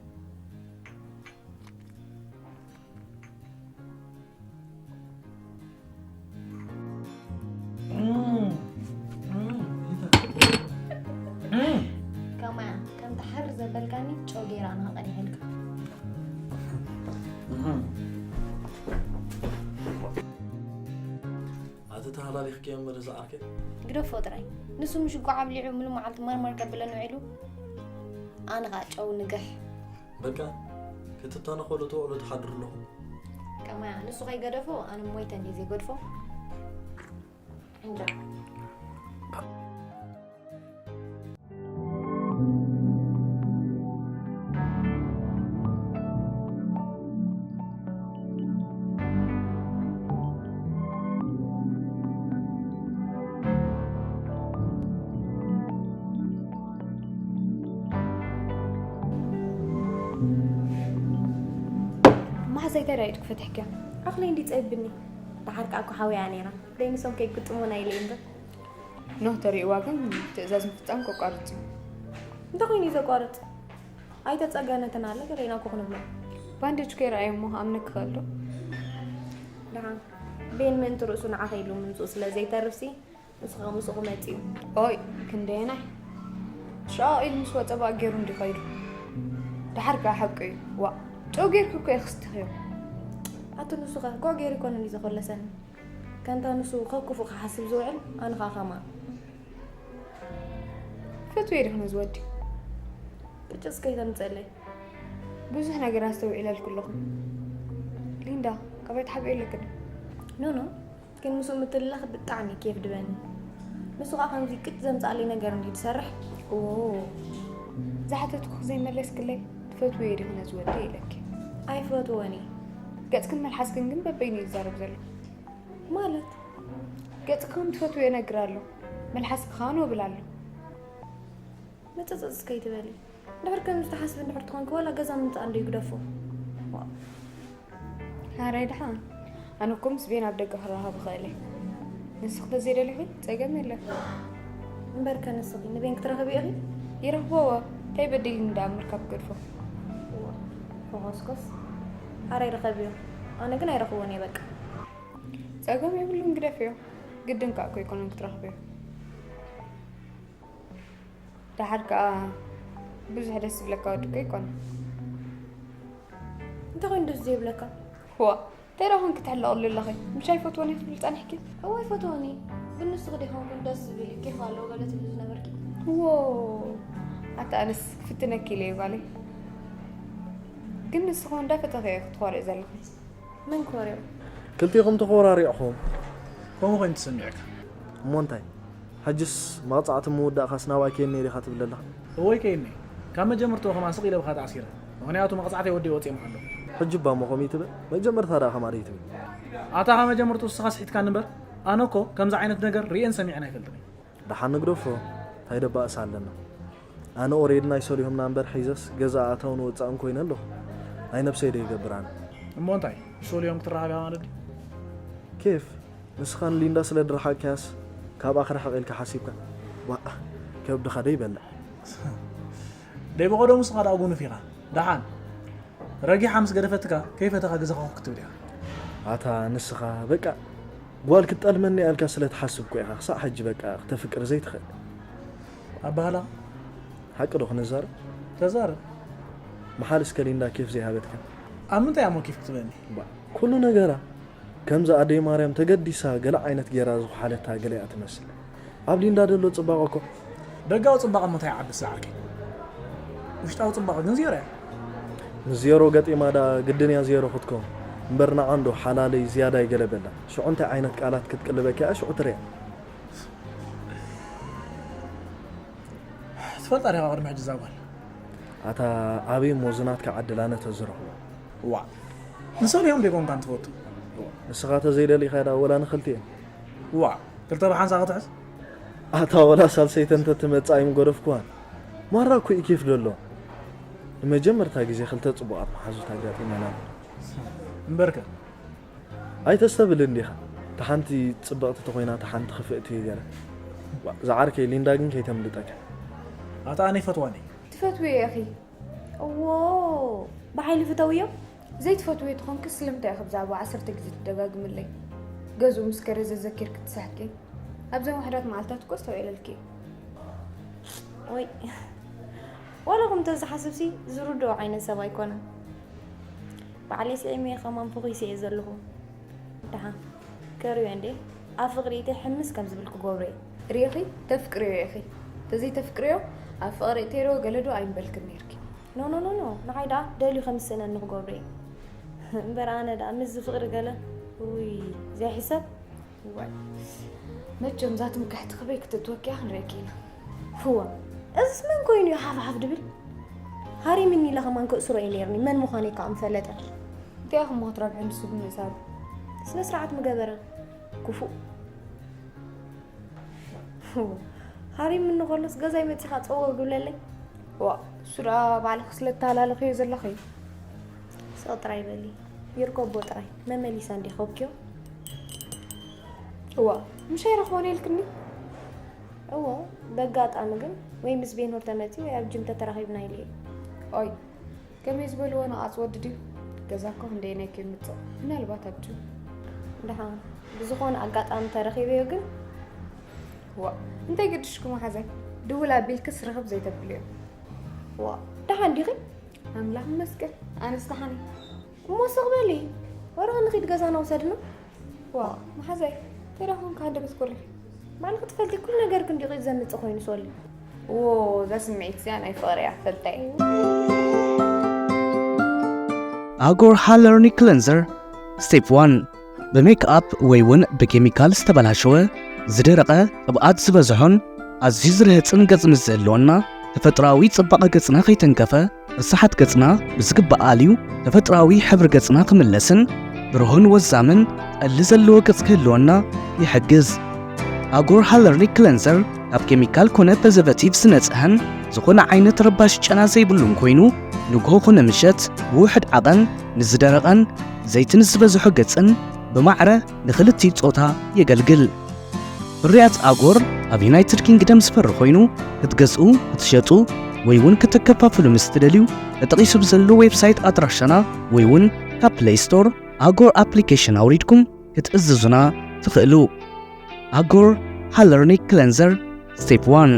ከማያ ከምቲ ሓር ዘበልካኒ ጨው ገይራ ኣነ ከቀዲሐልካ። ኣቲ ተሃላሊኽኪ እምበር እዚ ዓርከይ። ግደፎ ጥራይ። ንሱ ምሽ እኮ ዓብሊዑ ሙሉ መዓልቲ ማርማር ከብለኒ ውዒሉ። ኣነ ኸኣ ጨው ንግሕ። በቃ ክትተነኸሉ ትውዕሉ ትሓድሩ ኣለኹም። ከማያ ንሱ ከይገደፎ ኣነ ሞይተ እንድየ ዘይገድፎ። እንጃ። ማሕዘይ እንታይ ዳይት ክፈትሕክያ? ኣኽለይ እንዲ ጸብኒ። ደሓር ከኣ እኮ ሓውያ ነይራ። ደይ ንሶም ከይግጥሙና ኢለ እምበር። ኖህ ተሪእዋ ግን ትእዛዝ ምፍጻም ከቋርጽ እዩ። እንታይ ኮይኑ እዩ ዘቋርጽ? ኣይተጸገነትን ኣለ ገለና እኮ ክንብሎ። ባንዴጅ ከይረኣየ እሞ ክኣምነኪ ክእል ዶ? ደሓን ቤን ምእንቲ ርእሱ ንዓኸ ኢሉ ምምጽኡ ስለ ዘይተርፍሲ ንሱ ከዓ ምስኡ ክመጽእ እዩ። ኦይ ክንደየናይ ሸቓቒሉ ምስ ወጸ ባእ ገይሩ እንዲ ኸይዱ። ደሓር ከኣ ሓቂ እዩ። ዋእ ጨው ጌርኪ እኮ ኢኺ ስትኽዮ። ኣቲ ንሱ ኸ ጉዕ ገይሩ ይኮነ እንዲ ዘኾለሰኒ። ከምታ ንሱ ከክፉእ ክሓስብ ዝውዕል ኣነ ኸኣ ከማን። ፈትወዮ ዲኺ ነዚ ወዲ? ቅጭስ ከይተምፀለይ። ብዙሕ ነገር ኣስተውዒለልኪ ኣለኹ ሊንዳ። ካባይ ትሓብኦ ኣለኪ ዶ? ኖ ኖ፣ ግን ምስኡ ምትልላኽ ብጣዕሚ ኬፍ ድበኒ። ንሱ ከዓ ከምዚ ቅጭ ዘምፅኣለይ ነገር እንዲ ዝሰርሕ። ኦ ዝሓተትኩ ዘይመለስክለይ? ትፈትውዮ ዲኺ ነዚ ወዲ ኢለኪ። ኣይፈትዎን እየ። ገፅክን መልሓስክን ግን በበይኑ እዩ ዝዛረብ ዘሎ። ማለት? ገፅኪ ከም ትፈትውዮ ይነግር ኣሎ፣ መልሓስኪ ከዓ ኖ ብል ኣሎ። መፀፀፅ ከይትበሊ። ድሕር ከምዚ ትሓስቢ እንድሕር ትኾንኪ ዋላ ገዛ ምምፃእ እንዶ ይግደፎ። ሓራይ ደሓን ኣነ እኮ ምስ ቤን ኣብ ደገ ክራኸብ እኽእል እየ። ንስኺ ተዘይደሊኺ ፀገም የለን። እምበርከ ንስኺ ንቤን ክትረኽቢ ኢኺ? ይረኽቦ ዋ እንታይ በዲልኒ ደኣ ምርካብ ክገድፎ። ኮኾስኮስ ሓራይ ርኸብዮ። ኣነ ግን ኣይረኽቦን እየ በቃ። ፀገም የብሉን ግደፍዮ። ግድን ከዓ እኮ ኣይኮነን ክትረኽብዮ። ደሓር ከዓ ብዙሕ ደስ ዝብለካ ወዲ እኮ ኣይኮነን። እንታይ ኮይኑ ደስ ዘይብለካ? ዋ እንታይ ደኣ ኮንኪ ትሕለቕሉ ኣለኺ? ምሽ ኣይፈትዎን እየ ትብሊ ጸኒሕኪ? እወ ኣይፈትዎን እየ። ግን ንስኺ ደይኮንኩን ደስ ዝብል እዩ ኬፍ ኣለዎ ገለ ትብሊ ዝነበርኪ። ዎ ኣታ ኣነስ ክፍትነኪ ኢለ እየ ጓለይ። ግን ንስኺ እውን እንዳፈተኺ ኢኺ ክትኾርዒ ዘለኺ። መን ኮርዮ? ክልቲኹም ተኾራሪዕኹም። ከምኡ ኮይኑ ተሰሚዕካ። እሞ እንታይ? ሕጅስ መቕጻዕቲ ምውዳእካስ ናባይ ከየኒ ኢኻ ትብል ኣለኻ? እወ ኣይከየኒ። ካብ መጀመርትኡ ከማን ስቕ ኢለ ብኻ ተኣሲረ። ምኽንያቱ መቕጻዕተይ ወዲኤ ወጺኤ ምሓለኹ። ሕጂ እባ እሞ ከምኡ ትብል? መጀመርታ ደኣ ከማን ደይትብል? ኣታ ካብ መጀመርትኡ ንስኻ ስሒትካኒ እምበር ኣነ እኮ ከምዚ ዓይነት ነገር ርእየን ሰሚዐን ኣይፈልጥን እየ። ደሓን ንግደፎ፣ እንታይ ደባእስ ኣለና? ኣነ ኦሬዲ ናይ ሰሊሆምና እምበር ሒዘስ ገዛ ኣእታውን ወጻእን ኮይነ ኣለኹ። ናይ ነብሰይ ዶ ይገብር ኣነ? እሞ እንታይ? ምስ ሰሊሆም ክትራኸብ ኢኻ ማለት ድዩ? ኬፍ ንስኻ ንሊንዳ ስለ ድረሓቅካያስ ካብኣ ክርሕቕ ኢልካ ሓሲብካ? ዋእ ከብድኻ ዶ ይበልዕ? ደይ ብቐደሙ ንስኻ ደኣ ጉኑፍ ኢኻ። ደሓን ረጊሓ ምስ ገደፈትካ ከይፈተኻ ገዛኻ ኮፍ ክትብል ኢኻ። ኣታ ንስኻ በቃ ጓል ክትጠልመኒ እያ ኢልካ ስለ ትሓስብ እኮ ኢኻ ክሳዕ ሕጂ በቃ ክተፍቅር ዘይትኽእል። ኣባህላ ሓቂ ዶ ክንዛረብ? ተዛረብ። መሓል እስከ ሊንዳ ኬፍ ዘይሃበትካ? ኣብ ምንታይ እያ እሞ ኬፍ ክትበኒ? ባ ኩሉ ነገራ ከምዛ ኣደይ ማርያም ተገዲሳ ገለ ዓይነት ጌራ ዝኹሓለታ ገለ እያ ትመስል። ኣብ ሊንዳ ደሎ ጽባቐ እኮ ደጋዊ ጽባቐ እሞ እንታይ ይዓብስ ዝዓርከይ? ውሽጣዊ ጽባቐ ግን ዜሮ እያ። ምስ ዜሮ ገጢማ ደኣ ግድን እያ ዜሮ ክትከውን። እምበር ንዓ እንዶ ሓላለይ ዝያዳ ኣይገለበላ። ሽዑ እንታይ ዓይነት ቃላት ክትቅልበኪ እያ ሽዑ ትሪኣ። ትፈልጣ ዲኻ ቅድሚ ሕጂ እዛ ጓል? ኣታ ኣበይ እሞ ዝናትካ ዓድል ኣነ ተዝረኽቦ። ዋ ንሶም እዮም ደይኮንካ እንትፈቱ። ንስኻ ተዘይደሊኻ ዳ ወላ ንኽልቲኤን። ዋ ክልተ ብሓንሳ ክትሕዝ? ኣታ ወላ ሳልሰይተን ተትመጽእ ኣይምገደፍኩዋን። ማራ እኮ እዩ ኬፍ ደሎ። ንመጀመርታ ግዜ ክልተ ጽቡቓት መሓዙት ኣጋጢመና። እምበርከ ኣይተስተብልን ዲኻ? እታ ሓንቲ ጽብቕቲ ተኾይና እታ ሓንቲ ክፍእቲ ገለ። ዋ፣ ዝዓርከይ ሊንዳ ግን ከይተምልጠካ። ኣታ ኣነ ይፈትዋኒ። ትፈትውዮ ኢኺ? እዎ ብሓይሊ ፍተውዮ። ዘይትፈትውዮ ተኾንኪ ስለምንታይ ኢኺ ብዛዕባ ዓሰርተ ግዜ ትደጋግምለይ? ገዝኡ ምስ ከረ ዘዘኪርኪ ትስሕቂ። ኣብዘን ውሕዳት መዓልታት እኮ ኣስተውዒለልኪ። ወይ ዋላ ከምኡ እንተዝሓስብሲ ዝርድኦ ዓይነት ሰብ ኣይኮነን። ባዕለይ ስዒመዮ ከማን ፈኺሰ እየ ዘለኹ። ደሓን ከርእዮ እንዴ ኣብ ፍቕሪ እተይ ሕምስ ከም ዝብል ክገብሮ እየ። ርኢኺ? ተፍቅርዮ ኢኺ። ተዘይተፍቅርዮ ኣብ ፍቕሪ እተይዶ ገለዶ ኣይምበልክን ነይርኪ። ኖ ኖ ኖ ኖ ንዓይ ደኣ ደልዩ ከም ዝስእነኒ ክገብሮ እየ። እምበር ኣነ ደኣ ምስዚ ፍቕሪ ገለ ውይ ዘይሕሰብ። ዋይ መቸም እዛ ትምክሕቲ ክበይ ክትእትወኪ እያ ክንርእየኪ ኢና። ህዋ እዝስ መን ኮይኑ እዩ ሓፍሓፍ ድብል? ሃሪምኒ ኢለ ከማን ክእስሮ እዩ ነይርኒ መን ምዃነይ ከዓ ምፈለጠ። እንታይ ኢኹም ክትረብሑ ንሱ ብምእሳሩ? ስነ ስርዓት ምገበረ ክፉእ። ሃሪምኒ ከሎስ ገዛይ መፂኻ ፀወ ግብለለይ። ዋ እሱ ደኣ ባዕልኺ ስለ እተሃላለኽዮ ዘለኺ። ስቕ ጥራይ በሊ ይርከቦ ጥራይ መመሊሳ እንዲ ከብክዮ። እዋ ምሽ ኣይረኽቦን ኢልክኒ። እዎ በጋጣሚ ግን ወይ ምስ ቤኖር ተመፂ ወይ ኣብ ጅም ተተራኺብና ኢለ እየ። ኦይ ከመይ ዝበልዎ ነቓፅ ወዲ ድዩ? ገዛ እኮ ክንደየናይ ከይምፅእ ምናልባት ኣብ ጅም። ደሓን ብዝኾነ ኣጋጣሚ ተረኺበዮ ግን። ዋ እንታይ ግድሽኩ መሓዛይ ድውል ኣቢልክስ ርኽብ ዘይተብልዮ። ዋ ደሓን ዲኺ? ኣምላኽ ይመስገን ኣነስ ደሓን እየ። እሞ ስቕ በሊ ወረ ንኺድ ገዛና ውሰድና። ዋ መሓዛይ እንታይ ደኣ ኮንካ ሃንደበት ኮሪኺ? ባዕልኺ ትፈልጢ ኩሉ ነገር ክንዲ ቂድ ዘምጽእ ኮይኑ ሶሊ። ዎ እዛ ስምዒት እዚኣ ናይ ፍቕሪ እያ ፈልጠይ። ኣጎር ሃለርኒ ክለንዘር ስቴፕ ዋን ብሜክኣፕ ወይ እውን ብኬሚካል ዝተበላሸወ ዝደረቐ ቅብኣት ዝበዝሖን ኣዝዩ ዝርህፅን ገፅ ምስ ዘለወና ተፈጥሮኣዊ ፅባቐ ገፅና ከይተንከፈ ርሳሓት ገፅና ብዝግባእ ኣልዩ ተፈጥሮኣዊ ሕብሪ ገፅና ክምለስን ብሩህን ወዛምን ጠሊ ዘለዎ ገፅ ክህልወና ይሕግዝ። ኣጎር ሃለርኒክ ክለንዘር ካብ ኬሚካል ኮነ ፕሪዘርቨቲቭ ዝነፅሀን ዝኾነ ዓይነት ረባሽ ጨና ዘይብሉን ኮይኑ ንግሆ ኮነ ምሸት ብውሕድ ዓቐን ንዝደረቐን ዘይቲ ንዝበዝሖ ገፅን ብማዕረ ንኽልቲኡ ፆታ የገልግል። ፍርያት ኣጎር ኣብ ዩናይትድ ኪንግደም ዝፈሪ ኮይኑ ክትገዝኡ፣ ክትሸጡ ወይ እውን ክትከፋፍሉ ምስ ትደልዩ ተጠቒሱ ብዘሎ ዌብሳይት ኣድራሻና ወይ እውን ካብ ፕለይ ስቶር ኣጎር ኣፕሊኬሽን ኣውሪድኩም ክትእዝዙና ትኽእሉ። ኣጎር ሃለርኒክ ክለንዘር ስቴፕ ዋን።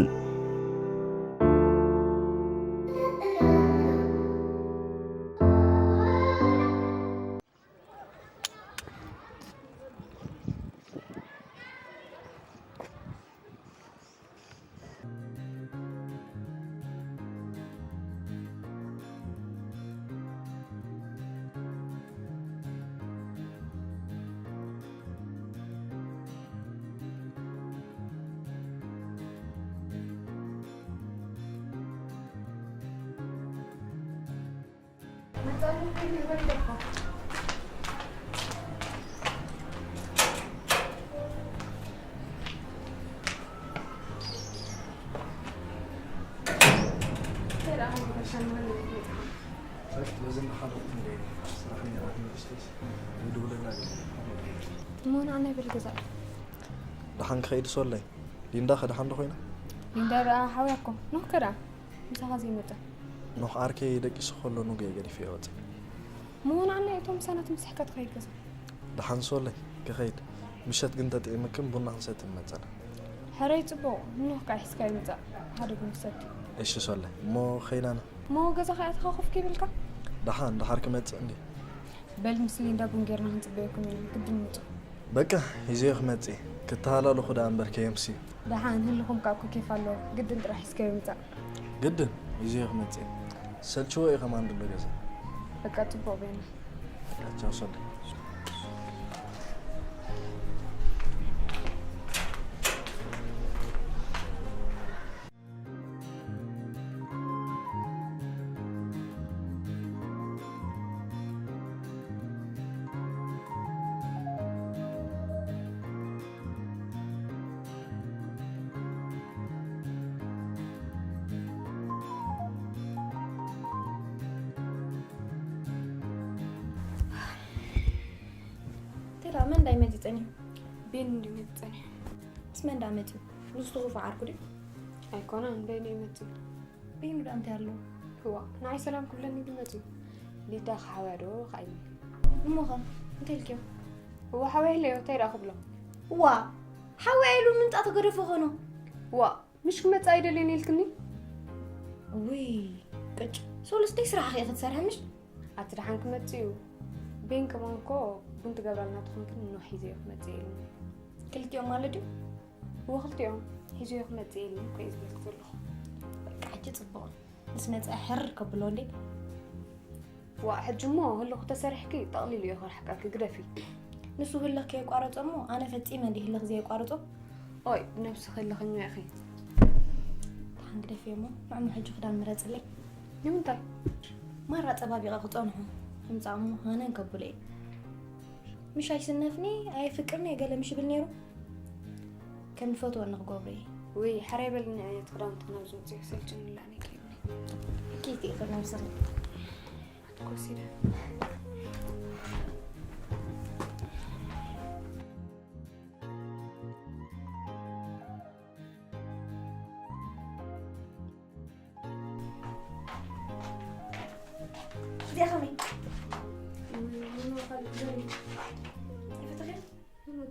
ሞን ኣነ በል ገዛ። ደሓን ክኸይድ ሶለይ። ሊንዳ ከ ደሓን ዶ ኮይና? ሊንዳ ደኣ ሓውያ እኮ። ኖህ ከ ደኣ ምሳኻ ዘይመጸ? ኖህ ዓርከይ ደቂሱ ከሎ ኑገ ገዲፈዮ ወጸ። ሞን ኣነ እቶም ምሳና ትምስሕካ ትኸይድ ገዛ። ደሓን ሶለይ ክኸይድ። ምሸት ግን ተጥዒምክን ቡና ክንሰቲ ንመጸና። ሕረይ ጽቡቕ። ኖህ ከኣ ሒዝካዮ ምጻእ። ሓደ ቡን ክሰቲ። እሺ ሶለይ። እሞ ከይዳና። እሞ ገዛ ከኣ ኣቲኻ ኮፍ ከይበልካ? ደሓን ደሓር ክመጽእ እንዲ። በል ምስ ሊንዳ ቡን ጌርና ክንጽበየኩም ኢና። ግድን ምጹ። በቃ ሂዘዮ ክመጽእ እየ። ክተሃላለኹ ደኣ እምበር ከየምሲ። ደሓን ህልኹም ከኣ እኮ ኬፍ ኣለዎ። ግድን ጥራሕ ሒዝካዮ ምጻእ። ግድን ሂዘዮ ክመጽእ እየ። ሰልችዎ እዩ ከማን ድሎ ገዛ። በቃ ጽቡቕ በይና። ቻው ሶለይ። መን እንዳይ መፂ ፀኒሑ? ቤን እንዲሁ መፂ ፀኒሑ። ምስ መን እንዳመፅኡ? ንሱ ትኹፉ ዓርኩ ድዩ? ኣይኮነን፣ ቤን እዩ መፂኡ። ቤኑ ዳ እንታይ ኣለዎ? እዋ፣ ንዓይ ሰላም ክብለኒ ድዩ መፂኡ? ሊዳ ክሓውያ ዶ ከዓይኒ? እሞኸ እንታይ ኢልክዮ? እዋ፣ ሓውያ ኢለዮ፣ እንታይ ደኣ ክብሎ? ዋ ሓውያ ኢሉ ምምፃእ ተገደፎ ኾኖ። እዋ፣ ምሽ ክመፅእ ኣይደልዮን ኢልክኒ? ውይ ቅጭ፣ ሶሉስ ደይ ስራሕኺ ኢኺ ትሰርሒ ምሽ? ኣቲ ደሓን ክመፅእ እዩ። ቤን ከማን እኮ ቡን ትገብራልና ትኾንክን ኖ ሒዘዮ ክመፅእ ኢልኒ። ክልቲኦም ማለት ድዩ? እወ ክልቲኦም ሒዘዮ ክመፅእ ኢልኒ እኮ እዩ ዝብለኪ ዘለኹ። በቃ ሕጂ ፅቡቕ። ምስ መፀ ሕር ከብሎ እንዴ? ዋእ ሕጂ እሞ ህልኽ ተሰሪሕኪ ጠቕሊሉ እዩ ክርሕቀኪ፣ ግደፊ። ንሱ ህልኽ ከየቋረፆ እሞ ኣነ ፈፂመ እንዲ ህልኽ ዘየቋርፆ። ኦይ ነብስኺ ህልኸኛ ኢኺ። ደሓን ግደፍዮ እሞ ንዕሞ ሕጂ ክዳን ምረፅለይ። ንምንታይ? ማራ ፀባቢቐ ክፀንሑ። ህምፃ እሞ ሃነን ከብሎ እየ። ምሽ ኣይስነፍኒ ኣየፍቅርኒ እየ ገለ ምሽ ይብል ነይሩ። ከም ዝፈትወኒ ክገብሮ እየ። ውይ ሕራይ በልኒ፣ ኣየት ክዳውንቲ ናብ ዝውፅእ ሰልጭንላኒ ከይብኒ። ኬቲ ኢኺ ነብስኺ። ኣትኮሲደ። እዚኣ ከመይ? ይፈትኽያ?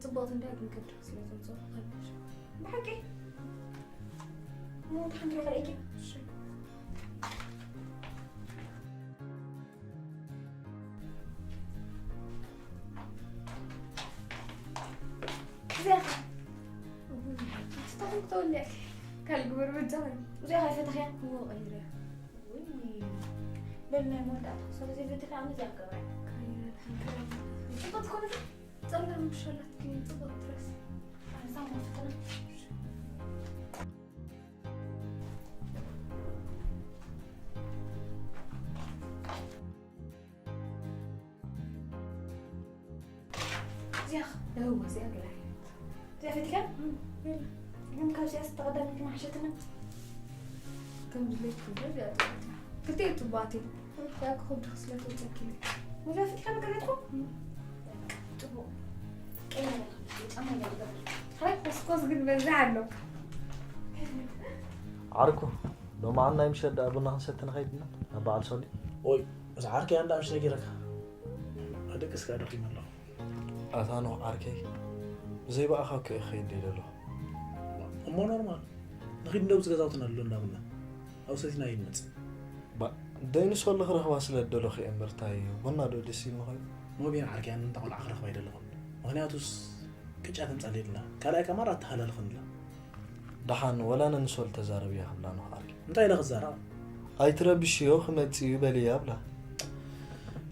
ጽቡቕቲ እንድያ ግን ከብድኺ ስለ ዘምጽኦ ከብድሽ። ብሓቂ? እሞ እንተ ሓንቲ ዶ ከርእየኪ? እሺ። እዚኣ ኸ? እታ ኸም ክትወልያ እያ። ካልእ ግበር በጃኺ። እዚኣ ኸ ኣይፈተኽያን? እዎ ቀይረያ። ውይ። በል ናይ መወዳእታ ክሳብ ዘይፈተኽያ ኣነ እዚኣ ክገብራ እየ። ቀይረ፣ ሓንቲ ጽቡቕ ትኾን እዛ? ጸላም ምሽ ኣላትኪ ጽቡቕ ትረስ። ኣዛ ሞ ፈተና። እዚኣ ኸ? እወ፣ እዚኣ ገለ ዓይነት። እዚኣ ፈቲካ? እም፣ ገለ። ግን ካብዚኣ ዝተቐዳመት መሓሸትና። ከም ድሌት ትብሎ እዚኣ ጽቡቕቲ። ክልቲኡ ጽቡቓት እየን። እዚኣ ክኸብድኺ ስለ ትወጸኪ ኢለ። እዚኣ ፈቲካ መቀረትኩ? እም። ጽቡቕ። ቀይረ፣ ጫማ እያ ዝገብር። ሃይ፣ ኮስኮስ ግን በዚሕ ኣሎ። ዓርኩ፣ ሎማዓን ናይ ምሸት ደኣ ቡና ክንሰቲ ንኸይድ ኢና ናብ በዓል ሶሊ። ኦይ፣ እዛ ዓርከይ ኣንዳ ምሽ ነጊረካ። ኣደቅስካ ደኺመ ኣለኹ። ኣታ ኖህ ዓርከይ፣ ብዘይ ብኣኻ እኮ እየ ክኸይድ ደይ ዘለኹ። እሞ ኖርማል። ንኺድ እንደውፅ ገዛውትና ኣሎ እንዳብልና። ኣብኡ ሰቲና ይመጽእ። ባ፣ ደይኑ ሶሊ ክረኽባ ስለ ዝደለኹ እየ እምበር ታይ ቡና ዶ ደስ ኢልኒ ኮይኑ? ኖቢን ዓርከያን እንታ ቆልዓ ክረኽባ ኣይደለኹን። ምኽንያቱስ ቅጫ ተምጻለይ ድላ። ካልኣይ ከማራ ኣተሃላልኽን ድላ። ደሓን ወላ ነንሶል ተዛረብያ ክብላ ንኽኣል። እንታይ ኢለ ክዛረባ? ኣይትረብሽዮ ክመጽእ እዩ በልያ ብላ።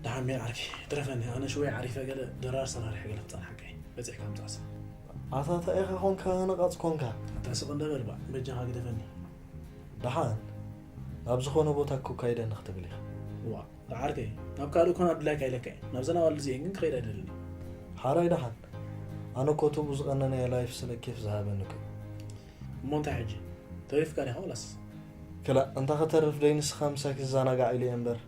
ደሓን ሜን ዓርኪ ትረፈኒ ኣነ ሽወይ ዓሪፈ ገለ ድራር ሰራሪሐ ገለ ክጸንሓካ እየ። በጺሕካ ምጻእሲ። ኣታ እንታይ ኢኻ ኮንካ ነቓጽ ኮንካ? ኣታ ስቕ እንደ በል ባእ በጃኻ ግደፈኒ። ደሓን ናብ ዝኾነ ቦታ እኮ ካይደ ንኽትብል ኢኻ። ዋ ዓርከይ ናብ ካልእ ኮን ኣድላይካ ኢለካ እየ። ናብዘን ኣዋልድ እዚኤን ግን ክኸይድ ኣይደልን እየ። ሓራይ ደሓን ኣነ እኮ እቱ ብዝቐነነ ላይፍ ስለ ኬፍ ዝሃበኒ እኮ እዩ። እሞ እንታይ ሕጂ ተሪፍካ ዲኻ ወላስ? ክላእ እንታ ከተርፍ ደይ ንስኻ ምሳይ ክዘናጋዕ ኢለ እየ እምበር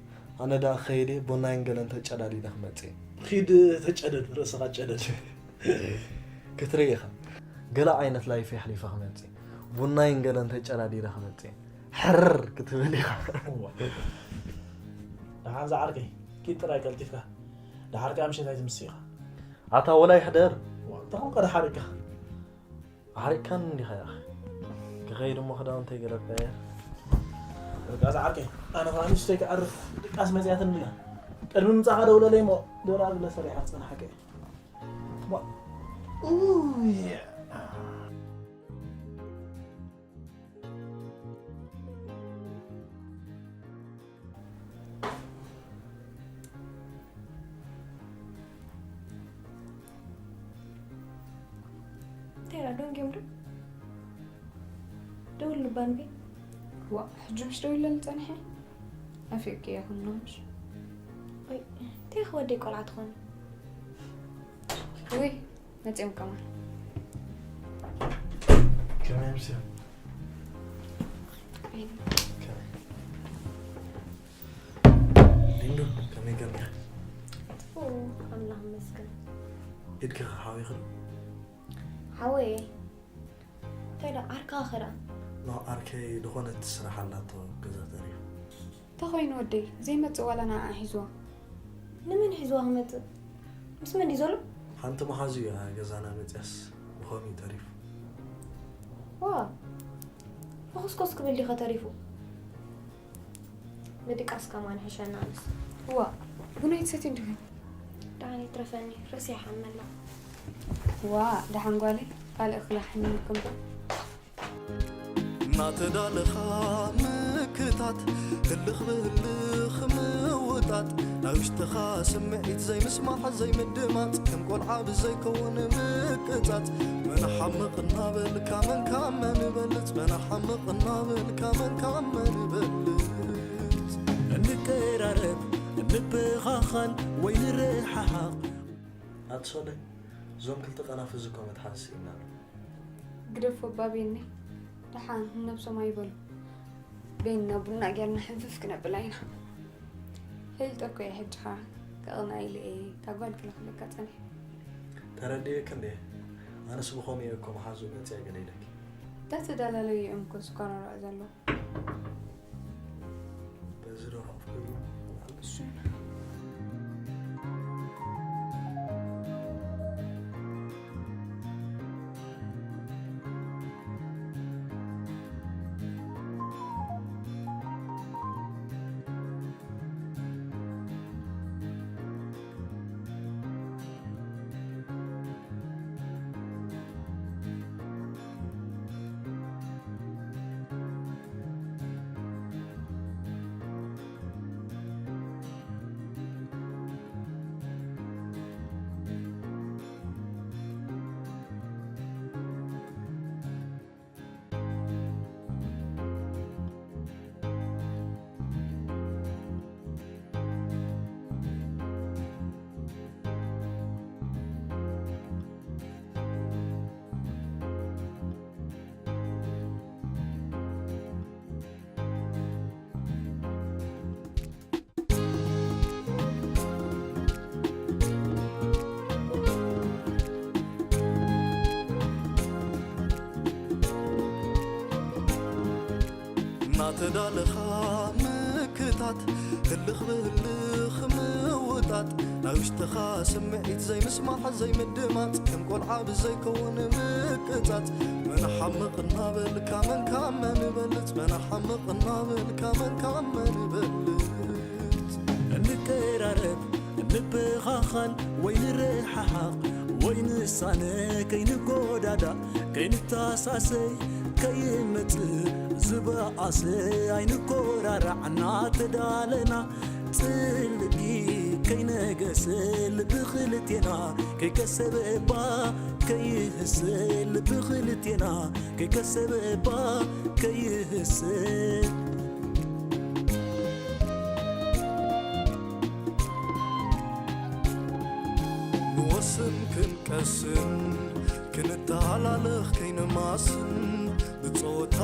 ኣነ ደኣ ክኸይድ እየ ቡናይን ገለን ተጨዳዲደ ክመጽእ እየ። ኺድ ተጨደድ ርእስኻ ጨደድ። ክትርኢ ኢኻ ገለ ዓይነት ላይፍ የሕሊፈ ክመጽእ እየ ቡናይን ገለን ተጨዳዲደ ክመጽእ እየ። ሕርር ክትብል ኢኻ። ደሓን ዝዓርከይ ኪድ ጥራይ ቀልጢፍካ። ደሓር ከኣ ምሸት ኣይትምስእ ኢኻ። ኣታ ወላ ይሕደር። እንታይ ኾንካ ደሓር ኢልካ? ኣሕሪቕካኒ እንዲኻ ያኺ። ክኸይድ እሞ ክዳውንተይ ገለ ቀየር። በቃ ዝዓርከይ ኣነ ኸኣ ንስተይ ክዓርፍ ድቃስ መጺኣትኒ ድያ። ቅድሚ ምጻኻ ደውለለይ እሞ ደውላ ግለ ሰሪሓ ክጸንሓካ እየ። ዋ- ኡይ። እንታይ ኢላ ደንጊዮም ዶ ደውል ንባንቢ ዋ ሕጂ ምሽ ደው ኢለን ጸኒሐ ኣፊቅኪ እየ ኩሉ ምሽ ወይ እንታይ ክወደይ ቆልዓ ትኾኑ ውይ መጺኦም ከማን ከመይ ምሽ ከመይ ሊንዱ ከመይ ገርካ ኦ ኣምላኽ ይመስገን ኢድኪ ከ ሓዊኽን? ሓወየ እንታይ ዶ ዓርካ ኸዳ? ኖ፣ ዓርከይ ዝኾነት ስራሕ ኣላቶ ገዛ ተሪፉ። እንታይ ኮይኑ ወደይ ዘይመፅእ ዋላ ንዓ ሒዝዋ? ንመን ሒዝዋ ክመፅእ? ምስ መን ድዩ ዘሎ? ሓንቲ መሓዙ እያ ገዛና መፅያስ ብኸምኡ ተሪፉ። ዋ ፈኹስኮስ ክብል ዲኸ ተሪፉ? ምድቃስ ከማን ሕሸና ኣነስ። ዋ ቡና ይትሰትዩ እንዲኹም? ደሓን ይትረፈኒ ርእሲ ይሓመላ። ዋ ደሓን ጓለይ ካልእ ክላሕኒ ይልኩም ዶ? እናተዳለኻ ምክታት ህልኽ ብህልኽ ምውጣጥ ናይ ውሽጥኻ ስምዒት ዘይምስማዕ ዘይምድማፅ ከም ቆልዓ ብዘይከውን ምቅፃፅ መን ሓምቕ እናበልካ መን ካብ መን በልፅ መን ሓምቕ እናበልካ መን ካብ መን በልፅ እንቀራረብ እንበኻኻል ወይ ንረሓሓቕ ኣቲ ሶለ፣ እዞም ክልተ ቀናፍዚ እኮ መትሓዚ ስኢንና ኣሎ። ግደፎ ባቤኒ ደሓን ንነብሶም ኣይበሉ። ቤንና ቡና ጌርና ሕንፍፍ ክነብላ ኢና። ፈልጠ እኮ እየ ሕጂ ኸዓ ከቕንኣ ኢለ እየ እታ ጓል ክልኽለካ ጸኒሐ። ተረዲኤኪ እንድየ። ኣነስ ብኸምኡ እየ እኮ መሓዙ መፅያ ገለ ኢለኪ። እንዳተዳላለዩ እዮም እኮ ዝኮራረዑ ዘለዉ። በዚ ዶ ኮፍ ክብሉ? እናተዳለኻ ምክታት ህልኽ ብህልኽ ምውጣጥ ናይ ውሽጥኻ ስምዒት ዘይምስማዕ ዘይምድማፅ ከም ቆልዓ ብዘይከውን ምቅፃፅ መን ሓምቕ እናበልካ መን ካብ መን በልፅ መን ሓምቕ እናበልካ መን ካብ መን በልፅ እንቀራረብ እንበኻኻል ወይ ንረሓሓቕ ወይ ንሳነ ከይንጎዳዳእ ከይንተሳሰይ ከይመጽእ ዝበኣሰ ኣይንኮራራዕ እናተዳለና ጽልኢ ከይነገሰ ልቢ ክልቴና ከይከሰበ እባ ከይህሰ ልቢ ክልቴና ከይከሰበ እባ ከይህሰ ንወስን ክንቀስን ክንተሃላለኽ ከይንማስን ብጸወታ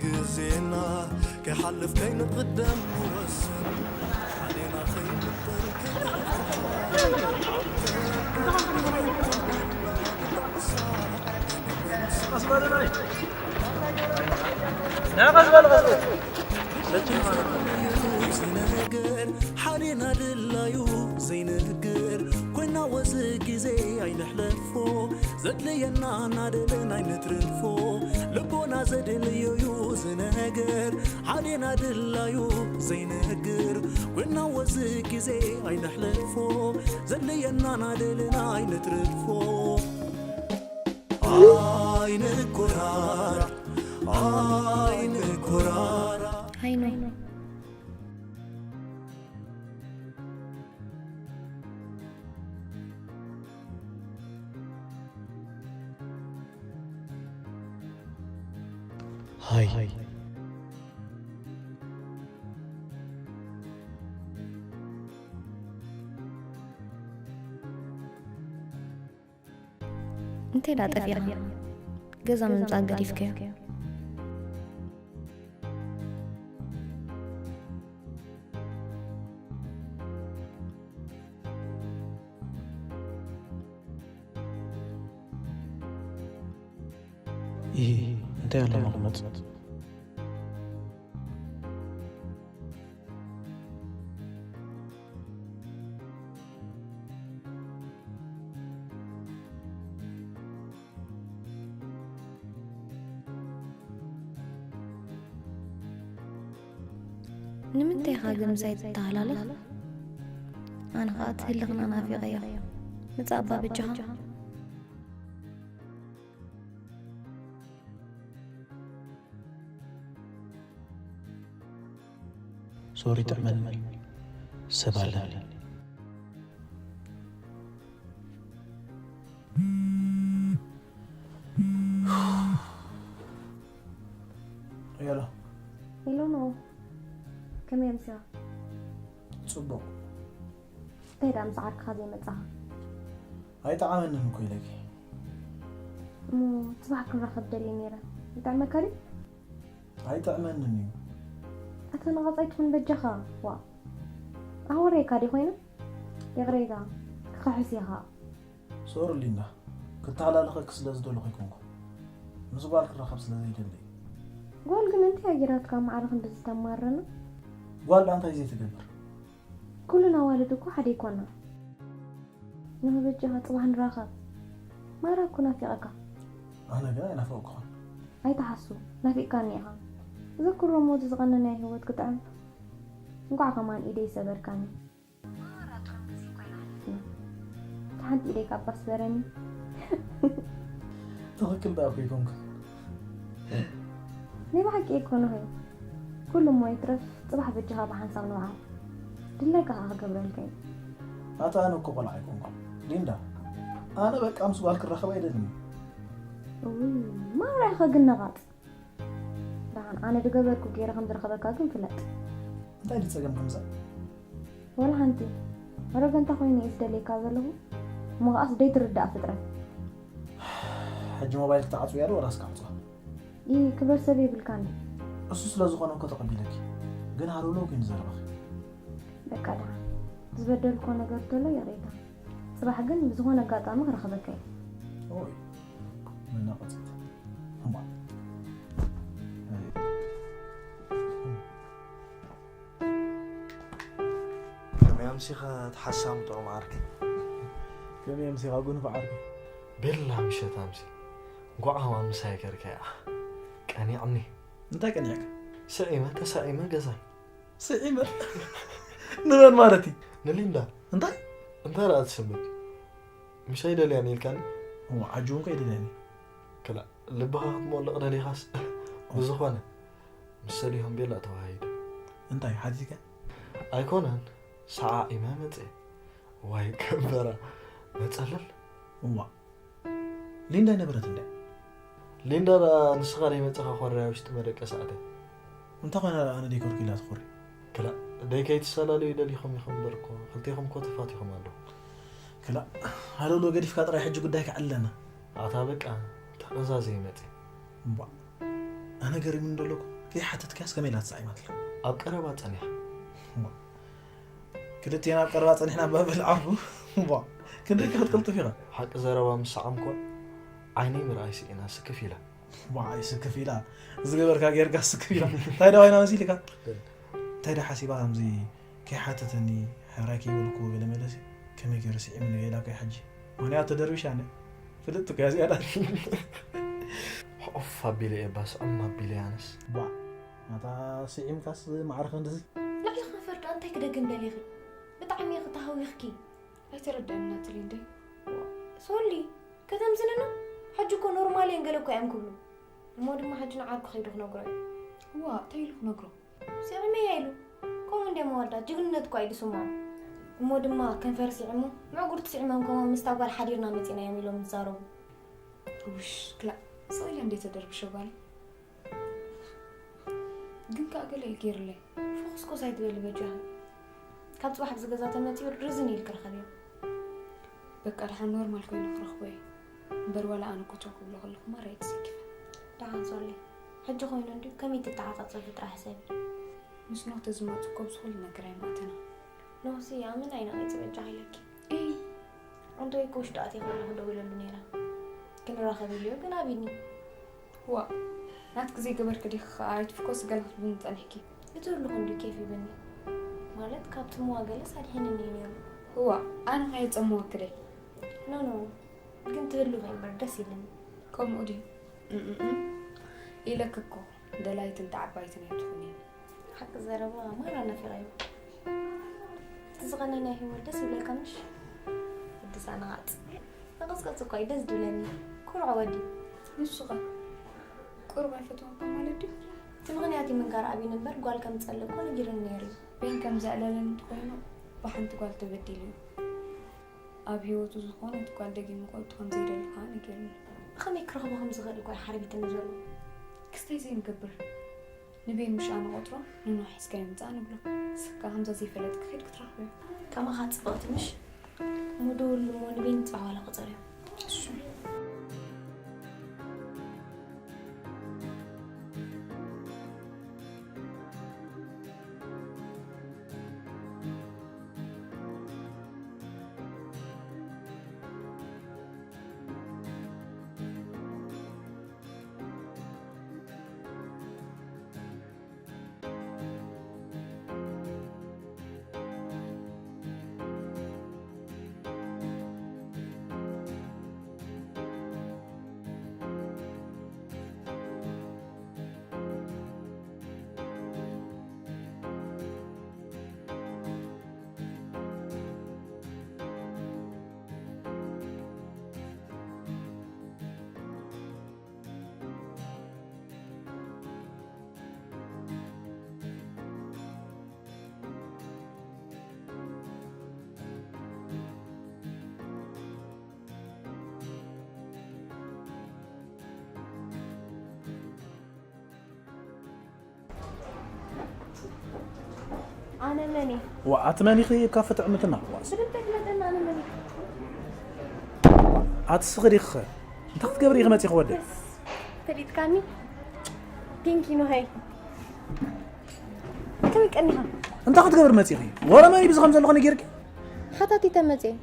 ግዜና ከይሓልፍ ከይንቕደም ንወስን ሓዴና ከይንበር ዘይነገር ሓዴና ድላዩ ዘይነግር ኮይና ወዚ ግዜ ኣይንሕለፎ ዘድልየና እናደለን ኣይንትርፎ ልቦና ዘድልዮዩ ዝነገር ሓዴና ድላዩ ዘይነግር ኮይና ወዚ ግዜ ኣይንሕለፎ ዘድልየና እናደለን ኣይንትርፎ ኣይንኮራር ኣይንኮራር ሃይኖ ሃይ እንታይ ዳ ጠፊእኻ? ገዛ ምምጻእ ገዲፍካዮ? እሂ፣ እንታይ ኣለና ክመጽእ? ንምንታይ ኢኻ ግን ምሳይ ትተሃላለኽ? ኣነ ኸኣ ትህልኽና ናፊቐዮ። ምጻእ እባ በጃኻ። ሶሪ ጥዕመኒ ሰብ ኣለኒ። ሄሎ። ሄሎ ነው። ከመይ ኣምሲኻ? ጽቡቕ። እንታይ ደኣ ምስ ዓርክኻ ዘይመጻኻ? ኣይጠዓመንን እኮ ኢለኪ። እሞ ጽባሕ ክንራኸብ ደልየ ነይረ። ይጥዕመካ ድዩ? ኣይጥዕመንን እዩ። ኣታ ነቓጽ ኣይትኹን በጃኻ። ዋ ኣወረይካ ድዩ ኮይነ? ይቕሬታ ክኽሕስ ኢኻ። ሶሪ ሊንዳ፣ ክተሃላለኸኪ ስለ ዝደለኹ ኣይኮንኩን። ምስ ጓል ክራኸብ ስለ ዘይደሊ እዩ። ጓል ግን እንታይ ኣጊራትካ ማዕረ ክንድዚ ተማርረና? ጓል ደኣ እንታይ ዘይትገብር? ኩሉን ኣዋልድ እኮ ሓደ ኣይኮና። ንኽበጃኻ ጽባሕ ንራኸብ። ማራ እኮ ናፊቐካ። ኣነ ግን ኣይናፈቕኩኻን። ኣይትሓሱ፣ ናፊቕካኒ ኢኻ። ዘክሮ እሞ እቲ ዝቐነናዮ ህይወት ክጥዕም። እንቋዕ ከማን ኢደይ ሰበርካኒ። ማራ ጥዑም ግዜ እኳ ኢና ሓሊፍና። እታ ሓንቲ ኢደይ ካብ ኣስበረኒ። ትኽክል ደኣ እኮ ኣይኮንኩን። ናይ ብሓቂ ኣይኮንኹይ። ኩሉ እሞ ይትረፍ፣ ጽባሕ በጃኻ ብሓንሳብ ንውዓል። ድላይካ ከኣ ክገብረልካ እየ። ኣታ ኣነ እኮ ቆልዓ ኣይኮንኩን ሊንዳ። ኣነ በቃ ምስ ጓል ክራኸብ ኣይደልን። እውይ፣ ማራ ኢኻ ግን ነቓጽ። ደሓን ኣነ ዝገበርኩ ገይረ ከም ዝረኸበካ ግን ፍለጥ። እንታይ ድዩ ጸገም ከምዛ? ወላ ሓንቲ። ኣረገንታ ኮይኑ እየ ዝደልየካ ዘለኹ። እሞ ከኣስ ደይትርዳእ ፍጥረት። ሕጂ ሞባይል ክትዓጽውያ ዶ ወላስ ክዓጽዋ? ይ ክብረት ሰብ የብልካን ድዩ? እሱ ስለ ዝኾነ እኮ ተቐቢለኪ። ግን ሃለውለው ግን ዘረባኺ። በቃ ደሓን። ዝበደልኮ ነገር ተሎ ይቕሬታ። ጽባሕ ግን ብዝኾነ ኣጋጣሚ ክረኽበካ እየ። ኦይ መናቐጺት። እማ። ከመይ ኣምሲኻ እቲ ሓሳም ጥዑም ዓርከይ? ከመይ ኣምሲኻ ጉንፍ ዓርከይ? ቤላ ምሸት ኣምሲ እንኳዕ ሃዋ ምሳይ ገርካያ። ቀኒዕኒ። እንታይ ቀኒዕካ? ስዒመ ተሳዒመ ገዛይ። ስዒመ ንመን ማለት እዩ? ንሊንዳ። እንታይ? እንታይ ደኣ ትስምዕ? ምሻይ ደልያኒ ኢልካኒ? እሞ ዓጂ እውን ከይደልያኒ። ክላ ልብኻ ክትሞልቕ ደሊኻስ? ብዝኾነ ምስ ሰሊሆም ቤላ ተዋሃሂደ። እንታይ ሓቲትካ? ኣይኮነን ሰዓዒመ መፅእ። ዋይ ከበራ መፀለል። እዋ ሊንዳ ኣይነበረት እንደ ሊንዳ ደኣ ንስኻ ደይ መፅኻ ኮርያ ውሽጢ መደቀሲ ኣትያ። እንታይ ኾነ ኣነ ደይ ኮርኩ ኢላ ትኾሪ። ክላ ደይ ከይትሰላለዩ ደሊኹም ኢኹም እምበር እኮ ክልቴኹም እኮ ተፋቲኹም ኣለኹም። ክላ ሃለውሎ ገዲፍካ ጥራይ ሕጂ ጉዳይ ክዕለና። ኣታ በቃ ተቐዛዘይ መፅእ። እምቧ ኣነ ገሪሙኒ ደለኩ ከይሓተትካስ ከመይ ኢላ ትሳዒማትላ? ኣብ ቀረባ ፀኒሓ። ክልቴና ኣብ ቀረባ ፀኒሕና እባ በል ዓርኩ። እምቧ ክንደይ ክትቅልጥፍ ኢኻ። ሓቂ ዘረባ ምስ ሰዓምኩ ዓይነይ ምርኣይ ስኢና ስክፍ ኢላ። እምቧ ኣይስክፍ ኢላ ዝገበርካ ጌርካ ስክፍ ኢላ እንታይ ዳ ኮይና መሲልካ? እንታይ ዳ ሓሲባ ከምዚ ከይሓተተኒ ሕራይ ከይበልክዎ ገለ መለሲ ከመይ ገይሩ ስዒሙኒ ገይላ ከይ ሓጂ ምኽንያቱ ተደርቢሻ ኣነ ፍልጥቲ እኮ እያ እዚኣ ዳ ሕቑፍ ኣቢለ እየ ባስዕም ኣቢለ ኣነስ። ቧዕ ናታ ስዒምካስ ማዕረ ክንድዚ። ልዕሊ ከንፈር ደኣ እንታይ ክደግም ደሊኺ? ብጣዕሚ ኢኺ ተሃዊኽኪ። ኣይተረድኣን ናትሊ እንዴ። ሶሊ ከተምዝንና? ሕጂ እኮ ኖርማል እየን ገለ እኮ እዮም ክብሉ። እሞ ድማ ሕጂ ንዓርኩ ከይዱ ክነግሮ እዩ። እዋ እንታይ ኢሉ ክነግሮ? ስዕመያ ኢሉ። ከምኡ እንድዮም ኣወዳት ጅግንነት እኳ እዩ ዝስምዖም። እሞ ድማ ከንፈር ስዒሙ ምዕጉርቲ ስዒሞም ከማን ምስታ ጓል ሓዲርና መፂና እዮም ኢሎም ዝዛረቡ። ውሽ ክላእ ስቕ ኢለ እንዴ ተደርብሸ ጓል። ግን ከዓ ገለ እዩ ገይሩለይ። ፍኹስኩስ ኣይትበሊ በጃኺ። ካብ ፅባሕ ኣብዚ ገዛ ተመፂኡ ርዝን ኢልኪ ርኸብዮ። በቃ ደሓን ኖርማል ኮይኑ ክረኽቦ እየ። እምበር ዋላ ኣነ እኮ ቻው ክብሎ ከለኹ ማራ እየ ተሰኪፈ። ደሓን ሶሊ፣ ሕጂ ኮይኑ እንድዩ ከመይ ትተዓጻጸፊ ጥራሕ ሕሰቢ። ምስ ኖህ ተዝመጹ እኮ ኣብዚ ኩሉ ነገር ኣይምኣተና። ኖህሲ ኣመና ይነቒጽ በጃኺ ኢለኪ። እይ። ኣንቶይ እኮ ውሽጢ ኣትየ ከለኹ ደዊለሉ ነይረ። ክንራኸብ ኢሉዮ ግን ኣቢኒ። ዋ፣ ናትኪ ዘይገበርኪ ዲኺ ኸኣ ኣይትፍኮስ ገለ ክትብልኒ ጸኒሕኪ። እቲ ኩሉ ክንዱ ኬፍ ይብኒ። ማለት ካብቲ ምዋ ገለስ ኣድሒንኒ እዩ ነይሩ። እዋ፣ ኣነ ኸ የጸምወኪ ደይ? ኖ፣ ኖ፣ ግን ትህሉ ኸይምበር ደስ ኢልኒ። ከምኡ ድዩ? እም፣ እም፣ እም። ኢለኪ እኮ፣ ደላይትን ተዓባይትን ኣይትኹኒ። ሓቂ ዘረባ ማራ ናፊቐዮ። እቲ ዝቐነይ ናይ ህይወት ደስ ይብለካ ምሽ? ወዲ ሳነቓጽ። ንቕጽቅጽ እኳ እዩ ደስ ዝብለኒ። ኩርዑ ወዲ። ንሱ ኸ? ቁሩብ ኣይፈትወን እኳ ማለት ድዩ? እቲ ምኽንያት እዩ ምንጋር ኣብዩኒ እምበር ጓል ከም ዝጸልእ እኮ ነጊሩኒ ነይሩ እዩ። ቤን ከም ዘዕለለኒ እንተኾይኑ ብሓንቲ ጓል ተበዲሉ እዩ። ኣብ ህይወቱ ዝኾነት ጓል ደጊሙ ክእቱ ከም ዘይደሊ ከኣ ነጊሩኒ። ብኸመይ ክረኽቦ ከም ዝኽእል እኳ እዩ ሓርቢትኒ ዘሎ። ክስተይ ዘይንገብር። ንቤን ምሽ ኣነ ቆጽሮ ንኖህ ሒዝካዮ ምጻእ ንብሎ። ንስኻ ከምዛ ዘይፈለጥካ ከይድ ክትረኽቦ። ከማኻ ጽብቕቲ ምሽ? እሞ ደውል እሞ ንቤን ጽባሕ ዋላ ክጸርዮ። እሺ። ኣነ መን እየ? ዋ፣ ኣቲ መን ኢኺ እካ ፍትዕምትና? ዋ፣ ስለ እንታይ ትመጠና ኣነ መን እየ? ኣቲ ስኺ ዲኺ ኸ? እንታይ ክትገብሪ ኢኺ መፂኺ ወደ? በስ፣ ፈሊጥካኒ? ፒንኪ ኖሀይ። ከመይ ቀኒኻ? እንታይ ክትገብሪ መፂኺ? ወረ መን እዩ ብዚ ከም ዘለኹ ነጊርኪ? ሓታቲተ መፅየ።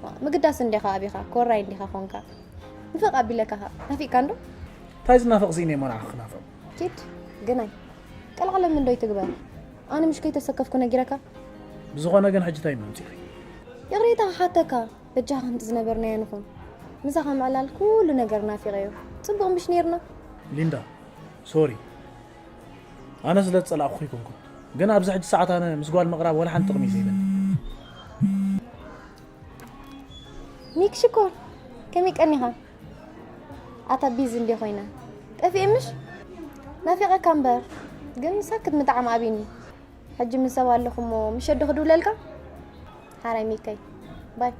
ዋ፣ ምግዳስ እንዲኻ ኣቢኻ፣ ኮራይ እንዲኻ ኾንካ። ንፍቕ ኣቢለካ ኸ? ናፊቕካ እንዶ? እንታይ ዝናፈቕ ስኢነ እሞ ንዓኺ ክናፍቕ? ኪድ፣ ግናይ። ቀልዓለም እንዶ ይትግበር። ኣነ ምሽ ከይተሰከፍኩ ነጊረካ? ብዝኾነ ግን ሕጂ እንታይ መምጺኺ? ይቕሬታ ክሓተካ፣ በጃኻ ከምቲ ዝነበርናዮ ንኹን። ምሳኻ ምዕላል ኩሉ ነገር ናፊቐዮ። ጽቡቕ ምሽ ኔርና? ሊንዳ፣ ሶሪ። ኣነ ስለ ዝጸላእኩኺ ኣይኮንኩን። ግን ኣብዚ ሕጂ ሰዓት ኣነ ምስ ጓል ምቕራብ ወላ ሓንቲ ጥቕሚ ዘይብለኒ። ሚክ ሽኮር፣ ከመይ ቀኒኻ? ኣታ ቢዚ እንድየ ኮይነ። ጠፊኤ ምሽ? ናፊቐካ እምበር፣ ግን ሳክት ምጥዓም ኣብዩኒ። ሕጂ ምስ ሰብ ኣለኹ እሞ ምሸት ዶ ክድውለልካ? ሓራይ ሚከይ። ባይ።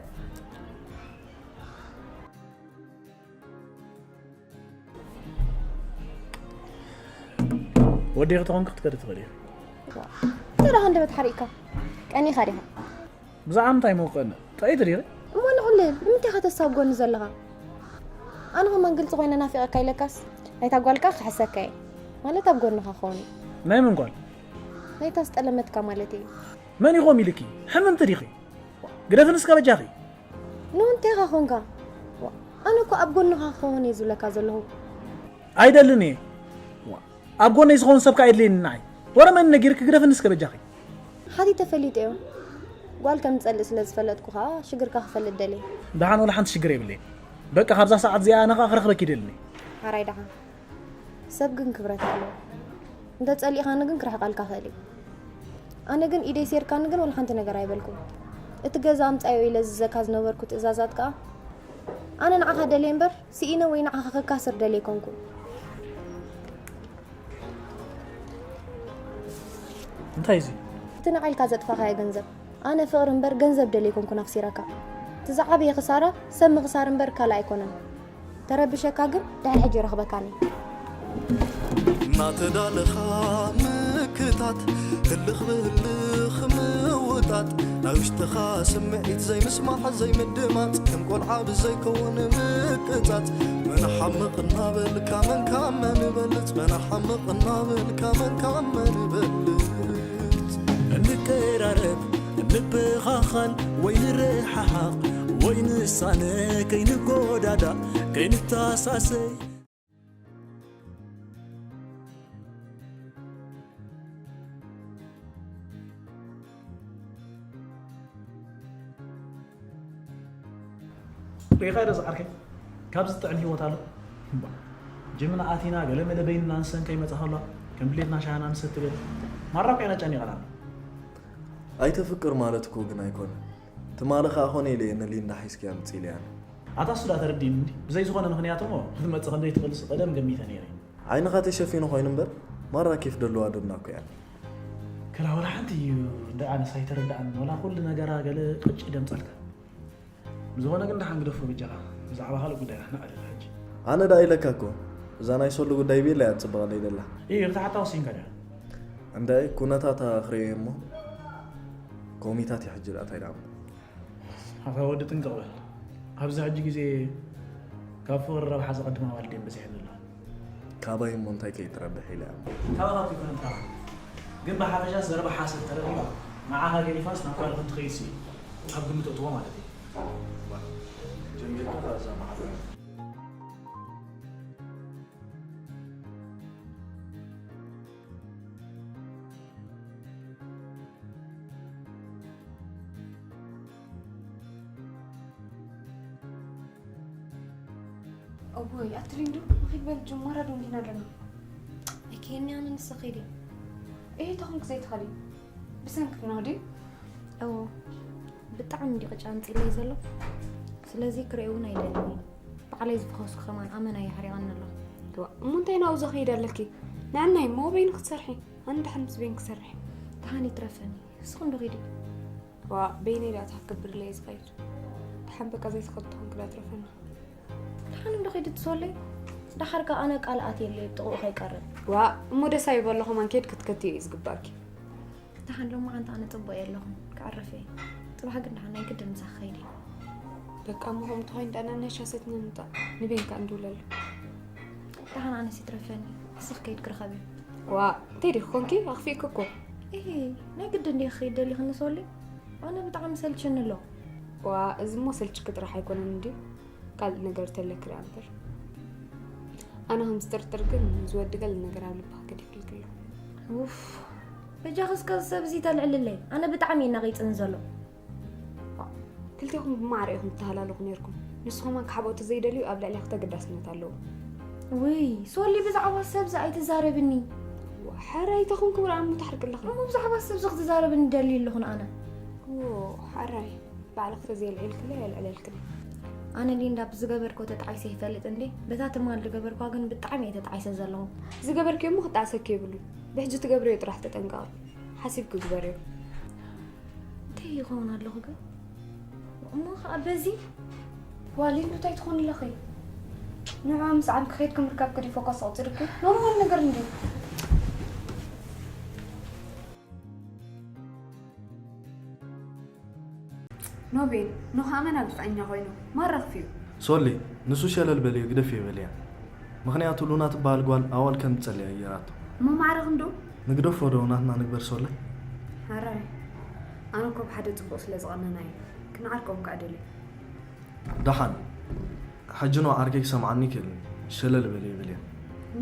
ወዲኺ ተኾንኪ ክትከዲ ትኽእሊ ኢኺ። እንታይ ደኣ ሃንደበት ሓሪቕካ? ቀኒኻ ዲኻ? ብዛዕባ ምንታይ መውቀኒ? ጥዕይቲ ዲኺ? እሞ ንዕልል፣ ንምንታይ ኢኻ ተሳብ ጎኒ ዘለኻ? ኣነ ከማን ግልጺ ኮይነ ናፊቐካ ኢለካስ፣ ናይታ ጓልካ ክሕሰካ እየ። ማለት ኣብ ጎንኻ ክኸውን እየ። ናይ መን ጓል? ናይታ ዝጠለመትካ ማለት እየ። መን ኢኹም ኢልኪ? ሕምምቲ ዲኺ? ግደፍኒ እስከ በጃኺ። ኖ እንታይ ኢኻ ኾንካ? ዋ፣ ኣነ እኮ ኣብ ጎንኻ ክኸውን እየ ዝብለካ ዘለኹ። ኣይደልን እየ። ዋ፣ ኣብ ጎነይ ዝኸውን ሰብ ከኣ የድልየኒ ንዓይ። ወረ መን ነጊርኪ? ግደፍኒ እስከ በጃኺ። ሓቲተ ፈሊጠዮ። ጓል ከም ትጸልእ ስለ ዝፈለጥኩ ኸኣ ሽግርካ ክፈልጥ ደልየ። ደሓን ወላ ሓንቲ ሽግር የብለይን። በቃ ካብዛ ሰዓት እዚኣ ኣነ ኸኣ ክረኽበኪ ይደልን እየ። ሓራይ ደሓን። ሰብ ግን ክብረት ኣለዎ። እንተ ጸሊእኻኒ ግን ክርሕቐልካ ክእል እዩ። ኣነ ግን ኢደይ ሴርካኒ ግን ወላ ሓንቲ ነገር ኣይበልኩን። እቲ ገዛ ኣምጻዮ ኢለ ዝዘካ ዝነበርኩ ትእዛዛት ከኣ ኣነ ንዓኻ ደልየ እምበር ስኢነ ወይ ንዓኻ ከካስር ደልየ ኣይኮንኩን። እንታይ እዚ? እቲ ንዓይ ኢልካ ዘጥፋኻዮ ገንዘብ። ኣነ ፍቕሪ እምበር ገንዘብ ደልየ ኣይኮንኩን ኣኽሲረካ። እቲ ዝዓበየ ክሳራ ሰብ ምኽሳር እምበር ካልእ ኣይኮነን። ተረቢሸካ ግን ድሕሪ ሕጂ ይረኽበካን እየ። እናተዳለኻ ምክታት፣ ህልኽ ብህልኽ ምውጣጥ፣ ናይ ውሽጥኻ ስምዒት ዘይምስማዕ ዘይምድማጽ፣ ከም ቆልዓ ብዘይከውን ምቅጻጽ፣ መን ሓምቕ እናበልካ መን ካብ መን ይበልጽ፣ መን ሓምቕ እናበልካ መን ካብ መን ይበልጽ። እንቀራረብ፣ እንበኻኻን፣ ወይ ንረሓሓቕ፣ ወይ ንሳነ፣ ከይንጎዳዳእ፣ ከይንተሳሰይ። ሪኢኻዮ ዶ ዝዓርከይ? ካብ ዝጥዕም ህይወት ኣሎ? እምባ። ጅምና ኣቲና ገለ መለ በይንና ንሰንከ ይመጻ ከሎ ከም ድሌትና ሻህና ንሰቲ ገለ። ማራ እኮ ኢና ጨኒቐና። ኣይተፍቅር ማለት እኮ ግን ኣይኮነ። ትማሊ ከኣ ኮነ ኢለ እየ ንሊንዳ ሒዝክያ ምጽእ ኢለያ። ኣታ እሱ ደኣ ተረዲእኒ እንዲ። ብዘይ ዝኾነ ምኽንያት እሞ ክትመጽእ ከም ዘይትኽእልስ ቀደም ገሚተ ነይረ። ዓይንኻ ተሸፊኑ ኮይኑ እምበር ማራ ኬፍ ደለዋ ዶ እና እኮ እያ። ከላ ወላ ሓንቲ እዩ እንደ ኣነስ ኣይተረድኣን። ወላ ኩሉ ነገራ ገለ ቅጭ ደምጸልካ። ብዝኾነ ግን ደሓን ግደፎ በጃኻ። ብዛዕባ ካልእ ጉዳይና ንዕልል ሕጂ። ኣነ ደኣ ኢለካ እኮ። እዛ ናይ ሶሊ ጉዳይ ቤላ እያ ትጽብቐለይ ደላ። እይ፣ ክትሓታ ወሲንካ ድያ? እንዳ ኩነታታ ክርእዮ እሞ ኮሚታት እዩ ሕጂ ደኣ እንታይ ደኣ እሞ። ኣታ ወዲ ጥንቅቕ በል። ኣብዚ ሕጂ ግዜ ካብ ፍቕሪ ረብሓ ዝቐድም ኣዋልድ እየን በዚሐን ዘለዋ። ካባይ እሞ እንታይ ከይትረብሕ ኢለ እያ። ካባኻ እኮ ኣይኮነን ጥራሕ። ግን ብሓፈሻ ዘረባ ሓሰት ተረኺባ ንዓኻ ገዲፋስ ናብ ካልእ ክትኸይድሲ ኣብ ግምት እእትዎ ማለት እዩ። ጀሚርካ እዛ መዓልቲ። እወይ ኣቲ ሊንዱ፣ ንኺድ በል ጅማራ ዶ እንዲና ኣለና። ኣይከየኒ ኣነ ንስኺ ዲ። እይ ተኹንክ ዘይትኸዲ ብሰንክትና ድዩ? እዎ ብጣዕሚ እንዲ ቅጫ ኣምፂለይ ዘሎ። ስለዚ ክርኢ እውን ኣይደልን። ባዕለይ ዝፈኸስኩ ከማን ኣመና ይሓሪቐኒ ኣሎ። እዋ እሞ እንታይ ናብኡ ዘኸይድ ኣለኪ? ንዕናይ እሞ በይኑ ክትሰርሒ፣ ኣነ ድሓን ምስ በይን ክሰርሕ። ደሓን ይትረፈኒ። ንስኹም ዶ ኺዲ? ዋ በይነይ ዳኣ ታክብርለይ ዝኸይድ። ደሓን በቃ ዘይትኸድ ተኾንክ ዳኣ ትረፈና። ደሓን እንዶ ኺዲ ትሶለይ። ደሓር ከኣ ኣነ ቃል ኣትየለይ ጥቕኡ ከይቀርብ። ዋ እሞ ደስ ኣይበሎ ከማን ኬድ ክትከትዮ እዩ ዝግባእኪ። ደሓን ሎማዓንቲ ኣነ ጽቡቕ እየ ኣለኹ። ክዕርፍ እየ። ጽባሕ ግን ደሓን ናይ ግድን ምሳኺ ኸይድ እየ። በቃ እሞ ከምኡ ተኾይኑ ደኣ ነናይ ሻሰትና ንምጻእ ንቤንካ እንድውለሉ። ደሓን ኣነስ ይትረፈኒ። ንስኺ ከይድ ክርኸብ እየ። ዋ እንታይ ዲኺ ኮንኪ ኣኽፊእኪ እኮ። እሂ ናይ ግድን ዲኺ ክኸይድ ደሊኺ ንሶሊ? ኣነ ብጣዕሚ ሰልችኒ ኣሎ። ዋ እዚ እሞ ሰልችኪ ጥራሕ ኣይኮነን እንድዩ ካልእ ነገር ተለኪ ደኣ እምበር። ኣነ ከም ዝጥርጥር ግን እዚ ወዲ ገለ ነገር ኣብ ልብኺ ገዲፍልኪ ኣሎ። ኡፍ በጃኺ እስከ እዚ ሰብ እዚ ተልዕልለይ ኣነ ብጣዕሚ እዩ ነቒጽኒ ዘሎ። ክልቴኹም ብማዕረ ኢኹም ትተሃላለኹ ነይርኩም። ንሱ ከማን ክሓብኦ ተዘይደልዩ ኣብ ልዕሊኺ ተገዳስነት ኣለዎ። ውይ ሶሊ ብዛዕባ ሰብዚ ኣይትዛረብኒ። ዋ፣ ሕራይ ተኾንኪ ብርኣሙ ትሓርቂ ኣለኺ። እሞ ብዛዕባ ሰብዚ ክትዛረብኒ ደልየ ኣለኹ ንኣነ። ዎ፣ ሕራይ ባዕልኺ ተዘየልዒልክለይ ኣየልዕለልክን። ኣነ ሊንዳ ብዝገበርክዎ ተጣዒሰ ይፈልጥ እንዴ? በታ ትማል ዝገበርኳ ግን ብጣዕሚ እየ ተጣዒሰ ዘለኹ። ዝገበርክዮ እሞ ክጣዕሰኪ የብሉን። ብሕጂ ትገብርዮ ጥራሕ ተጠንቀቒ። ሓሲብኪ ግበርዮ። እንታይ ይኸውን ኣለኹ ግን? እሞ ኸዓ በዚ ዋሊሉ እንታይ ትኾን ኣለኺ? ንዑ ምስ ዓም ክኸይድ ክምርካብ ክዲ ፎካስ ኣውፅድኩ ኖርማል ነገር እንዲ። ኖቤል ኖህ ኣመና ግፍዐኛ ኮይኑ ማራ ክፊኡ። ሶሊ ንሱ ሸለል በልዮ ግደፍዮ በልያ። ምኽንያቱ ሉና ትበሃል ጓል ኣዋል ከም ትጸልያ እዩ ጌራቶ። እሞ ማዕረ ክንድኡ? ንግደፎ ዶ ናትና ንግበር ሶሊ? ሕራይ ኣነ እኮ ብሓደ ጽቡቕ ስለ ዝቐነና እዩ። ክንዓርቆም ከኣ ደልየ። ደሓን ሕጂ ኖ ዓርከይ ክሰምዓኒ ይክእል እዩ። ሸለል በልዮ በልያ።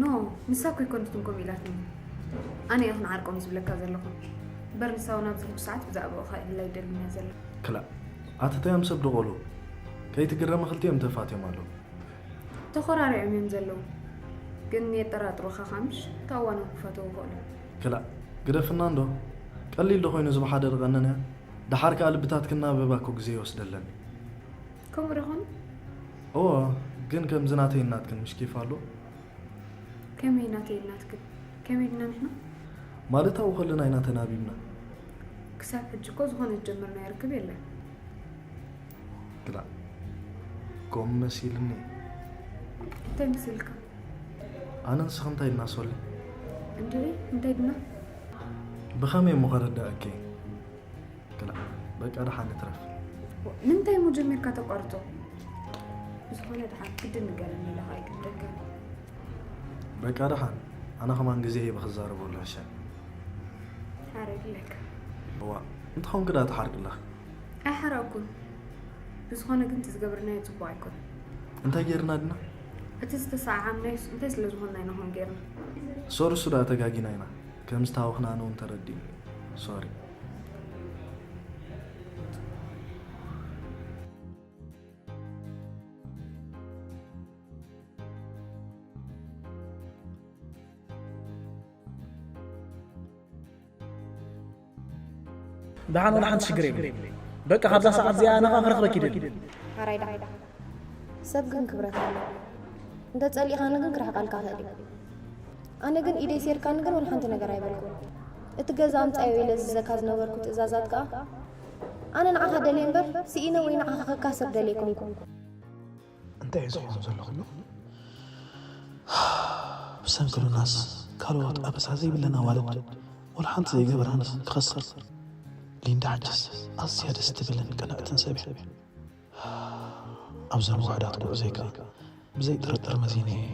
ኖ ንሳ እኮ ኣይኮነትን ከምኡ ኢላትኒ። ኣነ እየ ክንዓርቆም ዝብለካ ዘለኹ። እምበር ንሳ እውን ኣብዚ ሕጂ ሰዓት ብዛዕባኡ ከ ኢላ ኣይደልን እያ ዘላ። ክላእ ኣተታዮም ሰብ ዶ ቆልዑ? ከይትግረሚ ክልቲኦም ተፋትዮም ኣለዉ። ተኾራሪዖም እዮም ዘለዉ። ግን የጠራጥሩኻ ኸኣ ምሽ? እታ እዋኖም ክፈተዉ ይኽእሉ እዮም። ክላእ ግደፍና እንዶ። ቀሊል ዶ ኮይኑ እዚ ብሓደ ዝቐነን እያ? ደሓር ከኣ ልብታትኪ እናበባ እኮ ግዜ ይወስደለን እዩ። ከምኡ ዶ ኾኑ? እወ፣ ግን ከምዚ ናተይን ናትክን ምሽ ኬፍ ኣሎ? ከመይ ናተይን ናትክን? ከመይ ድና ንሕና? ማለት ኣብኡ ከለና ኢና ተናቢብና። ክሳብ ሕጂ እኮ ዝኾነ ዝጀመርናዮ ርክብ የለን። ግዳ ጎም መሲልኒ። እንታይ መሲልካ? ኣነ ንስኺ እንታይ ድና ሶሊ? እንድዒ እንታይ ድና? ብኸመይ እሞ ከረድኣኪ? ግዳ በቃ ደሓን ንትረፍ። ንምንታይ እሞ ጀሚርካ ተቋርጾ? ብዝኾነ ደሓን ግድን ንገረኒ ኢለ ከኣ ኣይግደንካን። በቃ ደሓን ኣነ ከማን ግዜ ሂበ ክዛረበሉ ሕሸኒ። ሓራይ ድለካ። እዋ እንታይ ኾንኪ ደኣ ትሓርቂ ኣለኺ? ኣይሓረቕኩን። ብዝኾነ ግን እቲ ዝገበርናዮ ጽቡቕ ኣይኮነን። እንታይ ጌርና ድና? እቲ ዝተሰዓዓምናዮስ እንታይ ስለ ዝኾንና ኢና ከምኡ ጌርና? ሶሪ እሱ ደኣ ተጋጊና ኢና። ከም ዝተሃወኽና ኣነ እውን ተረዲእኒ። ሶሪ። ደሓን፣ ወላ ሓንቲ ሽግር የብለይ። በቃ፣ ካብዛ ሰዓት እዚኣ ኣነ ኸኣ ክረኽበኪ ይደሊ። ሓራይ ደሓን። ሰብ ግን ክብረት ኣለዎ። እንተ ጸሊእኻኒ ግን ክርሕቐልካ እኽእል እየ። ኣነ ግን ኢደይ ሴርካኒ ግን ወላ ሓንቲ ነገር ኣይበልኩን። እቲ ገዛ ኣምጻዮ ኢለ ዝዘካ ዝነበርኩ ትእዛዛት ከኣ ኣነ ንዓኻ ደልየ እምበር ስኢነ ወይ ንዓኻ ከካስር ደልየ ኣይኮንኩን። እንታይ እዩ ዝኸውን ዘሎ ኩሉ? ብሰንኪ ሉናስ ካልኦት ኣበሳ ዘይብለን ኣዋልድ ወላ ሓንቲ ዘይገበራንስ ክኸስር። ሊንዳ ሕጅስ ኣዝያ ደስ ትብልን ቅንዕትን ሰብ እያ። ኣብዘን ውሑዳት ጉዕዞይ ከኣ ብዘይ ጥርጥር መዚነ እየ።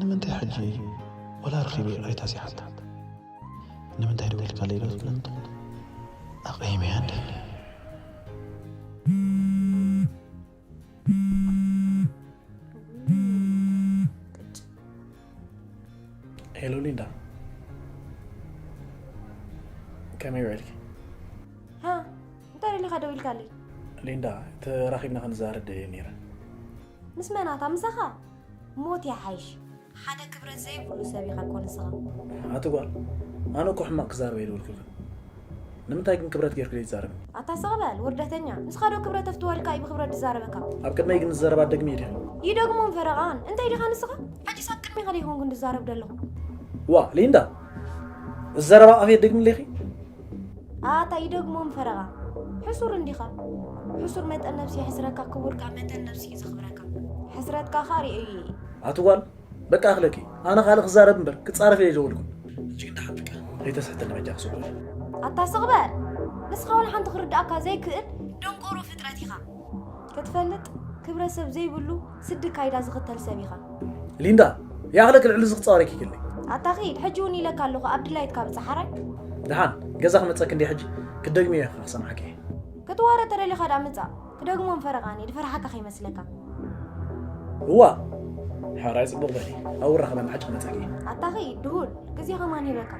ንምንታይ ሕጂ ወላ ረኺበ ይቕሬታ ዘይሓታ? ንምንታይ ደዊልካለይ ኢለ ትብለኒ ትኾን? ኣቕይመያ እንድየ። ሄሎ ሊንዳ፣ ከመይ ውዒልኪ? ሃ እንታይ ደሊኻ ደዊልካለይ? ሊንዳ፣ ተራኺብና ክንዛረብ ደልየ ነይረ። ምስ መናታ ምሳኻ? ሞት ይሓይሽ። ሓደ ክብረት ዘይብሉ ሰብ ኢኻ እኮ ንስኻ። ኣቲ ጓል፣ ኣነ እኮ ሕማቕ ክዛረብ ኣይደወልኩልክን። ንምንታይ ግን ክብረት ጌርኪ ዘይትዛረቢ? ኣታ ስቕ በል ውርደተኛ። ንስኻ ዶ ክብረት ኣፍትወልካ እዩ ብኽብረት ዝዛረበካ? ኣብ ቅድመይ ግን ዝዘረባ ትደግምዮ ዲኺ? ይደግሞን ፈረቓን። እንታይ ዲኻ ንስኻ? ሕጂስ ኣብ ቅድሜኻ ዶ ይኾንኩ ዝዛረብ ዘለኹ? ዋእ ሊንዳ፣ ዝዘረባ ኣፍየ ትደግሚ ኣሌኺ? ኣታ ይደግሞን ፈረቓ። ሕሱር እንዲኻ። ሕሱር መጠን ነብሲ የሕስረካ፣ ክቡር ከኣ መጠን ነብሲ እዩ ዘኽብረካ። ሕስረትካ ከኣ ርእየዮ እየ። ኣቲ ጓል፣ በቃ ኣኽለኪ። ኣነ ካልእ ክዛረብ እምበር ክጻረፍ እየ ዘይደወልኩ። ሕጂ ግን ደሓን በቃ። ከይተስሕተኒ በጃኺ ስቕ በሊ። ኣታ ስቕ በል። ንስኻ ወላ ሓንቲ ክርድኣካ ዘይክእል ደንቆሮ ፍጥረት ኢኻ። ክትፈልጥ ክብረ ሰብ ዘይብሉ ስዲ ካይዳ ዝኽተል ሰብ ኢኻ። ሊንዳ፣ ይኣኽለኪ ልዕሊ እዚ ክጻወረኪ ኣይክእልን እየ። ኣታ ኺድ፣ ሕጂ እውን ኢለካ ኣለኹ ኣብ ድላይትካ ብጻሕ ሓራይ። ደሓን፣ ገዛ ክመጸኪ እንድየ ሕጂ። ክትደግምዮ ኢኺ ክሰምዓኪ እየ። ክትዋረ ተደሊኻ ደኣ ምጻእ። ክደግሞም ፈረቓኒ፣ ድፈርሓካ ከይመስለካ። እዋ፣ ሓራይ ጽቡቕ በሊ። ኣብኡ ንራኸበና፣ ሕጂ ክመጸኪ እየ። ኣታ ኺድ፣ ድሁል፣ ግዜ ከማን ሂበካ።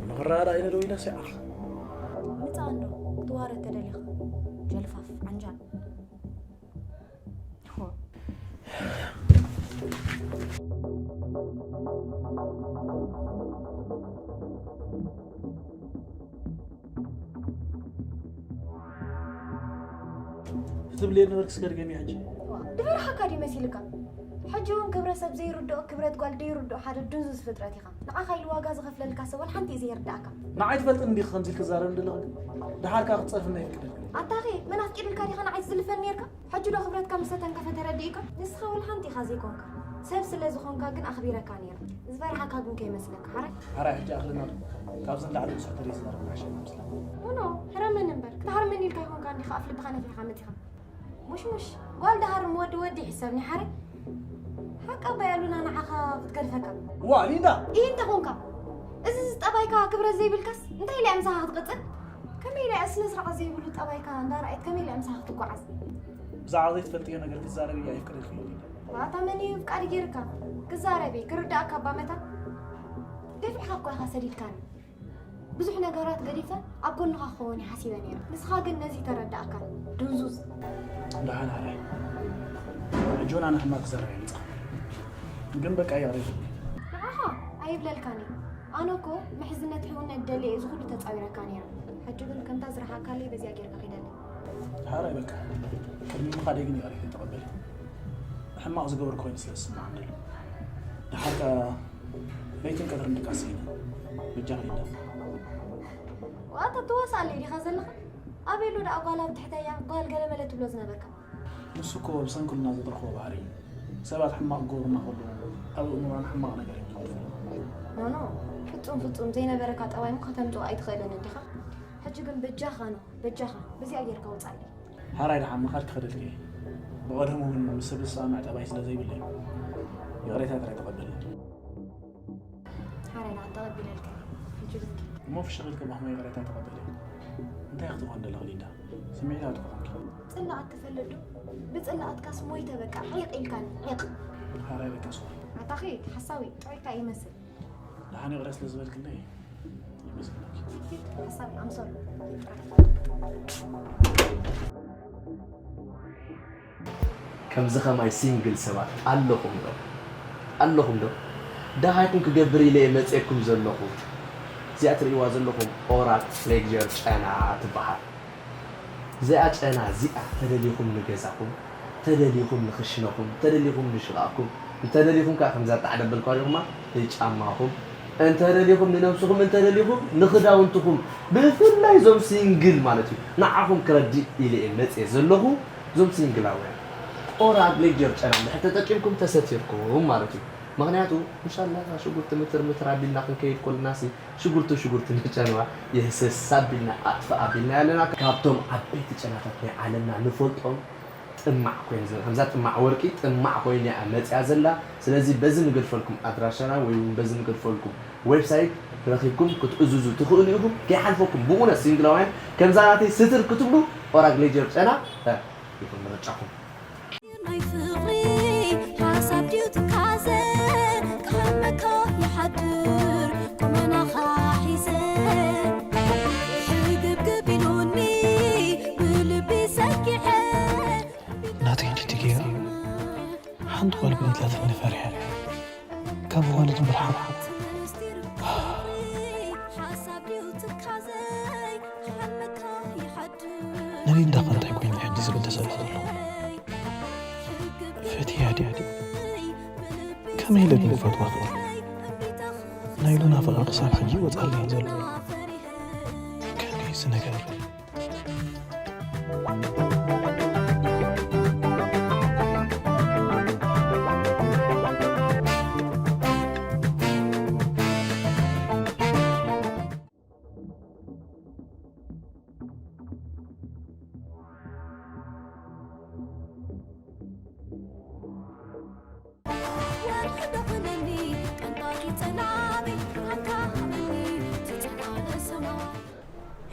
ንኽረኣዳ ኢለ ደው ኢለ ሲዓኽ። ምጻእ እንዶ ክትዋረድ ተደሊኻ ጀልፋፍ ዓንጃል። ክትብልየ ነበርኪ እስከ ድገምዮ ሕጂ። ድፈርሓካ ድዩ መሲልካ? ሕጂ እውን ክብረ ሰብ ዘይርድኦ ክብረት ጓል ደይርድኦ ሓደ ድንዙዝ ፍጥረት ኢኻ። ንዓኻ ኢሉ ዋጋ ዝኸፍለልካ ሰብ ወላ ሓንቲ እዩ ዘይርድኣካ። ንዓይ ትፈልጥኒ ዲኺ ከምዚ ኢልኪ ትዛረብኒ ዘለኺ ግን? ደሓር ከኣ ክትጸርፍኒ ኣይፍቅደልክን። ኣታኺ መን ኣፍቂድልካ ዲኻ ንዓይ ዝልፈኒ ኔርካ? ሕጂ ዶ ክብረትካ ምስ ሰተንከፈ ተረዲእካ? ንስኻ ወላ ሓንቲ ኢኻ ዘይኮንካ። ሰብ ስለ ዝኾንካ ግን ኣኽቢረካ ኔረ። ዝፈርሓካ ግን ከይመስለካ ሓራይ። ሓራይ ሕጂ ኣኽልና ዶ? ካብዚ ንላዕሊ ብዙሕ ተሪር ዝዛረብ ንዓሻ ይመስለኒ። ኖ ኖ ሕረመኒ እምበር ክትሃርመኒ ኢልካ ኣይኮንካን ዲኻ ኣፍ ልብኻ ነፊሕካ መጺኻ። ሙሽ ሙሽ ጓል ድሃርም ወዲ ወዲ ይሕሰብኒ ሓራይ። ሓቂ ኣባይ ኣሉና ንዓኻ ክትገድፈካ። ዋእ ሊንዳ! ኢሂ እንተ ኾንካ እዚ ጠባይካ ክብረት ዘይብልካስ እንታይ ኢለ እያ ምሳኻ ክትቕጽል? ከመይ ኢለ እያ ስነ ስርዓት ዘይብሉ ጠባይካ እንዳረኣየት ከመይ ኢለ እያ ምሳኻ ክትጓዓዝ? ብዛዕባ ዘይትፈልጥዮ ነገር ክትዛረቢ ኣይፍቀደልክን እዩ ሊንዳ። ዋታ መን እዩ ፍቃድ ጌርካ ክዛረብ እየ ክርድኣካ እባ መታን ገፊሕካ እኮ ኢኻ ሰዲድካኒ። ብዙሕ ነገራት ገዲፈ ኣብ ጎንኻ ክኸውን እየ ሓሲበ ነይረ። ንስኻ ግን ነዚ ተረዳእካ። ድንዙዝ። ደሓን ሓራይ። ሕጂ እውን ኣነ ሕማቕ ክዛረብ ኣይመጻኹን። ግን በቃ ይቕረ ይብል። ንዓኻ ኣይብለልካን እየ። ኣነ እኮ ምሕዝነት ሕውነት ደልየ እየ እዚ ኩሉ ተጻዊረካ ነይረ። ሕጂ ግን ከምታ ዝረሓካለይ በዚኣ ጌርካ ኺደለይ። ሓራይ በቃ። ቅድሚ ምኻደይ ግን ይቕሬታ ተቐበሊ። ሕማቕ ዝገበርኩ ኮይኑ ስለ ዝስምዓኒ ኣሎ። ደሓር ከኣ ለይትን ቀትርን ድቃስ ስኢነ። በጃኺ ሊንዳ። ዋታ ትዋሳኣለይ ዲኻ ዘለኻ? ኣበይ ኣሎ ደኣ ጓል ኣብ ትሕተያ ጓል ገለመለ ትብሎ ዝነበርካ? ንሱ እኮ ብሰንክልና ዘጥረኽቦ ባህሪ እዩ። ሰባት ሕማቕ ክገብሩና ከለዉ ኣብ ኣእምሮና ሕማቕ ነገር እዮም ዝወስዱ። ኖኖ ፍጹም ፍጹም ዘይነበረካ ጠባይ እሞ ከተምጽኦ ኣይትኽእልን እንዲኻ። ሕጂ ግን በጃኻ ኖ በጃኻ በዚኣ ጌርካ ውጻለይ። ሓራይ ደሓን ምኻድ ክኸደልኪ እየ። ብቐደሙ እውን ምስ ሰብ ዝሰማማዕ ጠባይ ስለ ዘይብለይ ይቕሬታ ጥራይ ተቐበልኒ። ሓራይ ደሓን ተቐቢለልካ እየ። ሕጂ ግን ኪድ። እሞ ፍሽኽ ኢልኪ እባ ከመይ ይቕሬታ ተቐበሊ? እንታይ ክትኾን ደለኺ ሊንዳ? ስምዒታዊ ዲኺ ኮንኪ? ጽላኣት ትፈልጥ ዶ? ብጽላኣትካስ ሞይተ በቃ ዒቕ ኢልካኒ ዒቕ። ሓራይ በቃ ሶሪ። ኣታ ኺድ ሓሳዊ ጥዑይካ ይመስል። ደሓን ይቕረ ስለ ዝበልክለይ ይመስግነኪ። ኪድ ሓሳዊ ኣምሶል። ከምዚ ኸማይ ሲንግል ሰባት ኣለኹም ዶ? ኣለኹም ዶ? ደሃይኩም ክገብር ኢለ እየ መፅኤኩም ዘለኹ። እዚኣ ትርእይዋ ዘለኹም ኦራል ሌክጀር ጨና ትበሃል። እዚኣ ጨና እዚኣ ተደሊኹም ንገዛኹም፣ ተደሊኹም ንኽሽነኹም፣ ተደሊኹም ንሽቓቕኩም፣ እንተደሊኹም ከዓ ከምዛ ጣዕ ደበልኳ ዲኹማ ንጫማኹም፣ እንተደሊኹም ንነብስኹም፣ እንተደሊኹም ንኽዳውንትኹም፣ ብፍላይ እዞም ሲንግል ማለት እዩ። ንዓኹም ክረድእ ኢለ እየ መፅኤ ዘለኹ። እዞም ሲንግላውያን ኦራል ሌክጀር ጨና እንድሕር ተጠቂምኩም ተሰቲርኩም ማለት እዩ። ምኽንያቱ ምሻላ ሽጉርቲ ምትር ምትር ኣቢልና ክንከይድ ኮልና ሲ ሽጉርቲ ሽጉርቲ ንጨንዋ የህሰስ ኣቢልና ኣጥፍእ ኣቢልና ኣለና። ካብቶም ዓበይቲ ጨናታት ናይ ዓለምና ንፈልጦም ጥማዕ ኮይኑ ዘ- ከምዛ ጥማዕ ወርቂ ጥማዕ ኮይና እያ መፅያ ዘላ። ስለዚ በዚ ንገድፈልኩም ኣድራሻና ወይ እውን በዚ ንገድፈልኩም ዌብሳይት ረኺብኩም ክትእዝዙ ትኽእሉ ኢኹም። ከይሓልፈኩም ብእውነት ሲንግላውያን ከምዛ ናተይ ስትር ክትብሉ ኦራል ሌክጀር ጨና እ፣ ይኹን ምርጫኹም። ናይ ፍቕሪ ሓሳብ ድዩ ትካዘ ክሃመካ ይሓድር ቁመናኻ ሒዘ ሕግብግብ ኢሉኒ ብልቢ ሰኪዐ ናተይ እንዲቲ ገይሩ ሓንቲ ጓል ብነትላትኒ ፈሪሐ ካብ ጓል ትብርሓ ሓሳብ ድዩ ትካዘ ክሃመካ ይሓድር ንሊንዳ ከ እንታይ ኮይኑ ሕጂ ዝብል ተሰላ ዘሎ ፈትያ ድያ ከመይ ኢለ ግን ክፈትዋ ክእል ናይ ሉና ፍቕሪ ክሳብ ሕጂ ይወፅኣለይ ዘሎ ከመይ እዚ ነገር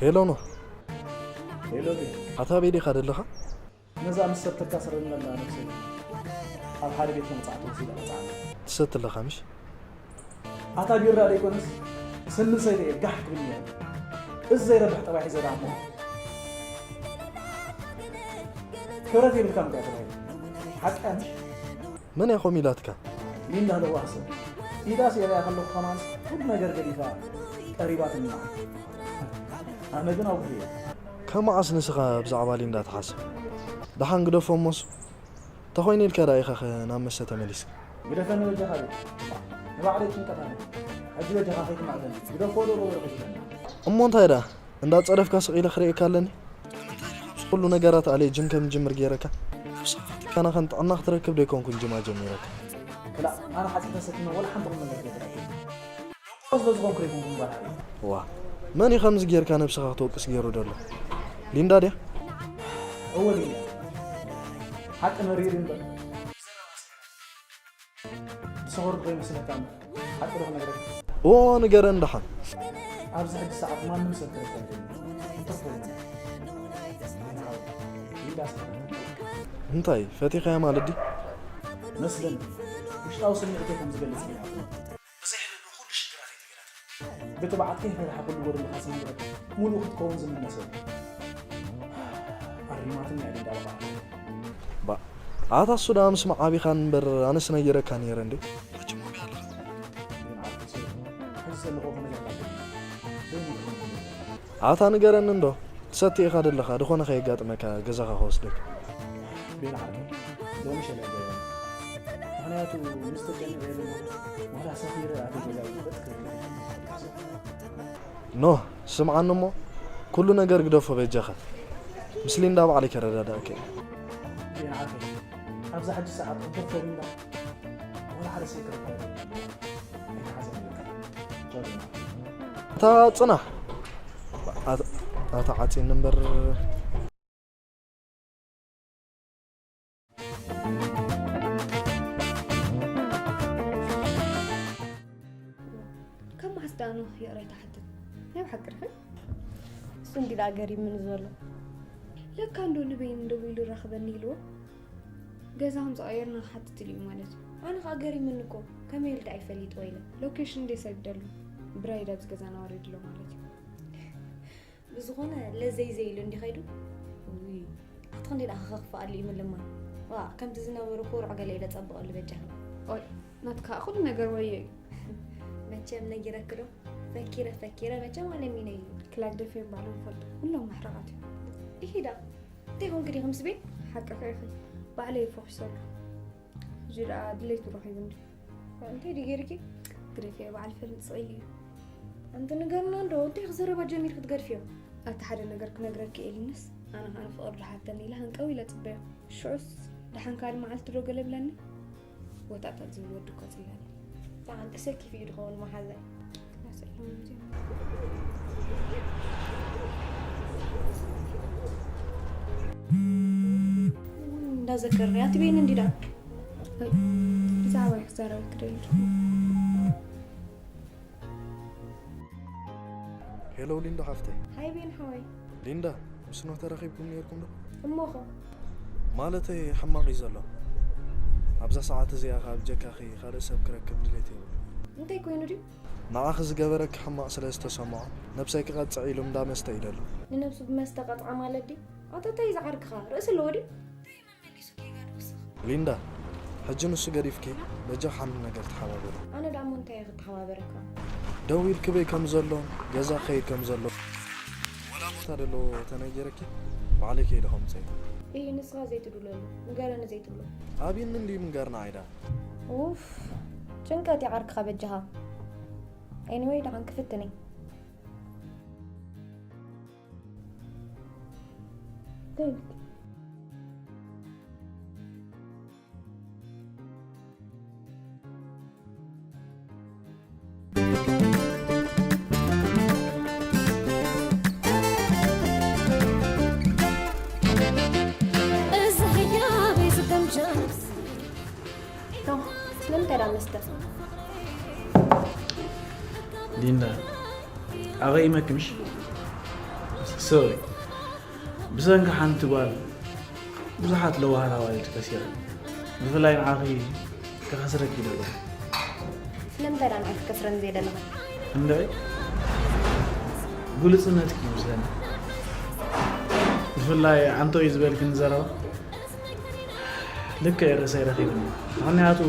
ሄሎ ኖህ፣ ሄሎ ቤት፣ ኣታ ኣበይ ዲኻ ደለኻ? ነዛ ምስ ሰብተካ ስረን መላ ነብሰይ ኣብ ሓደ ቤት መቕጻዕቲ ወሲዳ ቀጽዓኒ። ትሰቲ ኣለኻ ምሽ? ኣታ ቢራ ደይኮነስ ስኒ ሰይደ እየ ጋሕ ክብል እየ። እዚ ዘይረብሕ ጠባይ ሒዘ ደኣ እሞ ክብረት የብልካን እኮ እያ ተባሂለ። ሓቂ እያ ምሽ? መን እያ ከምኡ ኢላትካ? ሊንዳ ለዋህ ሰብ ኢዳ ስዒረያ ከለኹ ከማንስ ኩሉ ነገር ገዲፋ ቀሪባትኒ። ኣነ ግን ኣጉህየ። ካብ መዓስ ንስኻ ብዛዕባ ሊንዳ ትሓስብ? ደሓን ግደፎ እሞስ፣ ተኾይኑ ኢልካ ደኣ ኢኻኸ ናብ መስተ ተመሊስካ? ግደፈኒ በጃኻ ቤት። ንባዕለይ ጭንቀት ኣለኒ። ሕጂ በጃኻ ከይትማእዘኒ። ግደፎ ዶ በሎ ከይትብለኒ። እሞ እንታይ ደኣ እንዳጸረፍካ ስቕ ኢለ ክርእየካ ኣለኒ? ኩሉ ነገራት ኣሌጅን ከም ጅምር ገይረካ ካና ከም ጥዕና ክትረክብ ደይኮንኩን ጅማ ጀሚረካ። ክላእ ኣነ ሓጺር ተሰኪመ ወላ ሓንቲ ቁም ነገር ከይተረፈ። ደንቆሮ ስለ ዝኾንኩ ደይኮንኩን ጓል ሓቂ። ዋ መን እዩ ከምዚ ጌርካ ነብስኻ ክትወቅስ ገይሩ ደሎ? ሊንዳ ድያ? እወ ሊንዳ። ሓቂ መሪር እዩ እምበር። ብሰኸሩ ዶ ይመስለካ እምበር ሓቂ ዶ ክነግረካ? እዎ ንገረኒ ደሓን። ኣብዚ ሕጂ ሰዓት ማንም ሰብ ክረክበካ የብሉን። እንተኾይኑ ሊንዳ ሰኸረት። እንታይ ፈቲኻያ ማለት ድዩ? መስለኒ ውሽጣዊ ስምዒተይ ከም ዝገልጽ ጌራትኒ። ብዘይሕልል ኩሉ ሽግራተይ ነጊራትኒ። ብትብዓት ከይፈርሓ ኩሉ ጎደለኻ ዝነግረካ ሙሉእ ክትከውን ዝምነ ሰብ ኣሪማትኒ እያ ሊንዳ በቓ። ባእ ኣታ እሱ ደኣ ምስ መዓቢኻን እምበር ኣነስ ነጊረካ ነይረ እንዴ። ኣታ ንገረኒ እንዶ ትሰቲ ኢኻ ደለኻ ድኾነ ከየጋጥመካ ገዛኻ ክወስደካ። ቤላ ዓርከይ ሎሚ ሸለል በለ ምኽንያቱ ምስ ተጨኒቐ እየ ዘለኹ ዋላ ሰኺረ ኣቲ ገዛ ይበጥ ክብል ኖህ ስምዓኒ እሞ ኩሉ ነገር ግደፎ በጃኻ ምስ ሊንዳ ባዕለይ ከረዳድኣካ እየ። ቤላ ዓርከይ ኣብዛ ሕጂ ሰዓት ሕቶ ፈሪምና ወላ ሓደ ሰብ ክረክበካ ኣይትሓዘን በቃ ቻው ዲና። ኣታ ጽናሕ ኣታ ዓጺኒ እምበር። ካብ መዓስ ደኣ ኖህ ይቕሬታ ሓትት? ናይ ብሓቂ ርሕን? እሱ እንዲ ደኣ ገሪምኒ ዘሎ። ለካ እንዶ ንበይን ደዊሉ ራኽበኒ ኢልዎ? ገዛ ከም ዝቐየርና ክሓትት ኢሉ እዩ ማለት እዩ። ኣነ ኸኣ ገሪምኒ እኮ፣ ከመይ ኢሉ ደኣ ይፈልጥ ወይለ? ሎኬሽን እንዴ ሰዲደሉ? ብራይድ ኣብዚ ገዛና ወሪዱ ኣሎ ማለት እዩ። ብዝኾነ ለዘይ ዘይሉ እንዲ ኸይዱ? ውይ፣ ኣቲ ክንደይ ደኣ ከኽፍኣሉ እዩ ምልማን። ዋ፣ ከምቲ ዝነበሩ ኩርዕ ገለ ኢለ ጸብቐሉ በጃኻ። ኦይ፣ ናትካ ኩሉ ነገር ወዮ እዩ። መቸም ነጊረኪ ዶ? ፈኪረ ፈኪረ መቸም ኣለሚነ እዩ። ክላግደፍ እዮም ባዕሎም ይፈልጡ። ኩሎም ማሕረቓት እዮም። ኢሂዳ፣ እንታይ ኮንኪ ዲኺ ምስ ቤን? ሓቅኺ ኢኺ። ባዕለይ ይፈኹሰሉ። እዚ ደኣ ድሌቱ ረኺቡ እንዲ። እንታይ ድዩ ገይርኪ? ግደፍዮ፣ በዓል ፈልጥ ስቕ ኢሉ እዩ። ኣንቲ ንገርና እንዶ፣ እንታይ ክዘረባ ጀሚርኪ ትገድፍዮ? ኣቲ ሓደ ነገር ክነግረኪ ኢልንስ፣ ኣነ ኸኣ ንፍቕሪ ደሓተኒ ኢለ ሃንቀው ኢለ ጽበዮ። ሽዑስ ደሓን ካልእ መዓልቲ ዶ ገለ ብለኒ? ወጣጣት ዝብል ወዲ እኮ ጽላለ። ደሓን ተሰኪፉ እዩ ድኸውን መሓዛይ። እንዳዘከርኒ ኣቲ ቤን እንዲዳ። ብዛዕባ ክዛረብ ክደልድ። ሄሎ ሊንዳ ሓፍተይ። ሃይ ቤን ሓወይ። ሊንዳ፣ ምስ ኖህ ተራኺብኩም ነይርኩም ዶ? እሞኸ? ማለተይ ሕማቕ እዩ ዘሎ። ኣብዛ ሰዓት እዚኣ ካብ ጀካኺ ካልእ ሰብ ክረክብ ድሌት የብሉ። እንታይ ኮይኑ ድዩ? ንዓኺ ዝገበረኪ ሕማቕ ስለ ዝተሰምዖ ነብሰይ ክቐጽዕ ኢሉ እንዳ መስተ እዩ ደሎ። ንነብሱ ብመስተ ቀጽዓ ማለት ድዩ? ኣታ እንታይ እዩ ዝዓርክኻ? ርእሲ ኣለዎ ድዩ? ሊንዳ፣ ሕጂ ንሱ ገዲፍኪ በጃኺ ሓንቲ ነገር ተሓባበሪ። ኣነ ደኣ እሞ እንታይ እየ ክተሓባበረካ? ደው ኢልኪ በይ ከም ዘሎን ገዛ ክኸይድ ከም ዘሎን ወላ ቦታ ደለዎ ተነጊረኪ ባዕለይ ከይደ ከምጽኦ እየ። ኢሂ ንስኻ ዘይትድውለሉ ንገረኒ ዘይትብሎ። ኣብዩኒ እንድዩ ምንጋር ንዓይ ደኣ። ኡፍ ጭንቀት ይዓርክኻ በጃኻ። Anyway ደሓን ክፍትን እየ። Thank you. ሊንዳ ኣቐይመኪ ምሽ ሶሪ ብሰንኪ ሓንቲ ጓል ብዙሓት ለዋሃት ኣዋልድ ከሲረ ብፍላይ ንዓኺ ከኸስረኪ ይደሎ ስለምንታይ ዳ ንዓይ ክትከስረኒ ዘይደለኻ እንድዒ ግሉጽነትኪ ይመስለኒ ብፍላይ ኣንቶይ ዝበልክኒ ዘረባ ልክዕ ርእሰይ ረኺብኒ ምኽንያቱ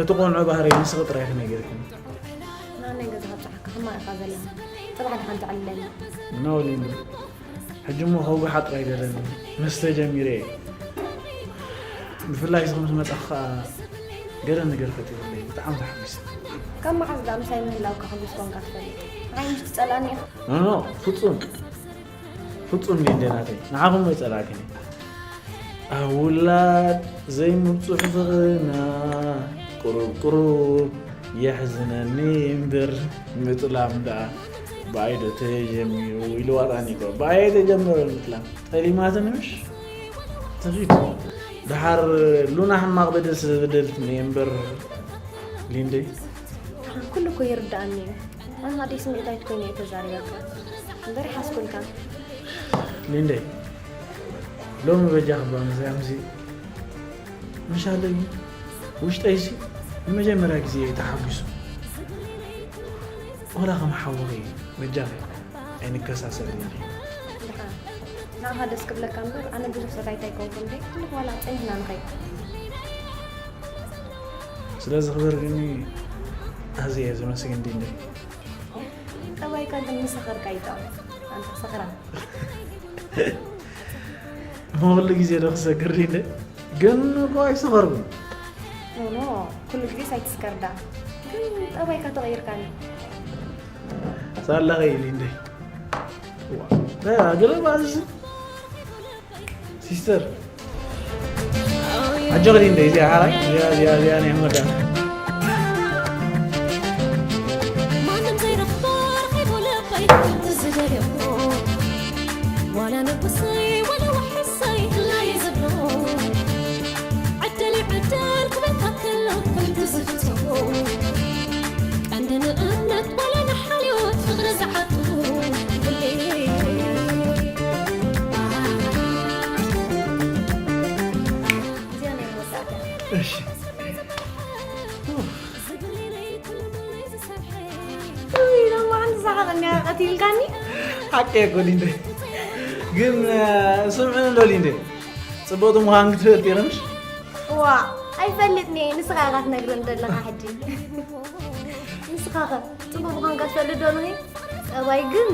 እቲ ቆንዑ ባህረይ ንስኺ ጥራይ ኢኺ ነጊርክኒ። ናብ ናይ ገዛኻ ኣብጽሓካ ሕማቕ ኢኻ ዘለኻ ጽባሕ ድሓን ተዕልለኒ። No ሊንዱ ሕጂ እሞ ከውግሓ ጥራይ ገለኒ መስተ ጀሚረ እየ። ብፍላይ እዚ ከምዝመጻኹ ከኣ ገለ ነገር ፈጢሩለይ ብጣዕሚ ተሓጒሰ። ካብ መዓዝ ደኣ ምሳይ ምህላውካ ሕጉስ ኮንካ ትፈልጥ? ንዓይ ምሽ ትጸልኣኒ ኢኻ? No no ፍጹም ፍጹም ሊንዴ ናተይ ንዓኹም ኣይጸላእክን እየ። ኣብ ውላድ ዘይምብጽሑ ፍቕርና ቁሩብ ቁሩብ የሕዝነኒ እምበር ምጥላም ደኣ ብኣይ ዶ ተጀሚሩ ኢሉ ዋጣ ኒቆ ብኣይ ኣይተጀመረን ምጥላም ጠሊማትኒ ምሽ ትኺድ ደሓር ሉና ሕማቕ በደል ስለ ዝበደልትኒ እየ እምበር ሊንደይ ኩሉ እኮ ይርድኣኒ እዩ ኣነ ሃደይ ስምዒታዊት ኮይነ እየ ተዛሪበካ እምበር ይሓስኩልካን ሊንደይ ሎሚ በጃኺ እባ ምስዚ ኣምሲ ምሻለይ ውሽጠይሲ ንመጀመርያ ግዜ እየ ተሓጒሱ። ዋላ ከም ሓውኺ በጃኺ ኣይንከሳሰልን እንዲ። ደሓን ንዓኻ ደስ ክብለካ እምበር ኣነ ብዙሕ ሰታይት ኣይኮንኩን እንዴ ክንዲ ዋላ ጸኒሕና ንኸይድ። ስለዚ ክብር ግን ኣዝየ እየ ዘመስግን እንዲ እንዴ። ጠባይካ ግን ምስ ሰኸርካ ይጥዕም ኣንታ ሰኽራም። እሞ ኩሉ ግዜ ዶ ክሰክር ድለ ግን እኮ ኣይሰኸርኩን። ኖኖ ኩሉ ግዜስ ኣይትስከር ደኣ ግን ጠባይካ ተቐይርካኒ። ሳላ ኸይሊ እንደ ገለ ባዝስ ሲስተር ኣጆኺ እንደ እዚኣ ሓራይ እዚኣ እዚኣ እዚኣ ናይ መዳ ሓቂ እኮ ሊንደ ግን ስምዕን ዶ ሊንደ ጽቡቕቲ ምዃን ክትፈልጥ እየ ምሽ? ዋ ኣይፈልጥን እየ። ንስኻ ኢኻ ትነግረን ዘለኻ ሕጂ። ንስኻ ኸ ጽቡቕ ምዃንካ ትፈልጥ ዶ ንኺ? ጸባይ ግን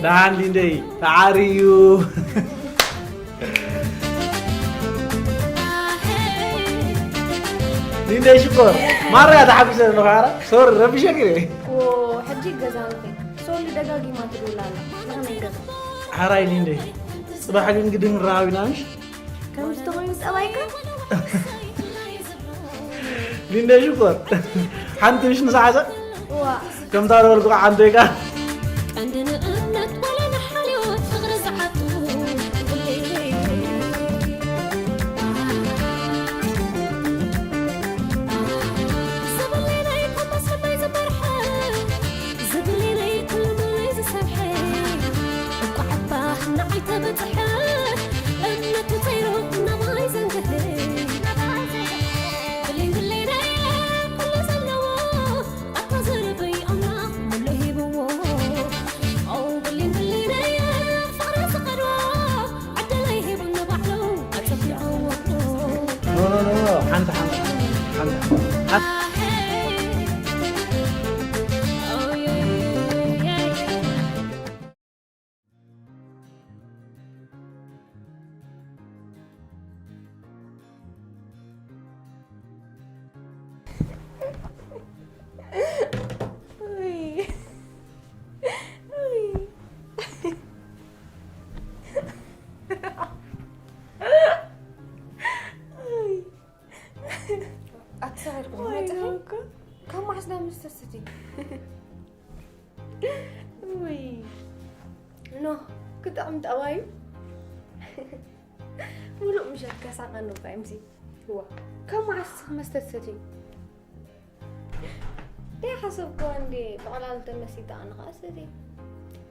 ደሓን ሊንደይ ተዓርዩ። ሊንደይ ሽኮር ማራ ተሓጒሰ ኣለኹ። ኣረ ሶሪ ረቢሸኪ እየ። ዎ ሕጂ ገዛ ንኺ። ሶሊ ደጋጊማ ትድውል ኣላ። ንኽንገዛ። ሓራይ ሊንደይ ጽባሕ ግን ግድን ንራኸብ ኢና ምሽ? ከምዚ ተኾይኑ ጸባይካ? ሊንደይ ሽኮር ሓንቲ ምሽ ንሰዓሰ ዋ ከምታ ዝበልኩ ሓንተይካ ቀንዲ ንእምነት ዋላ ንሓልዮት ፍቕሪ ዝዓቱ ዝብለለይ ኮምባስ ልበይ ዝበርሐ ዝብለለይ ኩሉ ሙሉይ ዝሰርሐ እኳ ዓባኽ ንዓይ ተበፅሐ እምነቱ ተይሩቕ ናባይ ዘንግህ ብሌን ብሌነይ ኩሉ ዘለዎ ኣታ ዘርበይ ኣምላኽ ሙሉእ ሂብዎ ኦ ብሌን ብሌነይ ፍቕሪ ዝቐድዎ ዕድለይ ሂቡ ንባዕሉ ኣጸቢቕዎ ኖ ኖ ኖ ሓንቲ ሓንቲ ሓንቲ ሓንቲ ኣትሳሪኩም መፅኺ ካብ ማሕስና ምስ ተስትይ ውይ ኖ ክጥዕም ጠባዩ ሙሉእ ምሸት ከሳቐኒ እኳ ይምሲ ዋ ካብ ማዓስ መስተ ትሰትዩ ደይ ሓሰብክዋ እንዴ ብቐላሉ ተመሲጣ ኣነ ከዓ ሰትየ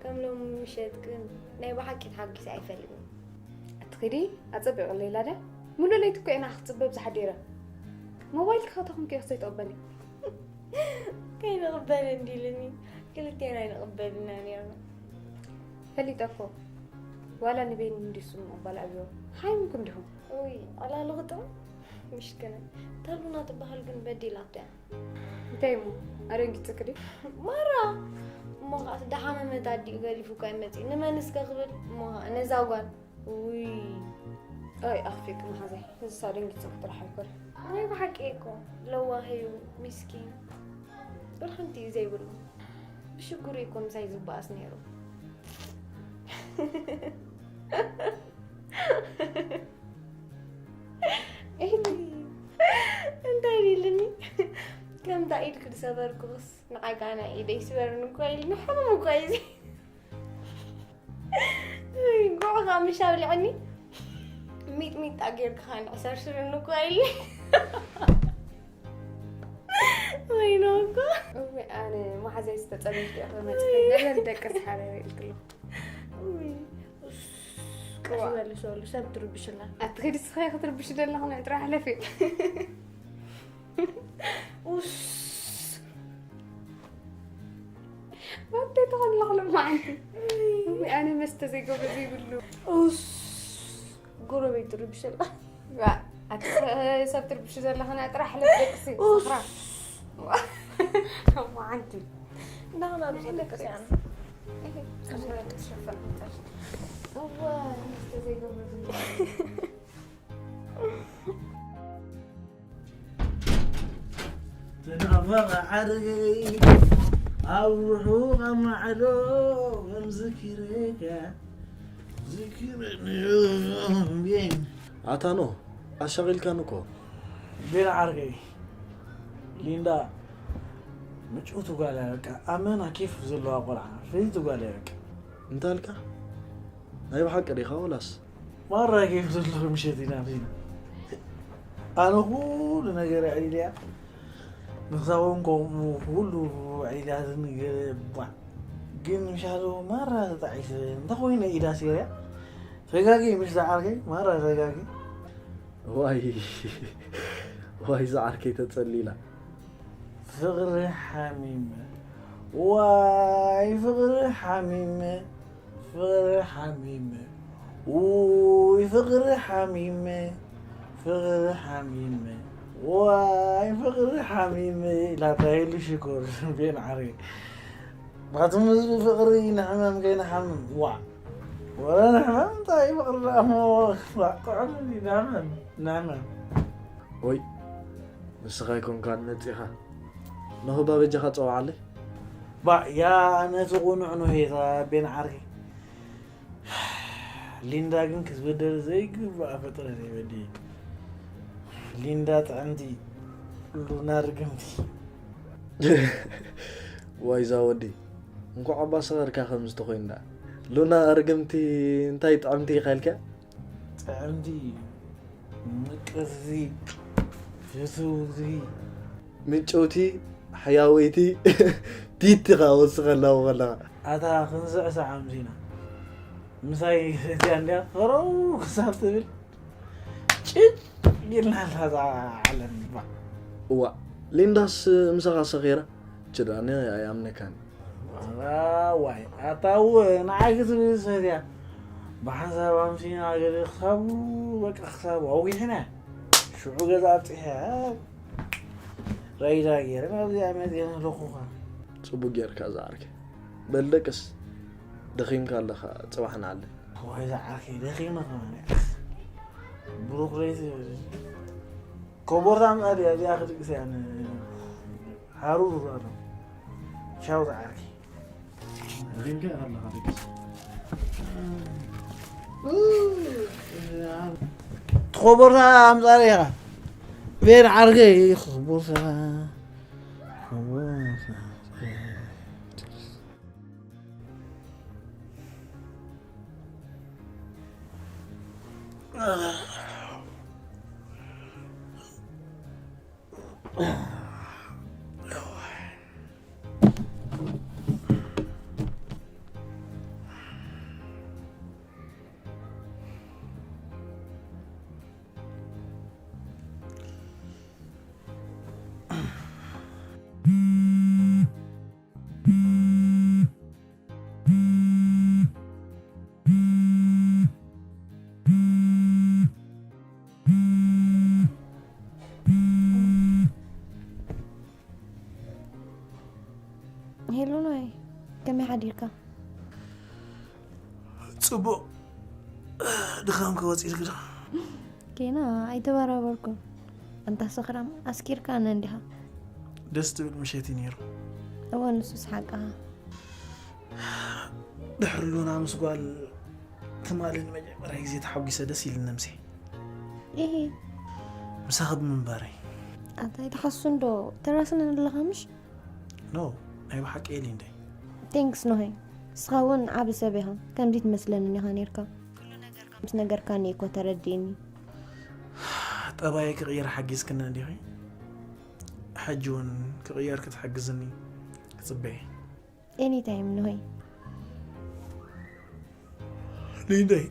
ከም ሎም ምሸት ግን ናይ ብሓቂ ተሓጊሰ ኣይፈልጥን ኣትኺዲ ኣፀቢቑለይ ላዳ ሙሉእ ለይቲ እኮ ኢና ክትፅበብ ዝሓዲረ ሞባይል ክኸተኹም ክዮ ክሰይተቕበሊ ከይንቕበል እንዲልኒ ክልቴና ይንቕበልና ነርና ፈሊጠ እኮ ዋላ ንቤን እንዲሱ ምቕባል ኣብዮ ሓይምኩም ዲኹም ውይ ኣላሉ ክጥዑም ምሽክነ ተሉና ትበሃል ግን በዲላቶ እያ እንታይ እሞ ኣደንጊፅክዲ ማራ እሞ ከዓስ ደሓመመት ኣዲኡ ገዲፉ እኳ ይመፅእ ንመን እስከ ክብል እሞ ከዓ ነዛ ጓል ውይ ኣይ ኣኽፊቅ መሓዘይ እዚሳ ደንጊፅክ ጥራሕ ኣይኮነ ናይ ብሓቂ እኮ ለዋህ እዩ ሚስኪን ብርሕንቲ እዩ ዘይብሉ ብሽግሩ እኮ ምሳይ ዝበኣስ ነይሩ እንታይ ኢልኒ ከምታ ኢድክ ዝሰበርኩስ ንዓይ ከዓ ናይ ኢደይ ስበርኒ እኮ ኢልኒ ሕሙም እኮ እዩ ጉዕ ከዓ ምሽ ኣብልዐኒ ሚጥሚጣ ጌርካ ከዓ ንዕሰርሽርኒ እኮ ኢልኒ ወይኖ እኮ እወ ኣነ መሓዘይ ዝተፀበሽ ዲኣ ክመፅእ ገለ ንደቅስ ሓረረ ኢልክሎ ቀስ በሊ ሶሉ ሰብ ትርብሽና ኣቲ ከዲ ስኸ ክትርብሽ ደለኹ ንዕጥራ ሕለፊ ኡስ ወደይ ተኸለኹ ልማዓንቲ ኣነ መስተ ዘይገብሮ ዘይብሉ ኡስ ጎረቤት ትርብሽና ኣቲ ሰብ ትርብሽ ዘለኸ ንዕጥራ ሕለፊ ደቅሲ ስኽራ መዓንቲ እንዳኸና ብዘለቀስ ያነ እዋ መስተ ዘይገብሮ ተናፋቕ ዓርከይ ኣብ ርሑቕ ኣብ ማዕዶ ከም ዝኪረካ ዝኪረኒ ኣታ ኖ ኣሻቒልካኒ እኮ ቤላ ዓርከይ ሊንዳ ምጭውቲ ጓል እያ በቃ ኣመና ኬፍ ዘለዋ ቆልዓ ፍልይቲ ጓል እያ በቃ እንታልካ ናይ ብሓቂ ዲኻ ወላስ ማራ ኬፍ ዘለዎ ምሸት ኢና ርኢና ኣነ ኩሉ ነገር ኣዕሊልያ ንክሳቦም ከምኡ ኩሉ ዕሊላትን ገለ ባዕ ግን ምሻሉ ማራ ተጣዒሰ እንተኮይነ ኢዳ ሴርያ ተጋጊ ምሽ ዝዓርከይ ማራ ተጋጊ ዋይ ዋይ ዝዓርከይ ተጸሊላ ፍቕሪ ሓሚመ ዋይ ፍቕሪ ሓሚመ ፍቕሪ ሓሚመ ውይ ፍቕሪ ሓሚመ፣ ፍቕሪ ሓሚመ፣ ዋይ ፍቕሪ ሓሚመ ኢላታ ኢሉ ሽኮር ቤን ዓርየ። ባትም ህዝቢ ፍቕሪ ንሕመም ከይንሓምም፣ ዋዕ። ወረ ንሕመም እንታይ ፍቕሪ ደኣ እሞ፣ ዋዕ ጥዑም እዩ ንሕመም፣ ንሕመም። ወይ ንስኻ ኣይኮንካን መጺኻ፣ ነኹባ በጃኻ ጸውዓለይ። ባእ ያ ነቲ ቁኑዕ ኖሄታ ቤን ዓርየ። ሊንዳ ግን ክትበደል ዘይግባኣ ፍጥረት እየ በዲለ። ሊንዳ ጥዕምቲ ሉና ርግምቲ። ዋይዛ ወዲ እንኳዕ ኣባ ሰኸርካ ከምዚ ተኾይኑ ደኣ። ሉና ርግምቲ እንታይ ጥዕምቲ ኢኻ ኢልካ? ጥዕምቲ ምቅርቲ ፍትውቲ ምጭውቲ ሓያወይቲ ቲቲ ኻ ወስኸላዎ ከለኻ። ኣታ ክንስዕስዕ ኣምሲና ምሳይ እቲኣ እንዲያ ፈረው ክሳብ ትብል ጭጭ ኢልና ኣላ እዛ ዓለም ባ እዋ ሊንዳስ ምሳኻ ሰኺራ ችዳኒ ኣይኣምነካን። ዋይ ኣታ እወ ንዓይ ክትብል ሰትያ ብሓንሳብ ኣምሲና ገለ ክሳቡ በቃ ክሳቡ ኣውጊሕና ሽዑ ገዛ ኣብፂሐ ራይዳ ገይረ ናብዚኣ መፅአ ኣለኹኻ። ጽቡቅ ጌርካ ዝዓርከይ። በል ደቅስ ደኺምካ ኣለኻ ጽባሕ ንዓለ። ወይ ዝዓርከይ ደኺመ ከማን እያ። ብሩኽ ለይቲ ኮቦርታ ምጻ ድያ እዚኣ ክድቅስ እያ ን- ሃሩር ኣሎ። ቻው ዝዓርከይ። ደኺምካ ኣለኻ ደቅስ። ትኾቦርታ ኣምጻእ ኢኻ ቤን ዓርከይ። ኮቦርታ ኮቦርታ ሄሎ ኖይ፣ ከመይ ሓዲርካ? ጽቡቕ። ድኻም ከወጽእ ኢልክ ዶ? ጌና ኣይተበራበርኩን። ኣንታ ሰኽራም ኣስኪርካና እንዲኻ። ደስ ትብል ምሸት እዩ ነይሩ። እወ ንሱስ ሓቅኻ። ድሕሪ ሉና ምስ ጓል ትማሊ ንመጀመርያ ግዜ ተሓጒሰ ደስ ኢልኒ ነምሴ። ኢሂ። ምሳኺ ብምንባረይ። ኣንታ ኣይትሓስን ዶ ተራስነን ኣለኻ ምሽ? ኖ ናይ ብሓቂ እየ ሊንደይ። ቴንክስ ኖሄ። ንስኻ እውን ዓቢ ሰብ ኢኻ። ከምዚ ትመስለንን ኢኻ ነይርካ። ኩሉ ነገርካ ምስ ነገርካኒ እኮ ተረዲእኒ። ጠባየይ ክቕይር ሓጊዝክኒ እንዲኺ። ሕጂ እውን ክቕየር ክትሕግዝኒ ክጽበየ። ኤኒታይም ኖሄ። ሊንደይ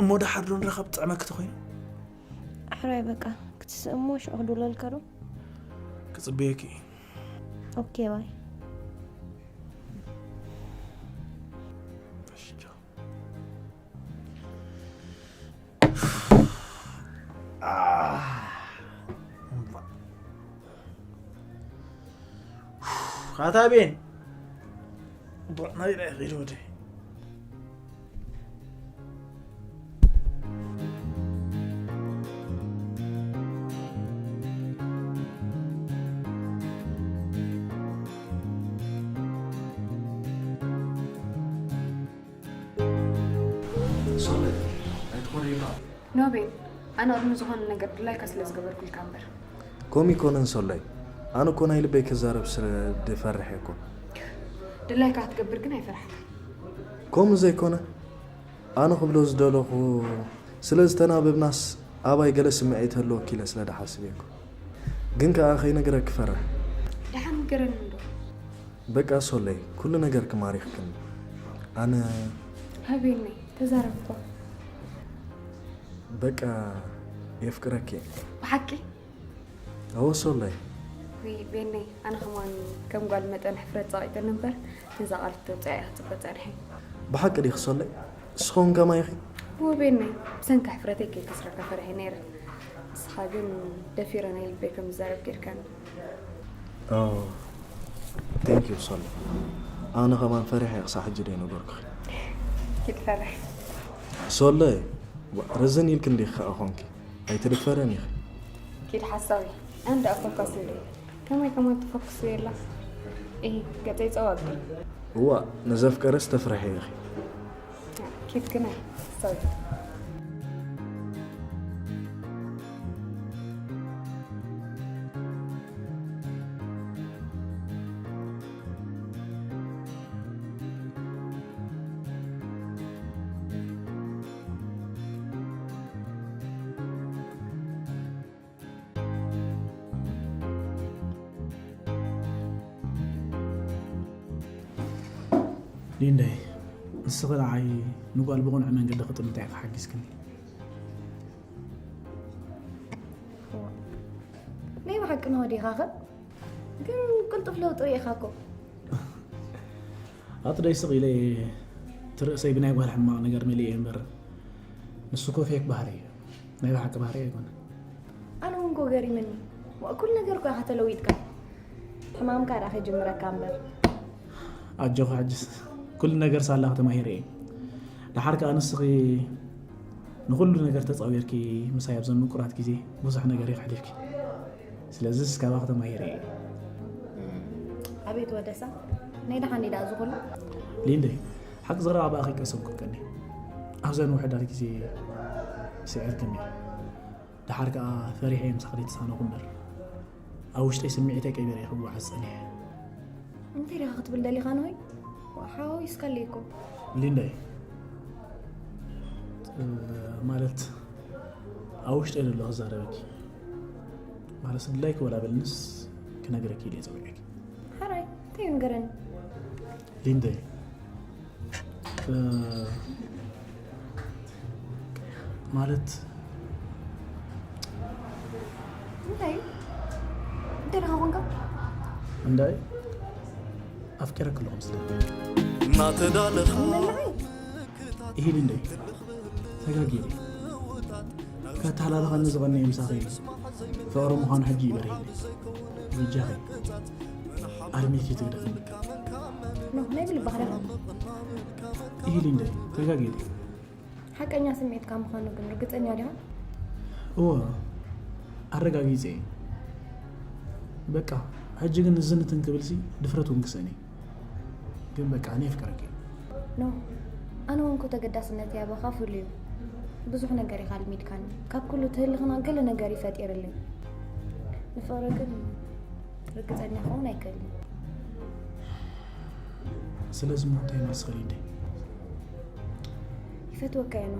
እሞ ደሓር ዶ ንራኸብ ጥዕመኪ ተኾይኑ? ኣሕራይ በቃ ክትስእሞ ሽዑ ክድውለልካ ዶ? ክጽበየኪ። ኦኬ ባይ። እሺ ቻው። ኣታ ቤን ዶ ናይ ዳይ ሪዶ ደ ሶለ ኣይትኾነ ይባ ኖቤል፣ ኣነ ቅድሚ ዝኾነ ነገር ድላይካ ስለ ዝገበርኩልካ እምበር። ከምኡ ኣይኮነን ሶለይ፣ ኣነ እኮ ናይ ልበይ ክዛረብ ስለ ድፈርሕ እኮ። ድላይካ ክትገብር ግን ኣይፈርሓን። ከምኡ ዘይኮነ ኣነ ክብሎ ዝደለኹ ስለ ዝተናበብናስ ኣባይ ገለ ስምዒት ህልወኪ ኢለ ስለ ድሓስብ እየ እኮ። ግን ከኣ ከይነግረኪ ፈርሕ። ደሓን ንገረኒ እንዶ። በቃ ሶለይ ኩሉ ነገር ክማሪኽክን ኣነ ሃቤኒ ተዛረብ እኮ። በቃ የፍቅረኪ። ብሓቂ? ኣዎ ሶለይ። ውይ ቤነይ ኣነ ከማን ከም ጓል መጠን ሕፍረት ጸቒጠኒ እምበር ነዛ ቃል ክተውፅኣ እየ ክፅበ ጸኒሐ። ብሓቂ ዲኺ ሶለይ? እስኸውን ከማይ ኢኺ? ውቤነይ፣ ብሰንኪ ሕፍረተይ ከይከስረካ ፈሪሐ ነይረ። ንስኻ ግን ደፊረ ናይ ልበይ ከም ዝዛረብ ጌርካኒ። ቴንክ ዩ ሶሊ። ኣነ ከማን ፈሪሐ ክሳብ ሕጂ ደይነገርኩኺ። ኪድ ፈርሕ። ሶለይ፣ ረዘን ኢልክ እንዲኺ ከኣ ኾንኪ ኣይትድፈረን ኢኺ። ኪድ ሓሳዊ። ኣንድ ኣፎካስ እንደ ከመይ ከመይ ትፈኩስ የላ። እሂ፣ ገጸይ ጸው ኣብል። እዋ፣ ንዘፍቀረስ ተፍርሒ ኢኺ። ኪድ ግና ሶሪ። ሊንዳይ፣ ንስኺ ንዓይ ንጓል ብቕኑዕ መንገዲ ክጥምታ ኢኻ ሓጊዝክኒ። ናይ ብሓቂ ንወዲኻ ኸ ግን ቅልጡፍ ለውጢ ርኢኻ እኮ። ኣቲ ደይ ስቕ ኢለ እየ፣ እቲ ርእሰይ ብናይ ጓል ሕማቕ ነገር መሊእ እየ እምበር፣ ንሱ እኮ ፌክ ባህሪ እዩ፣ ናይ ብሓቂ ባህሪ ኣይኮነን። ኣነ እውን እኮ ገሪምኒ። ዋ፣ ኩሉ ነገር እኮ ኢኻ ተለዊጥካ። ሕማምካ ደኣ ከይጅምረካ እምበር። ኣጆኺ፣ ሕጅስ ኩሉ ነገር ሳላኺ ተማሂረ እየ። ደሓር ከኣ ንስኺ ንኹሉ ነገር ተጻዊርኪ ምሳይ ኣብዘን ምቁራት ግዜ ብዙሕ ነገር ኢኺ ኣሕሊፍኪ። ስለዚስ ካባኺ ተማሂረ እየ። ኣቤት ወደሳ፣ ናይ ደሓን ደኣ እዚ ኩሉ። ሊንደይ፣ ሓቂ ዘረባ ብኣኺ ቀሰምኩ ቀኒ። ኣብዘን ውሑዳት ግዜ ስዒርክኒ። ደሓር ከኣ ፈሪሐ እየ ምሳኺ ዘይተሳነኹ እምበር፣ ኣብ ውሽጠይ ስምዒተይ ቀቢረ እየ ክጓዓዝ ጸኒሐ። እንታይ ዲኻ ክትብል ደሊኻ ንሆይ? ሓዋዊስካለይ እኮ። ሊንደይ፣ እ፣ ማለት ኣብ ውሽጠይ ዘሎ ክዛረበኪ። ማለት ድላይኪ ወላ በልንስ ክነግረኪ ኢለ እየ ጸዊዐኪ። ሓራይ፣ እንታይ እዩ ንገረኒ? ሊንደይ፣ እ፣ ማለት እንታይ? እንታይ ዲኻ ኾንካ? እንዳይ ኣፍቂረኪ ኣለኹ ምስለኒ። እናተዳለኻ ኢሂ ሊንደይ፣ ተጋጊየ። ከተሃላልኸኒ ዝቐነየ ምሳኺ ፍቕሪ ምዃኑ ሕጂ እዩ በሪህኒ። በጃኺ ኣድሚትኪ ትግደፍኒ። ኖ፣ ናይ ብልባኻ ዲኻ? ኢሂ ሊንደይ፣ ተጋጊየ። ሓቀኛ ስምዒትካ ምዃኑ ግን ርግጸኛ ዲኻ? እወ፣ ኣረጋጊጸ እየ። በቃ፣ ሕጂ ግን ንዝንትን ክብልሲ ድፍረት እውን ክስእን እየ። ግን በቃ፣ ኣነ የፍቅረኪ እየ። ኖ፣ ኣነ እውን እኮ ተገዳስነተይ ኣባኻ ፍሉይ እዩ። ብዙሕ ነገር ኢኻ ኣልሚድካኒ። ካብ ኩሉ ትህልኽና ገለ ነገር እዩ ፈጢርለይ። ንፍቕሪ ግን ርግጸኛ ክኸውን ኣይክእልን። ስለዚ እሞ እንታይ መልሲ ኸሊደይ? ይፈትወካ እየ ኖ።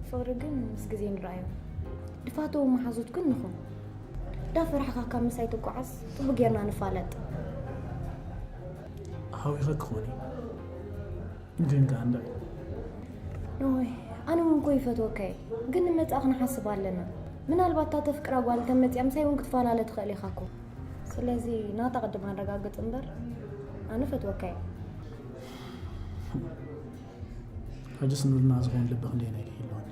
ፍቕሪ ግን ምስ ግዜ ንረኣዮ። ድፋተዊ መሓዙት ግን ንኹን። እንዳፈራሕካ ካብ ምሳይ ትጓዓዝ ጽቡቕ ጌርና ንፋለጥ። ሃዊኸ ክኾን እዩ። ግን ከኣ እንዳይ ኖይ፣ ኣነ እውን እኮ ይፈትወካ እየ። ግን ንመጻኢ ክንሓስብ ኣለና። ምናልባት እታ ተፍቅራ ጓል እንተመጺኣ ምሳይ እውን ክትፈላለ ትኽእል ኢኻ እኮ። ስለዚ ናታ ቅድም ኣረጋግጽ እምበር ኣነ ፈትወካ እየ። ሕጅስ ንሉና ዝኾን ልቢ ክንደይ ናይ ይህልወኒ።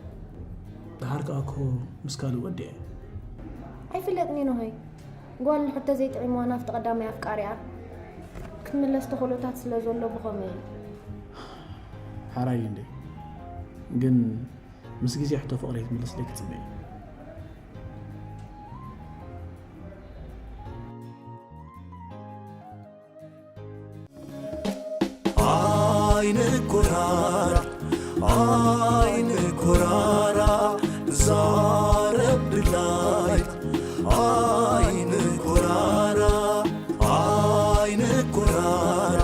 ደሓር ከኣ እኮ ምስ ካልእ ወዲ እየ። ኣይፍለጥን እዩ ኖሆይ። ጓል ንሕቶ ዘይጥዒምዋ ናብቲ ቀዳማይ ኣፍቃሪኣ ክትምለስ ተኽእሎታት ስለ ዘሎ ብኸመይ እዩ? ሓራይ እንዴ። ግን ምስ ግዜ ሕቶ ፍቕረይ ትምለስለይ ክጽበ እየ። ኣይንኮራራ ኣይንኮራራ ዛረብ ድላይት ኣይንኮራራ ኣይንኮራራ